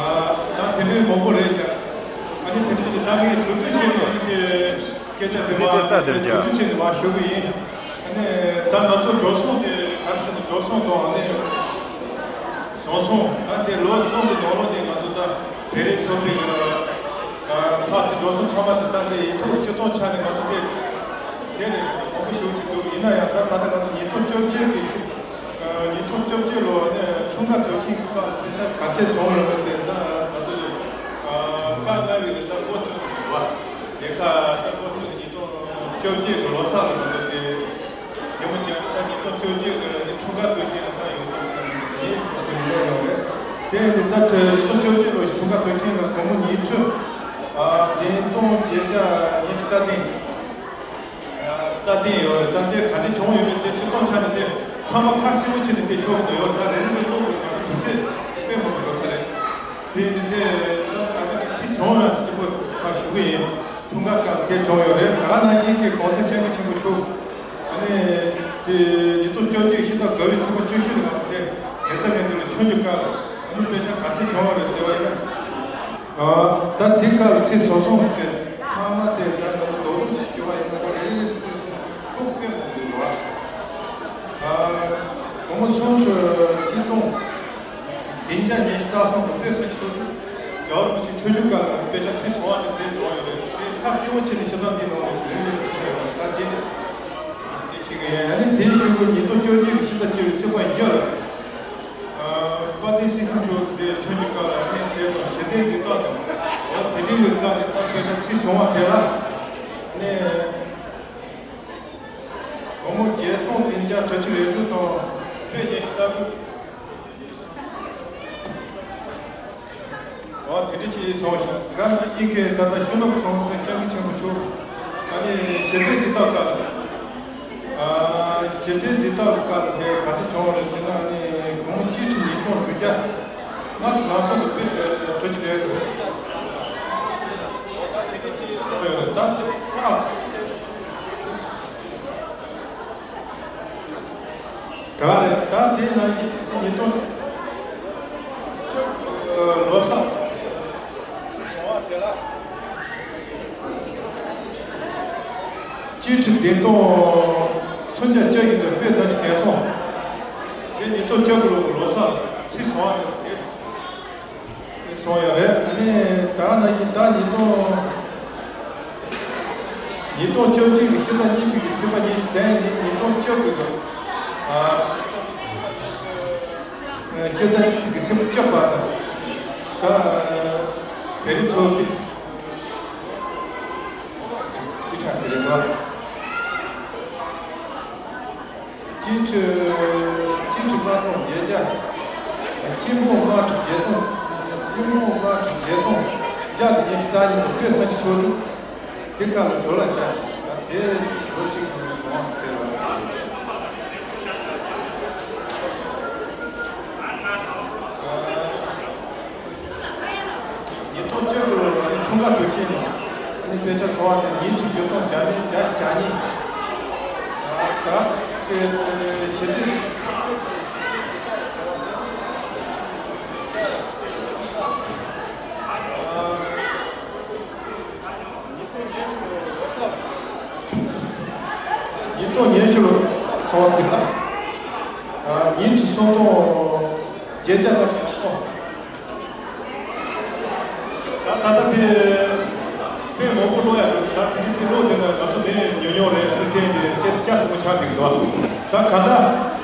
ཨ་ད་དེ་འདྲའི་མང་པོ་རེད་ཤག་ཨ་ནི་དེ་འདྲའི་ད་ངས་མདོར་བསྡུས་བྱས་ནས་ཨ་ནི་དེ་སྐད་ཆ་དེ་མ་དེ་མདོར་བསྡུས་བྱས་ནས་མ་ཞུ་གི་ཡིན། ཨ་ནི་ད་ང་ཚོ་འགྲོ་སོང་དེ་ག་རེ་བྱས་ནས་འགྲོ་སོང་དང་ཨ་ནི། བཟོ་ཚོང་ད་དེ་ལོ་གསུམ་གྱི་ནང་ལོགས་ནས་ང་ཚོ་ད་བོད་རིགས་ཚོགས་པའི་གི་ཨ་ཕར་ཚུར་འགྲོ་སོང་ཚང་མ་དེ་ད་དེ་ཡིག་ཐོག་སྤྱིར་བཏང་ཆ་ནས་ང་ཚོ་དེ་དེ་ནས་མང་པོ་ཞེ་པོ་ཅིག་འདུག་ཡིན་ན་ཡང་ད་ད་ལྟ་ང་ཚོ་ཉིས་སྟོང་བཅོ་བརྒྱད་ཀྱི་ཨ་ཉིས་སྟོང་བཅོ་བརྒྱད་ལོ་ནས་འཁྲུངས་སྐར་དུས་ཆེན་གྱི་སྐབས་དཔེ་ཆ་ག་ཚད་བཟོས་ཡོད་མེད་དེ་ད་ང་ཚོ་ཨ་བཀའ་གནང་བའི་གི་ད་འགོ་བཙུགས་ནས་འདུག་བ། ལས་ཀ་ད་འགོ་བཙུགས་ནས་ཉིས་སྟོང་བཅོ་བརྒྱད་ཀྱི་ལོ་གསར་ལ་ང་ཚོ་དེ། རྒྱལ་མོ་རྒྱལ་པོ་ད་ཉིས་སྟོང་བཅོ་བརྒྱད་ཀྱི་འཁྲུངས་སྐར་དུས་ཆེན་ལ་ད་ཡོང་གི་ཟེར་ནས་ཡིན་ང་ཚོ་ཡོང་ཡོང་རེད། དེ་ཡིན་དུས་ད་ཉིས་སྟོང་བཅོ་བརྒྱད་ལོའི་འཁྲུངས་སྐར་དུས་ཆེན་ལ་དགོང་མོ་ཉི་ཤུ་ཨ་བདུན་སྟོང་བརྒྱད་བརྒྱ་ཉི་ཤུ་རྩ་བདུན་རྩ་བདུན་ཡོད་རེད། ད་འདིར་ག་འདྲ་བྱུང་ཡོད་མེད་དེ་སྤྱིར་བཏང་ཆ་ནས་དེ་ཚང་མ་ཁ་གསལ་པོ་བྱས་ནས་དེ་ཤོད་དགོས་ཡོད་རེད། ད་རེ་རེ་ལ་ཀློག་དགོས་ང་ཚོ་དུས་ཚོད་དཔེ་མང་པོ་འགྲོ་ས་རེད། དེ་ནི་དེ་ད་ད་ལྟ་ཅི་བྱུང་ཡང་གཅིག་པོ་ད་ཞུ་གི་ཡིན། འཁྲུངས་སྐར་སྐབས་དེ་བྱུང་ཡོད་རེད། ད་ག་ནང་བཞིན་གྱི་གོང་ས་སྐྱབས་མགོན་ཆེན་པོ་མཆོག་ཨ་ནི་དེ་ཉིས་སྟོང་བཅོ་བརྒྱད་ཕྱི་ཟླ་དགུ་པའི་ཚེས་པ་བཅུ་བཞི་ལ་ང་ཚོ་དེ་དེ་ལྟ་མེད་དུ་ལ་ཆོས་ཀྱི་སྐབས་ཨ་ནི་དཔེ་ཆ་ག་ཚད་བྱུང་བ་རེད་ཟེར་བ་ཡིན་ན། ད་དེ་སྐབས་ཚེས་བཟང་སོང་གི་ཚང་མ་དེ་ད་ང་ཚོ་རྡོག་རྡོག་ཞིག་ཞུ་བ་ཡིན་ན་ད་རེ་རེ་རེ་ཚོགས་དཔེ་མང་པོ་འདུག་བ། དགོང་མོ་སུམ་ཅུ་ཆིག་སྟོང་། བདུན་བརྒྱ་ཉི་ཤུ་རྩ་གསུམ་དང་དཔེ་སུམ་ཅུ་སོ་དྲུག་རྒྱལ་བ་རིན་པོ་ཆེ་ཆོས་རྒྱུད་སྐབས་ལ་དཔེ་ཆ་ཁྲིད་སོང་བ་དེ་འདྲས་སོང་ཡོད་རེད། དེ་ཁ་གསལ་པོ་བྱས་ནས་ཤེས་སྟངས་འདི་ནང་ལ་རིམ་བཞིན་ཁྲིད་ཤག་ཡོད་རེད། ད་དེ་དེ་ཞིག་ཡིན། ཨ་ནི་དེའི་གཞུག་གུ་ཉིས་སྟོང་བཅོ་བརྒྱད་ཀྱི་ཕྱི་ཟླ་བཅུ་པའི་ཚེས་པ་བཞི་ལ་དཔལ་ལྡན་སྲིད་སྐྱོང་མཆོག་དེ་ཆོས་རྒྱུད་སྐབས་ལ་ཨ་ནི་དེ་དང་ཞི་བདེའི་གཟེངས་རྟགས་དང་འོ་དེ་འདྲའི་གི་སྐབས་ལ་ད་དཔེ་ཆ་ཁྲིད་སོང་བ་དེ་ལ་ཨ་ནི། སྒོར་མོ་བརྒྱད་སྟོང་བདུན་བརྒྱ་དྲུག་ཅུ་རེ་དྲུག་དང་དཔེ་ཉི་ཤུ་རྩ་དྲུག་འོ་དེ་འདྲ་ཅིག་སོང་ཤག་འགའ་ན་ཨིན་ཁའི་ད་ལྟ་ཤུ་ནུབ་གོང་ས་སྐྱབས་མགོན་ཆེན་པོ་མཆོག་ཨ་ནི་ཞི་བདེའི་གཟེངས་རྟགས་སྐབས་ལ། ཨ་ཞི་བདེའི་གཟེངས་རྟགས་སྐབས་ལ་དེ་ག་ཚོད་བྱུང་བ་རེད་ཟེར་ན་ཨ་ནི་སྒོར་མོ་གཅིག་ཁྲི་ཉིས་སྟོང་དྲུག་བརྒྱ། ལྔ་ཁྲི་ལྷག་སོང་དུ་དཔེ་དྲུག་ཅུ་རེ་དྲུག་ད་ཨ། ད་རེད། ད་དེ་ནང་བཞིན་ཉིས་སྟོང་ལོ་གསར་གཅིག་ཁྲི་བདུན་སྟོང་སུམ་བརྒྱ་བཅུ་བཞི་དང་དཔེ་ལྟ་ཅི་བསྡད་སོང་། དེ་ཉིས་སྟོང་བཅུ་དགུ་ལོ་ལོ་གསར་ཚེས་སོང་བ་རེད། སོང་ཡོད་རེད། ཨ་ནི་ད་ནང་བཞིན་ད་ཉིས་སྟོང་ཉིས་སྟོང་བཅོ་བརྒྱད་ཀྱི་ཕྱི་ཟླ་གཉིས་པའི་གི་ཚེས་པ་ཉི་ཤུ་དང་ཉིས་སྟོང་བཅུ་དགུ་གི་ཨ་ཕྱི་ཟླ་གཉིས་པའི་གི་ཚེས་པ་བཅུ་པ་དང་ད་བོད་རིགས་ཚོགས་པའི་རྩིས་ཁྲ་དེ་རེད་པ། གཅིག་ཁྲི་གཅིག་ཁྲི་ལྔ་སྟོང་བརྒྱད་བརྒྱ། གཅིག་འབུམ་ལྔ་ཁྲི་བརྒྱད་སྟོང་། གཅིག་འབུམ་ལྔ་ཁྲི་བརྒྱད་སྟོང་བརྒྱ་དང་ཉི་ཤུ་རྩ་གཉིས་དང་དཔེ་སུམ་ཅུ་སོ་དྲུག་དེ་སྐབས་ལ་ཌོ་ལར་བརྒྱ་ཞིག་ད་དེ་ལོ་གཅིག་གི་ནང་ལ་བྱུང་བ་དེ་ལ། འཁྲུངས་སྐར་དུས་ཆེན་ནང་ཨ་ནི་དཔེ་ཆ་ཚོང་བ་དེ་ཉིན་གཅིག་བརྒྱད་སྟོང་བརྒྱ་མེད་བརྒྱ་ཞིག་བྱ་ཉིན། ད་དེ་དེ་ནས་ཞི་བདེ། ཉིས་སྟོང་ཉི་ཤུ་ལོ་ཚོང་བ་འདི་ལ་ཉིན་གཅིག་སུམ་སྟོང་བརྒྱད་བརྒྱ་ལྔ་བཅུ་ཞིག་ཚོང་། ད་ད་ལྟ་དེ་དཔེ་མང་པོ་ཀློག་ཡ་འདུག་ད་དེ་འདྲ་ཞིག་ཀློག་བསྡད་ན་ང་ཚོ་མི་ཉུང་ཉུང་རེད། དེ་བརྟེན་ཏེ་སྐད་ཆ་ཞིབ་མོ་ཆགས་འགྲིག་འདུག་ད་གང་ལྟར་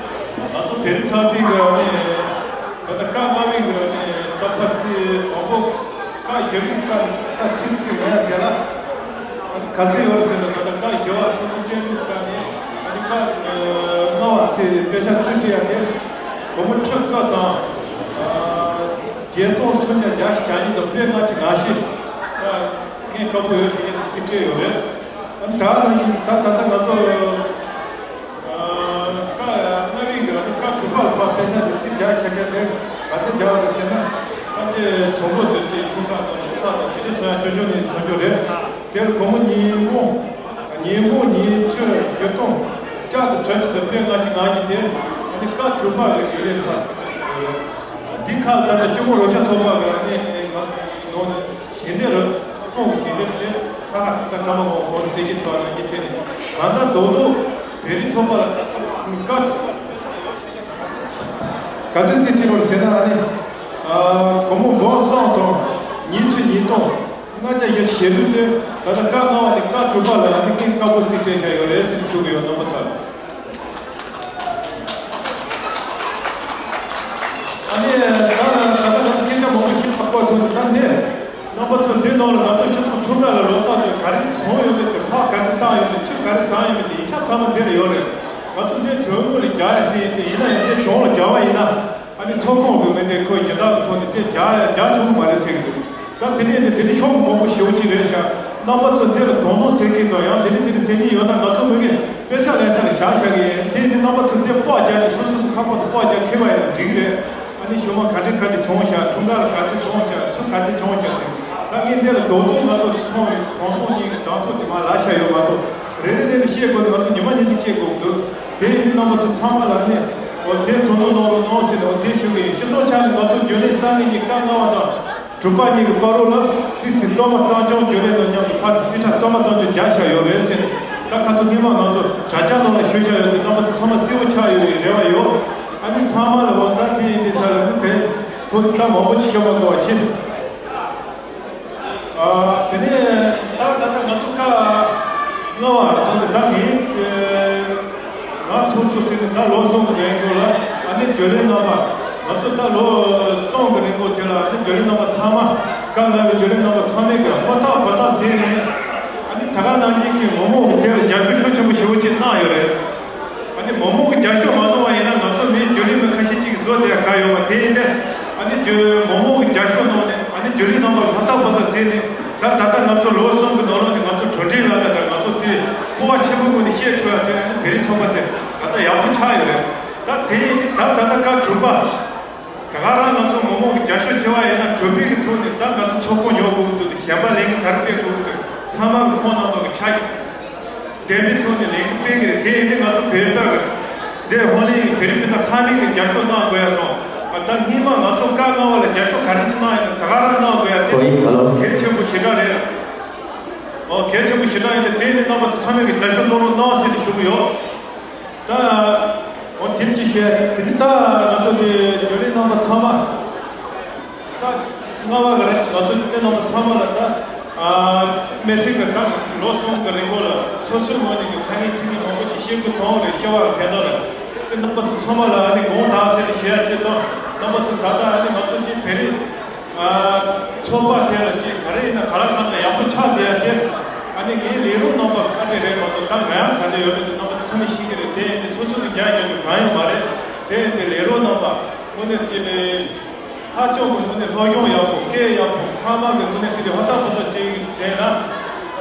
ང་ཚོ་བོད་རིགས་ཚོགས་པའི་གི་ཨ་ནི་ད་ལྟ་བཀའ་མངགས་པའི་གི་ཨ་ནི་ད་ཕར་ཚིག་དང་པོ་བཀའ་བཞི་པའི་བཀའ་བཀའ་ཚིག་གཅིག་ཡོད་ཡ་དེ་ལ་ག་ཚོད་ཡོད་རེད་ཟེར་ན། ད་ལྟ་བཀའ་བཞི་པ་ཚོགས་གཙོ་སྤྱི་འཐུས་བཀའ་ནས་ཨ་ནི་བཀའ་ལྔ་པ་ཚེ་དཔེ་ཆ་རྩིས་སྤྲད་ཡ་དེ་སྒོར་མོ་ཁྲི་ལྔ་དང་བརྒྱད་སྟོང་སུམ་བརྒྱ་བརྒྱད་ཅུ་གྱ་གཉིས་དང་དཔེ་ལྔ་བཅུ་ང་བཞི་ད་ངས་དཀར་པོ་ཡོད་ཞེས་རྩིས་སྤྲད་ཡོད་རེད། ཨ་ནི་ད་ད་ད་ལྟ་ང་ཚོ་བཀའ་ལྔ་པའི་གི་ཨ་ནི་བཀའ་དྲུག་པ་ལ་ཕར་དཔེ་ཆ་དེ་རྩིས་རྒྱག་ཁྱེད་ཀྱི་དེ་ག་ཚོད་རྒྱག་པ་རེད་ཟེར་ན། ད་ལྟའི་ཚོགས་འདུ་དེ་ཚོའི་ཆུང་ཁག་དང་ཆུང་ཁག་དང་ཇི་འདྲ་སོང་ཡ་སྐྱོན་བརྗོད་ནས་བཟོ་རྒྱུ་རེད། དེར་སྒོར་མོ་ཉིས་འབུམ་ཉིས་འབུམ་ཉིས་ཁྲི་བཞི་སྟོང་བརྒྱ་དང་གྲངས་ཅིག་དང་དཔེ་ལྔ་བཅུ་ང་གཉིས་དེ་ཨ་ནི་བཀའ་དྲུག་པ་གི་རྒྱུན་ལས་ཁག་འདི་ཁག་ད་ལྟ་ཤོག་བུ་རོགས་སྐྱོར་ཚོགས་པ་གི་ཨ་ནི་ནང་ནས་ཞལ་འདེབས་རུ་ཁོང་གི་ཞལ་འདེབས་དེ་ཁ་ཁ་ད་ཁ་མ་ངོ་གོང་གསལ་གྱི་ཚོགས་ལ་ངེས་ཆེ་ནས་གང་ལྟར་རྡོག་རྡོག་བོད་རིགས་ཚོགས་པ་ལ་ད་ལྟ་བཀའ་ག་ཚོད་རྩིས་སྤྲད་ཡོད་ཟེར་ན་ཨ་ནི་སྒོར་མོ་འབུམ་གསུམ་དང་ཉིས་ཁྲི་ཉིས་སྟོང་ལྔ་བརྒྱ་ཞེ་དྲུག་དེ་ད་ལྟ་བཀའ་མངགས་པ་ནས་བཀའ་དྲུག་པ་ལ་ཨ་ནི་ངས་བཀའ་པོད་རྩིས་སྤྲད་བཞག་ཡོད་རེད་ཟེར་ནས་ཞུ་གི་ཡོད། རྣམ་པ་ཚོར་ཨ་ནི་ད་ད་ལྟ་ང་ཚོ་སྐད་ཆ་མང་པོ་ཞིག་ཐག་པ་ཐུག་ད་ནས་རྣམ་པ་ཚོ་འདི་ནང་ལ་ང་ཚོ་ཤོག་ཐོག་འཁྲུངས་སྐར་ལ་ལོ་གསར་དེ་ག་རེ་བྱུང་ཡོད་མེད་དེ་ཕག་ག་ཚོད་བཏང་ཡོད་མེད་ཆུ་ག་རེ་བཟང་ཡོད་མེད་དེ་ཡིག་ཆ་ཚང་མ་འདི་ལ་ཡོད་རེད། ང་ཚོ་འདི་གྱོང་ངོས་ལ་རྒྱག་ཡ་ཟེར་ཡིན་དེ་ཡིན་ན་ཡང་འདི་གྱོང་ལ་རྒྱག་པ་ཡིན་ན། ཨ་ནི་ཚོགས་ཁོངས་ཀྱི་མི་སྣས་ཁོའི་སྦྱིན་བདག་གི་ཐོག་ནས་དེ་རྒྱག་རྒྱག་ཆོག་གི་མ་རེད་ཟེར་གི་འདུག་ད་དེ་ནས་ནི་དེ་ནི་ཤོག་བུ་མང་པོ་ཞེ་པོ་ཅིག་རེད་ཤག་རྣམ་པ་ཚོ་འདི་ལ་དོ་སྣང་ཟེར་མཁན་དང་ཡང་དེ་ནི་འདི་ལ་ཟེར་མཁན་ཡོད་ན་ང་ཚོ་མི་གིས་དཔེ་ཆ་ལེན་ས་ལ་བཞག་བཞག་གི་ཡིན། དེ་ནི་རྣམ་པ་ཚོ་འདི་སྤོ་བརྒྱབ་ནས་སོ་སོ་སོ་ཁ་པར་དུ་སྤོ་བརྒྱབ་འཁྱེར་བ་ཡིན་ན་འགྲིག་གི་རེད། ཨ་ནི་ཞུ་མ་ག་འདྲ་ག་འདྲ་བྱུང་ཤག་འཁྲུངས་སྐར་ལ་ག་འདྲ་སོང་ཤག་ཚུར་ག་འདྲ་བྱུང་ཤག་ཟེར། ད་ངས་འདི་ལ་རྡོག་རྡོག་ང་ཚོ་ཚོང་ཡོད་ཚོང་སོང་གཉིས་ཀྱི་གདམ་ཐོ་དེ་མར་ལབ་བཞག་ཡོད་མ་གཏོགས་རེ་རེ་རེ་རེ་བཤད་དགོས་ནི་ང་ཚོ་ཉི་མ་ཉིན་གཅིག་བཤད་དགོས་ཀྱི་འདུག་དེ་ཡིན་དུས་རྣམ་པ་ཚོ་ཚང་མ་ལ་ནི་འོ་དེ་དོ་སྣང་གནང་རོགས་གནང་ཟེར་ནས་འོ་དེ་ཞུ་གི་ཡིན། སྤྱི་བཏང་ཆ་ནས་ང་ཚོ་རྒྱུན་ལས་གསར་རྙིང་གཉིས་བཀའ་ལྔ་པ་དང་དྲུག་པ་གཉིས་ཀྱི་བར་རོ་ལ་རྩིས་དེ་གཙང་མ་གཙང་རྐྱང་རྒྱུན་ལས་དང་མཉམ་དུ་ཕར་ཚུར་རྩིས་ཁྲ་གཙང་མ་གཙང་རྐྱང་རྒྱག་བཞག་ཡོད་རེད་ཟེར་ནས། ད་ཁ་ཐུག་སྔོན་མ་ང་ཚོ་དྲ་རྒྱ་ནང་ལ་ཞུ་བཞག་ཡོད་དུས་རྣམ་པ་ཚོ་ཚང་མ་གསལ་པོ་ཆགས་ཡོད་པའི་རེ་བ་ཡོད། ཨ་ནི་ཚང་མ་ལ་འོ་ད་དེ་ཡིན་དེ་ས་ལ་ནི་དེ་ཐོག་ད་མང་པོ་ཅིག་ཤོད་མ་དགོས་པ་བྱེད། དེ་ནས་ད་ད་ལྟ་ང་ཚོ་བཀའ་ལྔ་པ་ཚོ་གི་ད་ངས་ང་ཚོ་ཚོ་ཟེར་ནས་ད་ལོ་གསུམ་གི་རིང་ལ་ཨ་ནི་རྒྱུན་ལས་རྣམ་པ་ང་ཚོ་ད་ལོ་གསུམ་གི་རིང་ལ་དེ་ལ་ཨ་ནི་རྒྱུན་ལས་རྣམ་པ་ཚང་མ་བཀའ་ལྔ་པའི་རྒྱུན་ལས་རྣམ་པ་ཚང་མས་གི་ཧུར་ཐག་ཧུར་ཐག་ཟེར་ནས་ཨ་ནི་ད་ག་ནང་བཞིན་གྱི་མི་མང་གི་དེ་ལ་རྒྱབ་སྐྱོར་ཤུགས་ཆེན་པོ་ཞེ་པོ་ཅིག་གནང་ཡོད་རེད། ཨ་ནི་མི་མང་གི་རྒྱབ་སྐྱོར་མ་གནང་བ་ཡིན་ན་ང་ཚོ་མི་རྒྱུན་ལས་མི་ཁ་ཤས་ཅིག་གིས་བཟོ་བསྡད་ག་ཡོད་པ་དེ་ཡིན་ཏེ། ཨ་ནི་རྒྱུན་མི་མང་གི་རྒྱབ་སྐྱོར་གནང་ནས་ཨ་ནི་རྒྱུན་ལས་རྣམ་པ་ཧུར་ཐག་ཧུར་ཐག་ཟེར་ནས་ད་ད་ལྟ་ང་ཚོ་ལོ་གསུམ་གི་ནང་ལོགས་ནས་ང་ཚོ་གྲུབ་འབྲས་ལ་ད་ང་ཚོ་དེ་སྤོབས་པ་ཆེན་པོའི་ངོས་ནས་བཤད་ཆོག་ཡ་དེ་ཨ་ནི་བོད་རིགས་ཚོགས་པ་དེ་ད་ལྟ་ཡག་པོ་ཆགས་ཡོད་རེད། ད་དེ་ཡིན་ད་ད་ལྟ་བཀའ་དྲུག་པ་ད་ག་རང་ང་ཚོ་མི་མང་གི་རྒྱབ་སྐྱོར་ཆེ་བ་ཡིན་ན་གྲུབ་འབྲས་ཀྱི་ཐོག་ནས་ད་ང་ཚོ་ཚོགས་ཁོངས་ཉོ་དགོས་ཀྱི་འདུག་གཞན་པ་ལས་འགུལ་ག་རེ་སྤེལ་དགོས་ཀྱི་འདུག་ཚང་མ་གི་ཁོང་རྣམ་པ་གི་ཆ་ལྡན་པའི་ཐོག་ནས་ལས་འགུལ་སྤེལ་གི་རེད། དེ་ཡིན་དུས་ང་ཚོ་བོད་པ་གི་འདི་ཧོ་ལི་བོད་རིགས་སྤུན་ཟླ་ཚང་མས་གི་རྒྱབ་སྐྱོར་གནང་དགོས་ཡ་དང་། ད་སྔོན་མ་ང་ཚོ་བཀའ་ལྔ་པ་ལ་རྒྱབ་སྐྱོར་ག་རེ་ཞིག་གནང་ཡོད་ན་ད་ག་རང་གནང་དགོས་ཡ་དེ་ཨོ་ཡིན། ཧ་ལོ། གལ་ཆེན་པོ་ཞེ་དྲག་རེད། ཨོ་གལ་ཆེན་པོ་ཞེ་དྲག་ཡིན་དུས་དེ་ནི་རྣམ་པ་ཚོ་ཚང་མས་གི་རྒྱབ་སྐྱོར་གནང་རོགས་གནང་ཟེར་ནས་ཞུ་གི་ཡོད། ད་ཨོ་དེ་ཅི་བཤད་དེ་ནི་ད་ང་ཚོ་འདི་རྒྱུན་ལས་རྣམ་པ་ཚང་མ། ད་ལྔ་པ་ག་རེ་ང་ཚོ་དེ་རྣམ་པ་ཚང་མ་ལ་ད་ཨ་མི་སེར་གི་ད་ལོ་གསུམ་གི་རིང་ལ་སོ་སོའི་ངོས་ནས་ཀྱི་ཐ་སྙད་ཚིག་ངན་མང་པོ་ཅིག་བཤད་དགོས་དོན་རེད། བཤད་པ་ལ་ཕན་ཐོགས་རེད། དེ་རྣམ་པ་ཚོ་ཚང་མ་ལ་ཨ་ནི་དགོངས་དག་ཟེར་ནས་ཞུ་ཡ་ཆེད་དུ་རྣམ་པ་ཚོ་ད་ལྟ་ཨ་ནི་ང་ཚོ་ཅིག་བོད་རིགས་ཨ་ཚོགས་པ་དེ་ལ་ཅིག་ག་རེ་ཡིན་ན་ག་ལ་གང་ལ་ཡག་པོ་ཆགས་བསྡད་ཡ་དེ་ཨ་ནི་ངའི་ལས་རོགས་རྣམ་པ་བཀའ་དྲིན་རེད་མ་གཏོགས་ད་ང་ཡང་ག་འདྲ་ཡོད་མེད་དེ་རྣམ་པ་ཚོ་ཚང་མས་ཤེས་ཀྱི་རེད། དེ་ཡིན་དུས་སོ་སོ་གི་རྒྱ་རྒྱག་རྒྱུ་གང་ཡང་མ་རེད། དེ་ཡིན་དུས་ལས་རོགས་རྣམ་པ་དངོས་གནས་ཅིག་ནས། ཧ་ཅང་གི་ངོས་ནས་སློབ་སྦྱོང་ཡག་པོ་སྐད་ཡག་པོ་ཚང་མ་གི་ངོས་ནས་དེ་འདྲའི་ཧུར་ཐག་ཧུར་ཐག་བྱས་བྱས་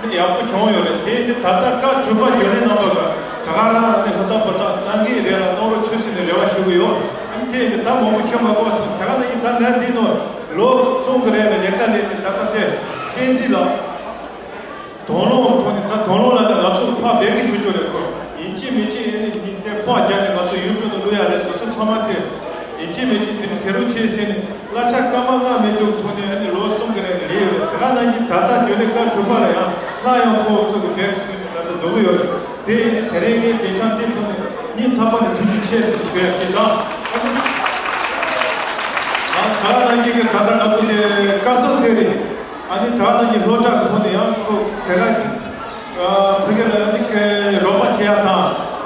ན་ཡག་པོ་བྱུང་ཡོད་རེད། དེ་ནི་ད་ལྟ་བཀའ་དྲུག་པ་རྒྱུན་ལས་རྣམ་པ་གི་ད་ག་རང་ནས་ཧུར་ཐག་ཧུར་ཐག་གནང་གི་རེད་ལ་གནང་རོགས་བྱོས་ཟེར་ནས་རེ་བ་ཞུ་གི་ཡོད། ཨ་ནི་དེ་ཡིན་དུས་ད་མང་པོ་ཤོད་མ་དགོས་པ་དང་ད་ག་ནང་བཞིན་ད་ང་འདི་ནང་ལོ་གསུམ་གི་རིང་ལ་ལས་ཀ་ལས་ནས་ད་ལྟ་དེ་ བསྟན་འཛིན་ལགས། དོན་ལོ་ཐོག་ནས་ད་དོན་ལོ་ལ་ནི་ང་ཚོ་ཕར་བེད་ཀྱི་ཞུ་རྒྱུ་རེད། ཁོ་ཡིན་གཅིག་མིན་གཅིག་ཨ་ནི་ཉིན་དེ་པར་རྒྱག་ནས་ང་ཚོ་ཡུ་ཊུབ་ནང་བླུག་ཡ་རེད། སོ་སོ་ཚང་མ་དེ་ཡིན་གཅིག་མིན་གཅིག་དེ་ནི་ཟེར་རོགས་བྱེད་ཟེར་ནས་གླ་ཆ་སྐར་མ་ལྔ་མེད་རྒྱུ་ཐོག་ནས་ཨ་ནི་ལོ་གསུམ་གྱི་རིང་ནས་ལས་ཡོད་རེད། དེ་ག་ནང་བཞིན་ད་ལྟ་རྒྱུན་ལས་སྐབས་དྲུག་པ་ལ་ཡང་སླར་ཡང་ཁོ་ཚོ་གི་བེད་ཀྱི་ཞུ་ནས་ད་ལྟ་བཟོ་གི་ཡོད་རེད། དེ་ཡིན་དེ་རིང་ངས་དེ་ཆང་དེ་ཐོག་ནས་སྙིང་ཐག་པ་ནས་ཐུགས་རྗེ་ཆེ་ཟེར་ཞུ་ཡ་ཅིག་དང་། ཨ་ནི་ད་ག་ནང་བཞིན་གྱི་ད་ལྟ་ང་ཚོ་དེ་བཀའ་ཟུར་ཚེ་རིང་། ཨ་ནི་ད་ནང་གི་སློབ་གྲྭ་གི་ཐོག་ནས་ཡང་ཁོ་དེ་ག་ཨ་ཕ་གི་ལ་ཨ་ནི་ཀའི་རོགས་པ་བྱེད་ཡག་དང་།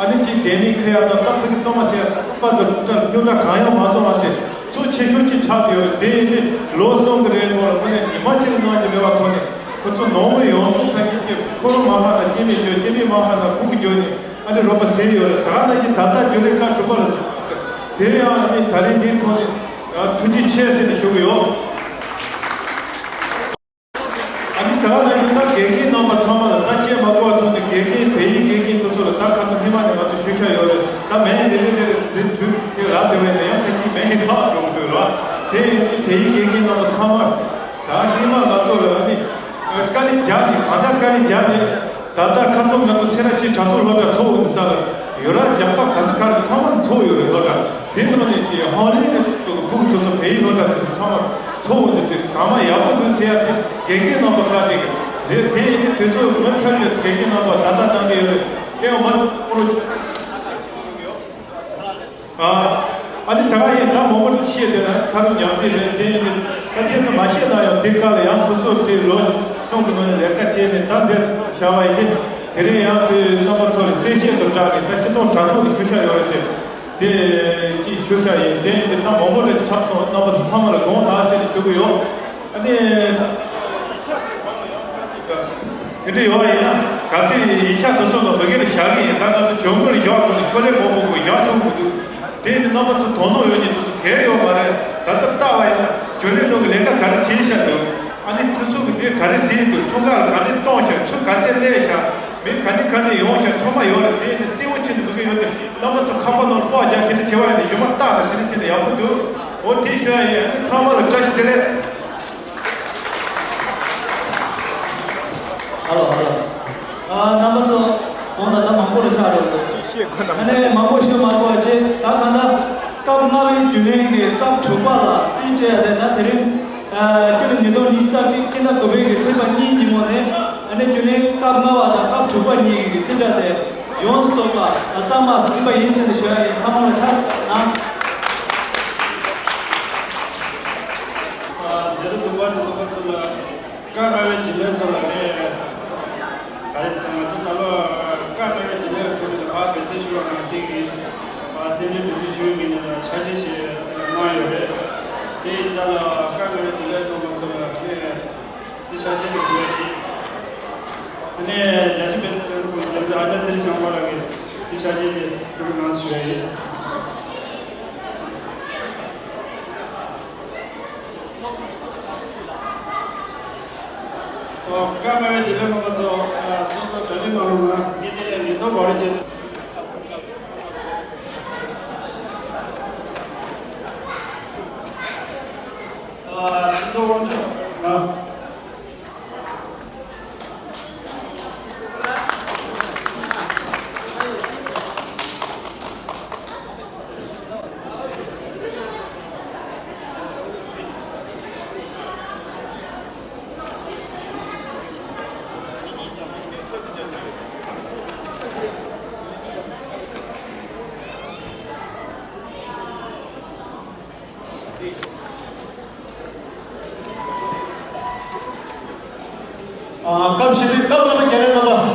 ཨ་ནི་ཅིག་དེ་ནི་ཁ་ཡག་དང་། ད་ཕ་གི་གཙང་མ་བྱེད་ཡག་དང་། པ་དུ་སློབ་གྲྭ་གང་ཡང་མ་སོང་བ་དེ་ཚོ་ཆེ་ཤོས་ཅིག་ཆགས་ཡོད་རེད། དེ་ཡིན་དུས་ལོ་གསུམ་གི་རིང་ངོ་ལ་དངོས་གནས་ཉི་མ་གཅིག་ལ་གནང་རྒྱུ་མེད་པ་ཐོག་ནས་ཁོ་ཚོ་ནང་མི་ཡོངས་རྫོགས་ཕ་གི་ཅིག་ཁོ་རང་མ་ཧ་ན་སྐྱེ་མི་འགྱོ། སྐྱེ་མི་མ་ཧ་ན་སྤུ་གུ་འགྱོ་ནས་ཨ་ནི་རོགས་པ་ཟེར་ཡོད་རེད། ད་ནང་གི་ད་ལྟ་རྒྱུན་ལས་སྐབས་དྲུག་པ་ལ་སོང་། དེ་ཡང་ཨ་ནི་ད་རིང་འདིའི་ཐོག་ནས་ཐུགས་རྗེ་ཆེ་ཟེར་ནས་ཞུ་གི་ཡོད། ཨ་ནི་ད་ནང་གི་ད་དགེ་རྒན་རྣམ་པ་ཚང་མ་ལ་ད་སྐྱེས་མ་གོ་བ་ཐོག་ནས་དགེ་རྒན་བོད་ཡིག་དགེ་རྒན་དེ་ཚོ་ལ་ད་ཁ་ཐུག་སྔོན་མ་ནས་ང་ཚོ་ཞུ་འཆར་ཡོད་རེད། ད་མེ་ཡིན་རེ་རེ་རེ་རེ་ཟེར་དུས་དེ་རག་བསྡད་པ་ཡིན་ན་ཡང་ཁ་ཅིག་མེ་ཡིན་ཁག་འགྲོ་གི་འདུག་ར། དེ་ཡིན་དུས་དེ་ཡིན་དགེ་རྒན་རྣམ་པ་ཚང་མ་ད་སྔོན་མ་ང་ཚོ་ལ་ཨ་ནི་དཀའ་ལས་རྒྱག་ནས་གང་ལྟར་དཀའ་ལས་རྒྱག་ནས་ད་ལྟ་ཁ་ཚོན་ང་ཚོ་སེ་ར་བྱེས་དྲ་ཐོག་སློབ་གྲྭ་ཚོགས་འདུ་ས་ལ་ཡོད་ར། རྒྱག་པ་ག་ས་ག་རེ་ཚང་མ་ཚོགས་ཡོད་རེད། སློབ་གྲྭ་དེ་ནང་ནས་ཀྱི་ཧོང་ལེ་ནས་ཕྲུ་གུ་དེ་ཚོ་བལ་ཡུལ་སློབ་གྲྭ་དེ་ཚོ་ཚང་མ་ཚོགས་འདུ་དེ་གང་མ་ཡག་པོ་འདུག་ཟེར་ཡ་དེ་དགེ་རྒན་རྣམ་པ་བཀའ་དྲིན་གྱི་རེད། དེ་ཡིན་དུས་དེ་ཚོ་མུ་མཐུད་དེ་དགེ་རྒན་རྣམ་པ་ད་ལྟ་གནང་གི་ཡོད་རེད། དེ་ཡང་མ་ཨ་ཨ་ནི་ད་ག་ཡིན་ད་མང་པོ་བཤད་བསྡད་ན་ཁ་རུ་ཉམས་ཟིན་རེད། དེ་ཡིན་དུས་ད་དེ་ཚོ་མ་བཤད་ན་ཡང་དེ་ག་ལ་ཡང་སོ་སོར་དེ་ལོ་གསུམ་གྱི་ནང་ནས་ལས་ཀ་བྱས་ནས་ད་འདིར་བཞག་པ་ཡིན་དུས་དེ་རིང་ཡང་དེ་རྣམ་པ་ཚོ་ལ་གསལ་བཤད་དུ་བསྒྲགས་ནས་ད་སྤྱི་གཏོང་དྲ་ཐོག་ཏུ་ཞུ་བཞག་ཡོད་རེད། དེ་དེ་ཅིག་ཞུ་བཞག་ཡིན། དེ་ཡིན་དུས་ད་མང་པོ་རེ་ཆགས་སོང་། རྣམ་པ་ཚོ་ཚང་མ་ལ་དགོངས་དག་ཟེར་ནས་ཞུ་གི་ཡོད། ཨ་ནི། དེ་འདྲ་ཡོད་པ་ཡིན་ན་ག་ཚོད་ཡིག་ཆ་དེ་ཚོ་ལ་མི་སྒེར་བཞག་གི་ཡིན། ད་ང་ཚོ་གྱོང་གུན་བཞག་དགོས་ནས་ཤོ་ལེ་མང་པོ་དགོས་བཞག་ཆོག་མི་འདུག་དེ་ནི་རྣམ་པ་ཚོ་དོ་སྣང་ཡོད་མཁན་དེ་ཚོ་གལ་ཡོད་མ་རེད། ད་ལྟ་བལྟ་བ་ཡིན་ན་རྒྱུན་ལས་ནང་གི་ལས་ཀ་ག་རེ་བྱས་བཞག་འདུག་ཨ་ནི་ཚོ་ཚོ་གི་དེ་ག་རེ་ཟིན་འདུག་འཁྲུངས་སྐར་ལ་ག་འདྲས་གཏོང་བཞག་ཚོ་ག་ཚད་སླེབས་བཞག་མི་ག་ནས་ག་ནས་ཡོང་བཞག་ཚང་མ་ཡོད་རེད། དེ་ནི་གསལ་བོ་བྱས་ནས་འདུག་གི་ཡོད་དེ་རྣམ་པ་ཚོ་ཁ་པར་ནང་ལ་པར་རྒྱག་དེ་འདྲ་བྱས་པ་ཡིན་ན་རྗེས་མ་བལྟ་ན་དེ་འདྲ་བྱས་ན་ཡག་པོ་འདུག་འོ་དེ་ཞུ་ཡ་ཡིན། ཨ་ནི་ཚང་མ་ལ་བཀྲ་ཤིས་བདེ་ལེགས། ཧ་ལོ་ཧ་ལོ། ཨ་རྣམ་པ་ཚོ་དགོངས་དག་ད་མང་པོ་ལ་ཆགས་འགྲོ་གི་འདུག་ཨ་ནི་མང་པོ་ཞུ་མ་དགོས་པ་བྱས། ད་གང་ལྟར་སྐབས་ལྔ་པའི་རྒྱུན་ལས་ཀྱི་སྐབས་དྲུག་པ་ལ་རྩིས་སྤྲད་ཡ་དེ་ད་དེ་རིང་སྤྱི་ལོ་ཉིས་སྟོང་ཉི་ཤུ་རྩ་གཅིག་སྤྱི་ཟླ་དགུ་པའི་གི་ཚེས་པ་གཉིས་ཉིན་མོ་ནས་ཨ་ནི་རྒྱུན་ལས་སྐབས་ལྔ་པ་དང་སྐབས་དྲུག་པ་གཉིས་ཀྱི་རྩིས་ཁྲ་དེ་ཡོངས་སུ་རྫོགས་པ་གཙང་མ་ཟིན་པ་ཡིན་ཟེར་ནས་ཞུ་ཡ་ཡིན། ཚང་མ་ལ་ཕྱག་གནང་། ཨ་མཛད་རིམ་དང་པོ་དེ་ལ་ཕེབས་པ་ཚོ་ལ་བཀའ་གནང་བའི་རྒྱུན་ལས་ཚོ་ལ་ངས་ག་རེ་ཟེར། ང་ཚོ་ད་ལོ་བཀའ་གནང་བའི་རྒྱུན་ལས་ཚོ་ལ་ཕར་འབད་བརྩོན་ཞུ་བ་ནང་བཞིན་གྱི་ཕར་བཙན་བྱོལ་བོད་དུ་བཞུགས་མཁན་ལ་ཕྱག་རྗེས་ཞེས་གནང་ཡོད་རེད། དེ་ཡིན་ཙང་ལ་བཀའ་གནང་བའི་རྒྱུན་ལས་ཚོ་ལ་ངས་དེ་ཕྱག་རྗེས་ནས་ཕུལ་ཡ་ཡིན། དེ་ནས་རྒྱ་ཆེ་བའི་སྐུ་ངོ་རྒྱལ་སྲས་ཨ་ཅག་ཚེ་རིང་བྱམས་པ་ལགས་ཀྱིས་དེ་ཕྱག་རྗེས་དེ་ཕུལ་གནང་ཞུ་ཡ་ཡིན། ཨོ། བཀའ་གནང་བའི་རྒྱུན་ལས་རྣམ་པ་ཚོ། ཨ། སོ་སོ་གྲ་སྒྲིག་གནང་རོགས་གནང་། ངས་དེ་ཡང་ཉེན་རྟོག་སྒོ་རེ་བྱེད། ཨ། སྤྱི་ཚོགས་དབང་ཆ་ང་། ཨ། སྐབས་བཞི་པའི་སྐབས་ལྔ་པའི་རྒྱུན་ལས་རྣམ་པ།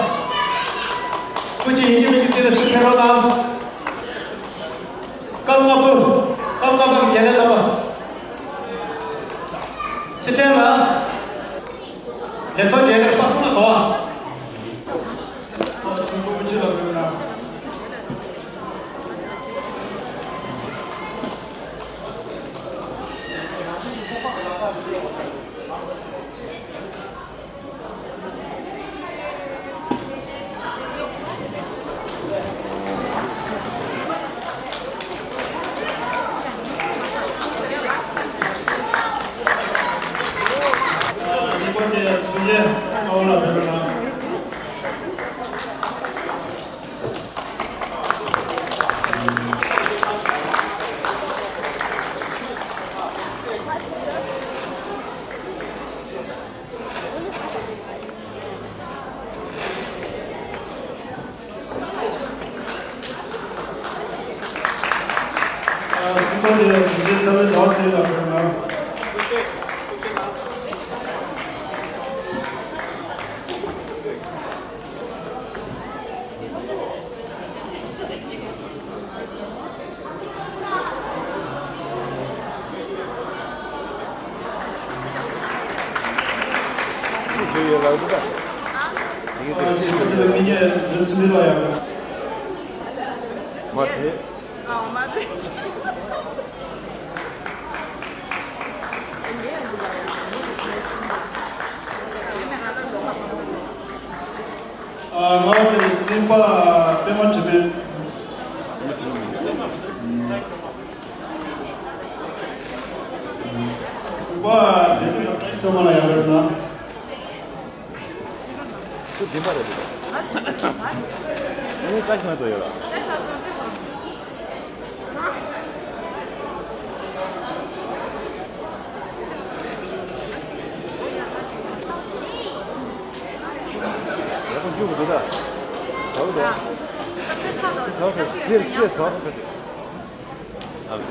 སྐུ་མཁྱེན་ཡིན་གཅིག་མིན་གཅིག་དེ་ལ་ཚུར་ཕེབས་རོགས་གནང་། སྐབས་ལྔ་པ། སྐབས་ལྔ་པ་གི་རྒྱུན་ལས་རྣམ་པ། ཚུར་ཕེབས་ལ། ལས་ཐོག་རྒྱུན་ལས་པ་སུ་ལ་གོ་བ། ཨ། ཚོགས་འདུ་དབུ་འབྱེད་ལ་ཕེབས་གནང་། ཨ། རིམ་པ་དེ་ ལ་ཕེབས་རོགས་གནང་། གསུམ་པ་དེ་དྲུང་ཆེ་ཚེ་རིང་ཟླ་བ་ཚེ་རིང་ལགས་ཕེབས་རོགས་གནང་། ལྔ་པ་དེ་རྩིས་པ་པད་མ་དྲི་མེད། དྲུག་པ་བདེ་སྐྱིད་བཀྲ་ཤིས་སྟོན་པ་ལགས་ཡར་ཕེབས་གནང་། ཁྱོད་བདེན་པ་རེད་འདུག་ངས་བཀྲ་ཤིས་མ་གཏོགས་ཡོད་ར། ཡག་པོ་འཇུག་གི་འདུག་ད། ཟ་གི་འདུག་ཟ་གི་འདུག་ཤེས་ཤེས་ཟ་གི་འདུག་ཨ།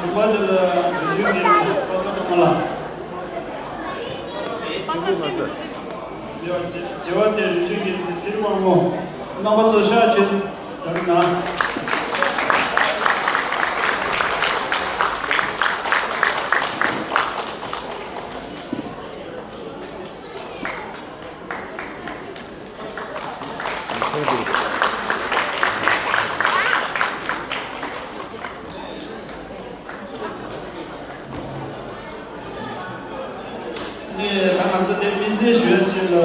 དྲུག་པ་དེ་ལ་རིག་གཞུང་འགན་འཛིན་པ་སངས་ཁྲོམ་ལགས། བྱེ་བ་དེ་རིག་གཞུང་འགན་འཛིན་ཚེ་རིང་དབང་མོ། རྣམ་པ་ཚོ་ཤག་བྱས་ཏེ་ཡར་ལངས། ནས་ད་ང་ཚོ་དེ་དམིགས་བསལ་ཞུ་ཡ་ཅིག་ལ།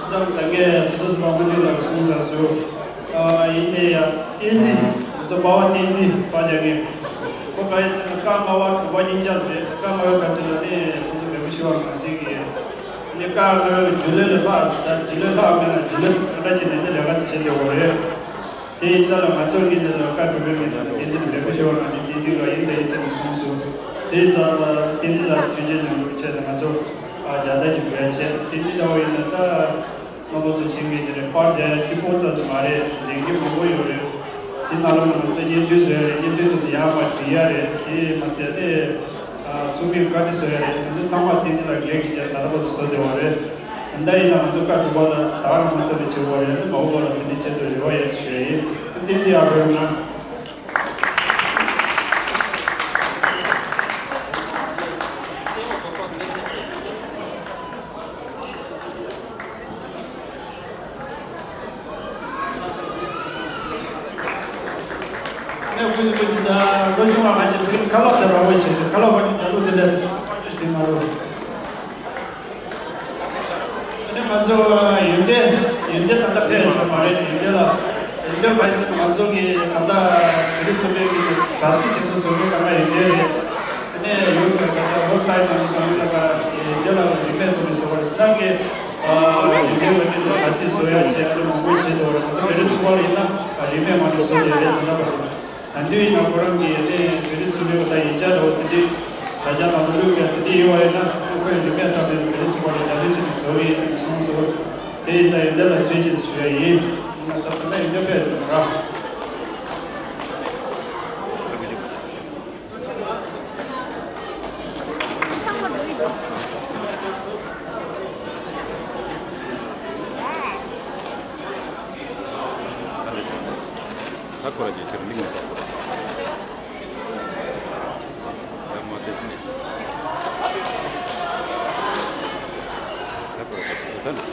སྤྱི་བཏང་ད་ངས་ཚོགས་གཙོ་ཟུར་པ་དངོས་གནས་ལ་གསུངས་ཚར་སོང་། ཨ། ཡིན་ནའི་ཡང་བསྟན་འཛིན། ང་ཚོ་སྨྲ་བ་བསྟན་འཛིན་པ་རྒྱ་རྒན། ཁོ་ག་ཡིན་ཟེར་ན་ཀ་ལྔ་པ་དྲུག་པ་གཉིས་ཆར་རེད། ཀ་ལྔ་པའི་སྐབས་དེ་ལ་ནི་ཁོ་ཚོ་མེས་པོ་ཤི་བ་ང་ཟེར་གི་ཡོད། ནི་ཀ་ལྔ་པའི་རྒྱུན་ལས་ལ་ལྷག་ཟེར། རྒྱུན་ལས་ལྷག་མེད་ན་རྒྱུན་ལས་ག་འདྲ་བྱས་ནས་ནི་ལས་ཀ་ཚོ་བྱེད་བསྡད་ཡོད་རེད། དེ་ཡིན་ཙང་ལ་ང་ཚོ་གི་འདི་ལ་བཀའ་སྒྲུབ་པའི་མི་དང་བསྟན་འཛིན་ལེགས་པོ་ཞེ་བ་ང་ཚོ་བསྟན་འཛིན་ལ་ཡིན་དང་ཡིན་ཟེར་ནས་གསུངས་སོང་། དེ་ཡིན་ཙང་ལ་བསྟན་འཛིན་ལ་ཐུགས་རྗེ་གནང་རོགས་བྱས་ནས་ང་ཚོ་ཨ་རྒྱལ་དར་གྱི་འབུལ་ཡ་བྱས། བསྟན་འཛིན་འདྲ་བོ་ཡིན་ན་ད་རྣམ་པ་ཚོ་ཤེས་མཁན་ཅིག་རེད། པར་རྒྱག་ཡ་ཁྱི་པོ་ཙམ་ཙམ་མ་རེད། ལས་འགན་མང་པོ་ཡོད་རེད། དེ་ནང་ལ་ང་ཚོ་བརྙན་ཐུང་བཟོ་ཡ་རེད། བརྙན་ཐུང་དེ་ཡར་མར་སྒྲིག་ཡ་རེད། དེ་མ་ཚད་ནས་ཚོགས་མིའི་བཀའ་འདྲི་བཟོ་ཡ་རེད། དེ་ཚོ་ཚང་མ་བསྟན་འཛིན་ལ་འགན་འཁྱེར་ད་ལྟ་བར་དུ་བཟོ་བསྡད་པ་རེད། ད་ལྟ་ཡིན་ན་ང་ཚོ་བཀའ་སྒྲུབ་པ་ལ་ད་རང་མ་ཐོབ་པའི་བྱེད་པ་རེད། མ་འོངས་པ་ལ་དེ་འདྲའི་ཆེད་དུ་རེ་བ་ཡོད་ཞུ་ཡ་ཡིན། བསྟན་འཛིན་ཡར་འགྲོ་ན། ཨ་ནི་ཁོས་ཁོས་ད་ལོ་ཆུང་བ་ང་ཚོ་དེ་རིང་ཁ་ལག་དེ་རང་དབང་བྱས་ཏེ། ཁ་ལག་བ་ནི་ད་ལོ་དེ་འདྲ་དཔལ་འབྱོར་ཞིག་དེ་མ་རུ། ཨ་ནི་ང་ཚོ་ཡོན་ཏན་ཡོན་ཏན་ད་ལྟ་ཕེབས་ཟེར་མ་རེད། ཡོན་ཏན་ལ་ཡོན་ཏན་བ་ཟེར་ང་ཚོ་གི་ད་ལྟ་བོད་རིགས་ཚོགས་པའི་གི་དྲ་ཚིགས་དེ་ཚོ་བཟོ་མཁན་ད་ལྟ་ཡོན་ཏན་རེད། ཨ་ནི་ཡོད་པའི་ད་ལྟ་ཝེབ་སའིཊ་ནང་དུ་སོང་ཡོད་པ་ཡོན་ཏན་ལ་རིན་མེད་ཐོག་ནས་བཟོ་བ་རེད། ད་གི་ཡོན་ཏན་བ་ནི་དྲ་ཚིགས་བཟོ་ཡ་བྱས་ཨ་ནི་མང་པོ་བྱས་འདུག་རེད། ང་ཚོ་བོད་རིགས་ཚོགས་པ་ལ་ཡིན་ན་རིན་མེད་ངང་ནས་བཟོ་བསྡད་རེད། ད་ལྟ་བར་དུ། ད་དུས་ཡིན་ན་ཁོ་རང་གིས་ནི་བོད་རིགས་ཚོགས་པའི་ད་ཡིག་ཆ་འདྲ་བོ་དེ་འདྲའི་དྲ་རྒྱ་ནང་ལ་བླུགས་ཡ་དེ་འདྲ་ཡོད་པ་ཡིན་ན། ཁོ་ཁོས་རིན་མེད་ཐོག་ནས་བོད་རིགས་ཚོགས་པ་ལ་རྒྱབ་སྐྱོར་བྱེད་ནས་བཟོ་གི་ཡིན་ཟེར་ནས་གསུངས་སོང་། དེ་ཡིན་ན་ཡོན་ཏན་ལ་ཐུགས་རྗེ་ཆེ་ཞུ་ཡ་ཡིན། ད་ལྟ་ཡོན་ཏན་ཕེབས་ཟེར་ར། ད་ཁོ་ར་ཅིག་ཕྱིར་མིག་ནས་ལྟ་སོང་། ད་མ་དེ་ནས། ད་ཁོ་ར་ཅིག་ད་ནས།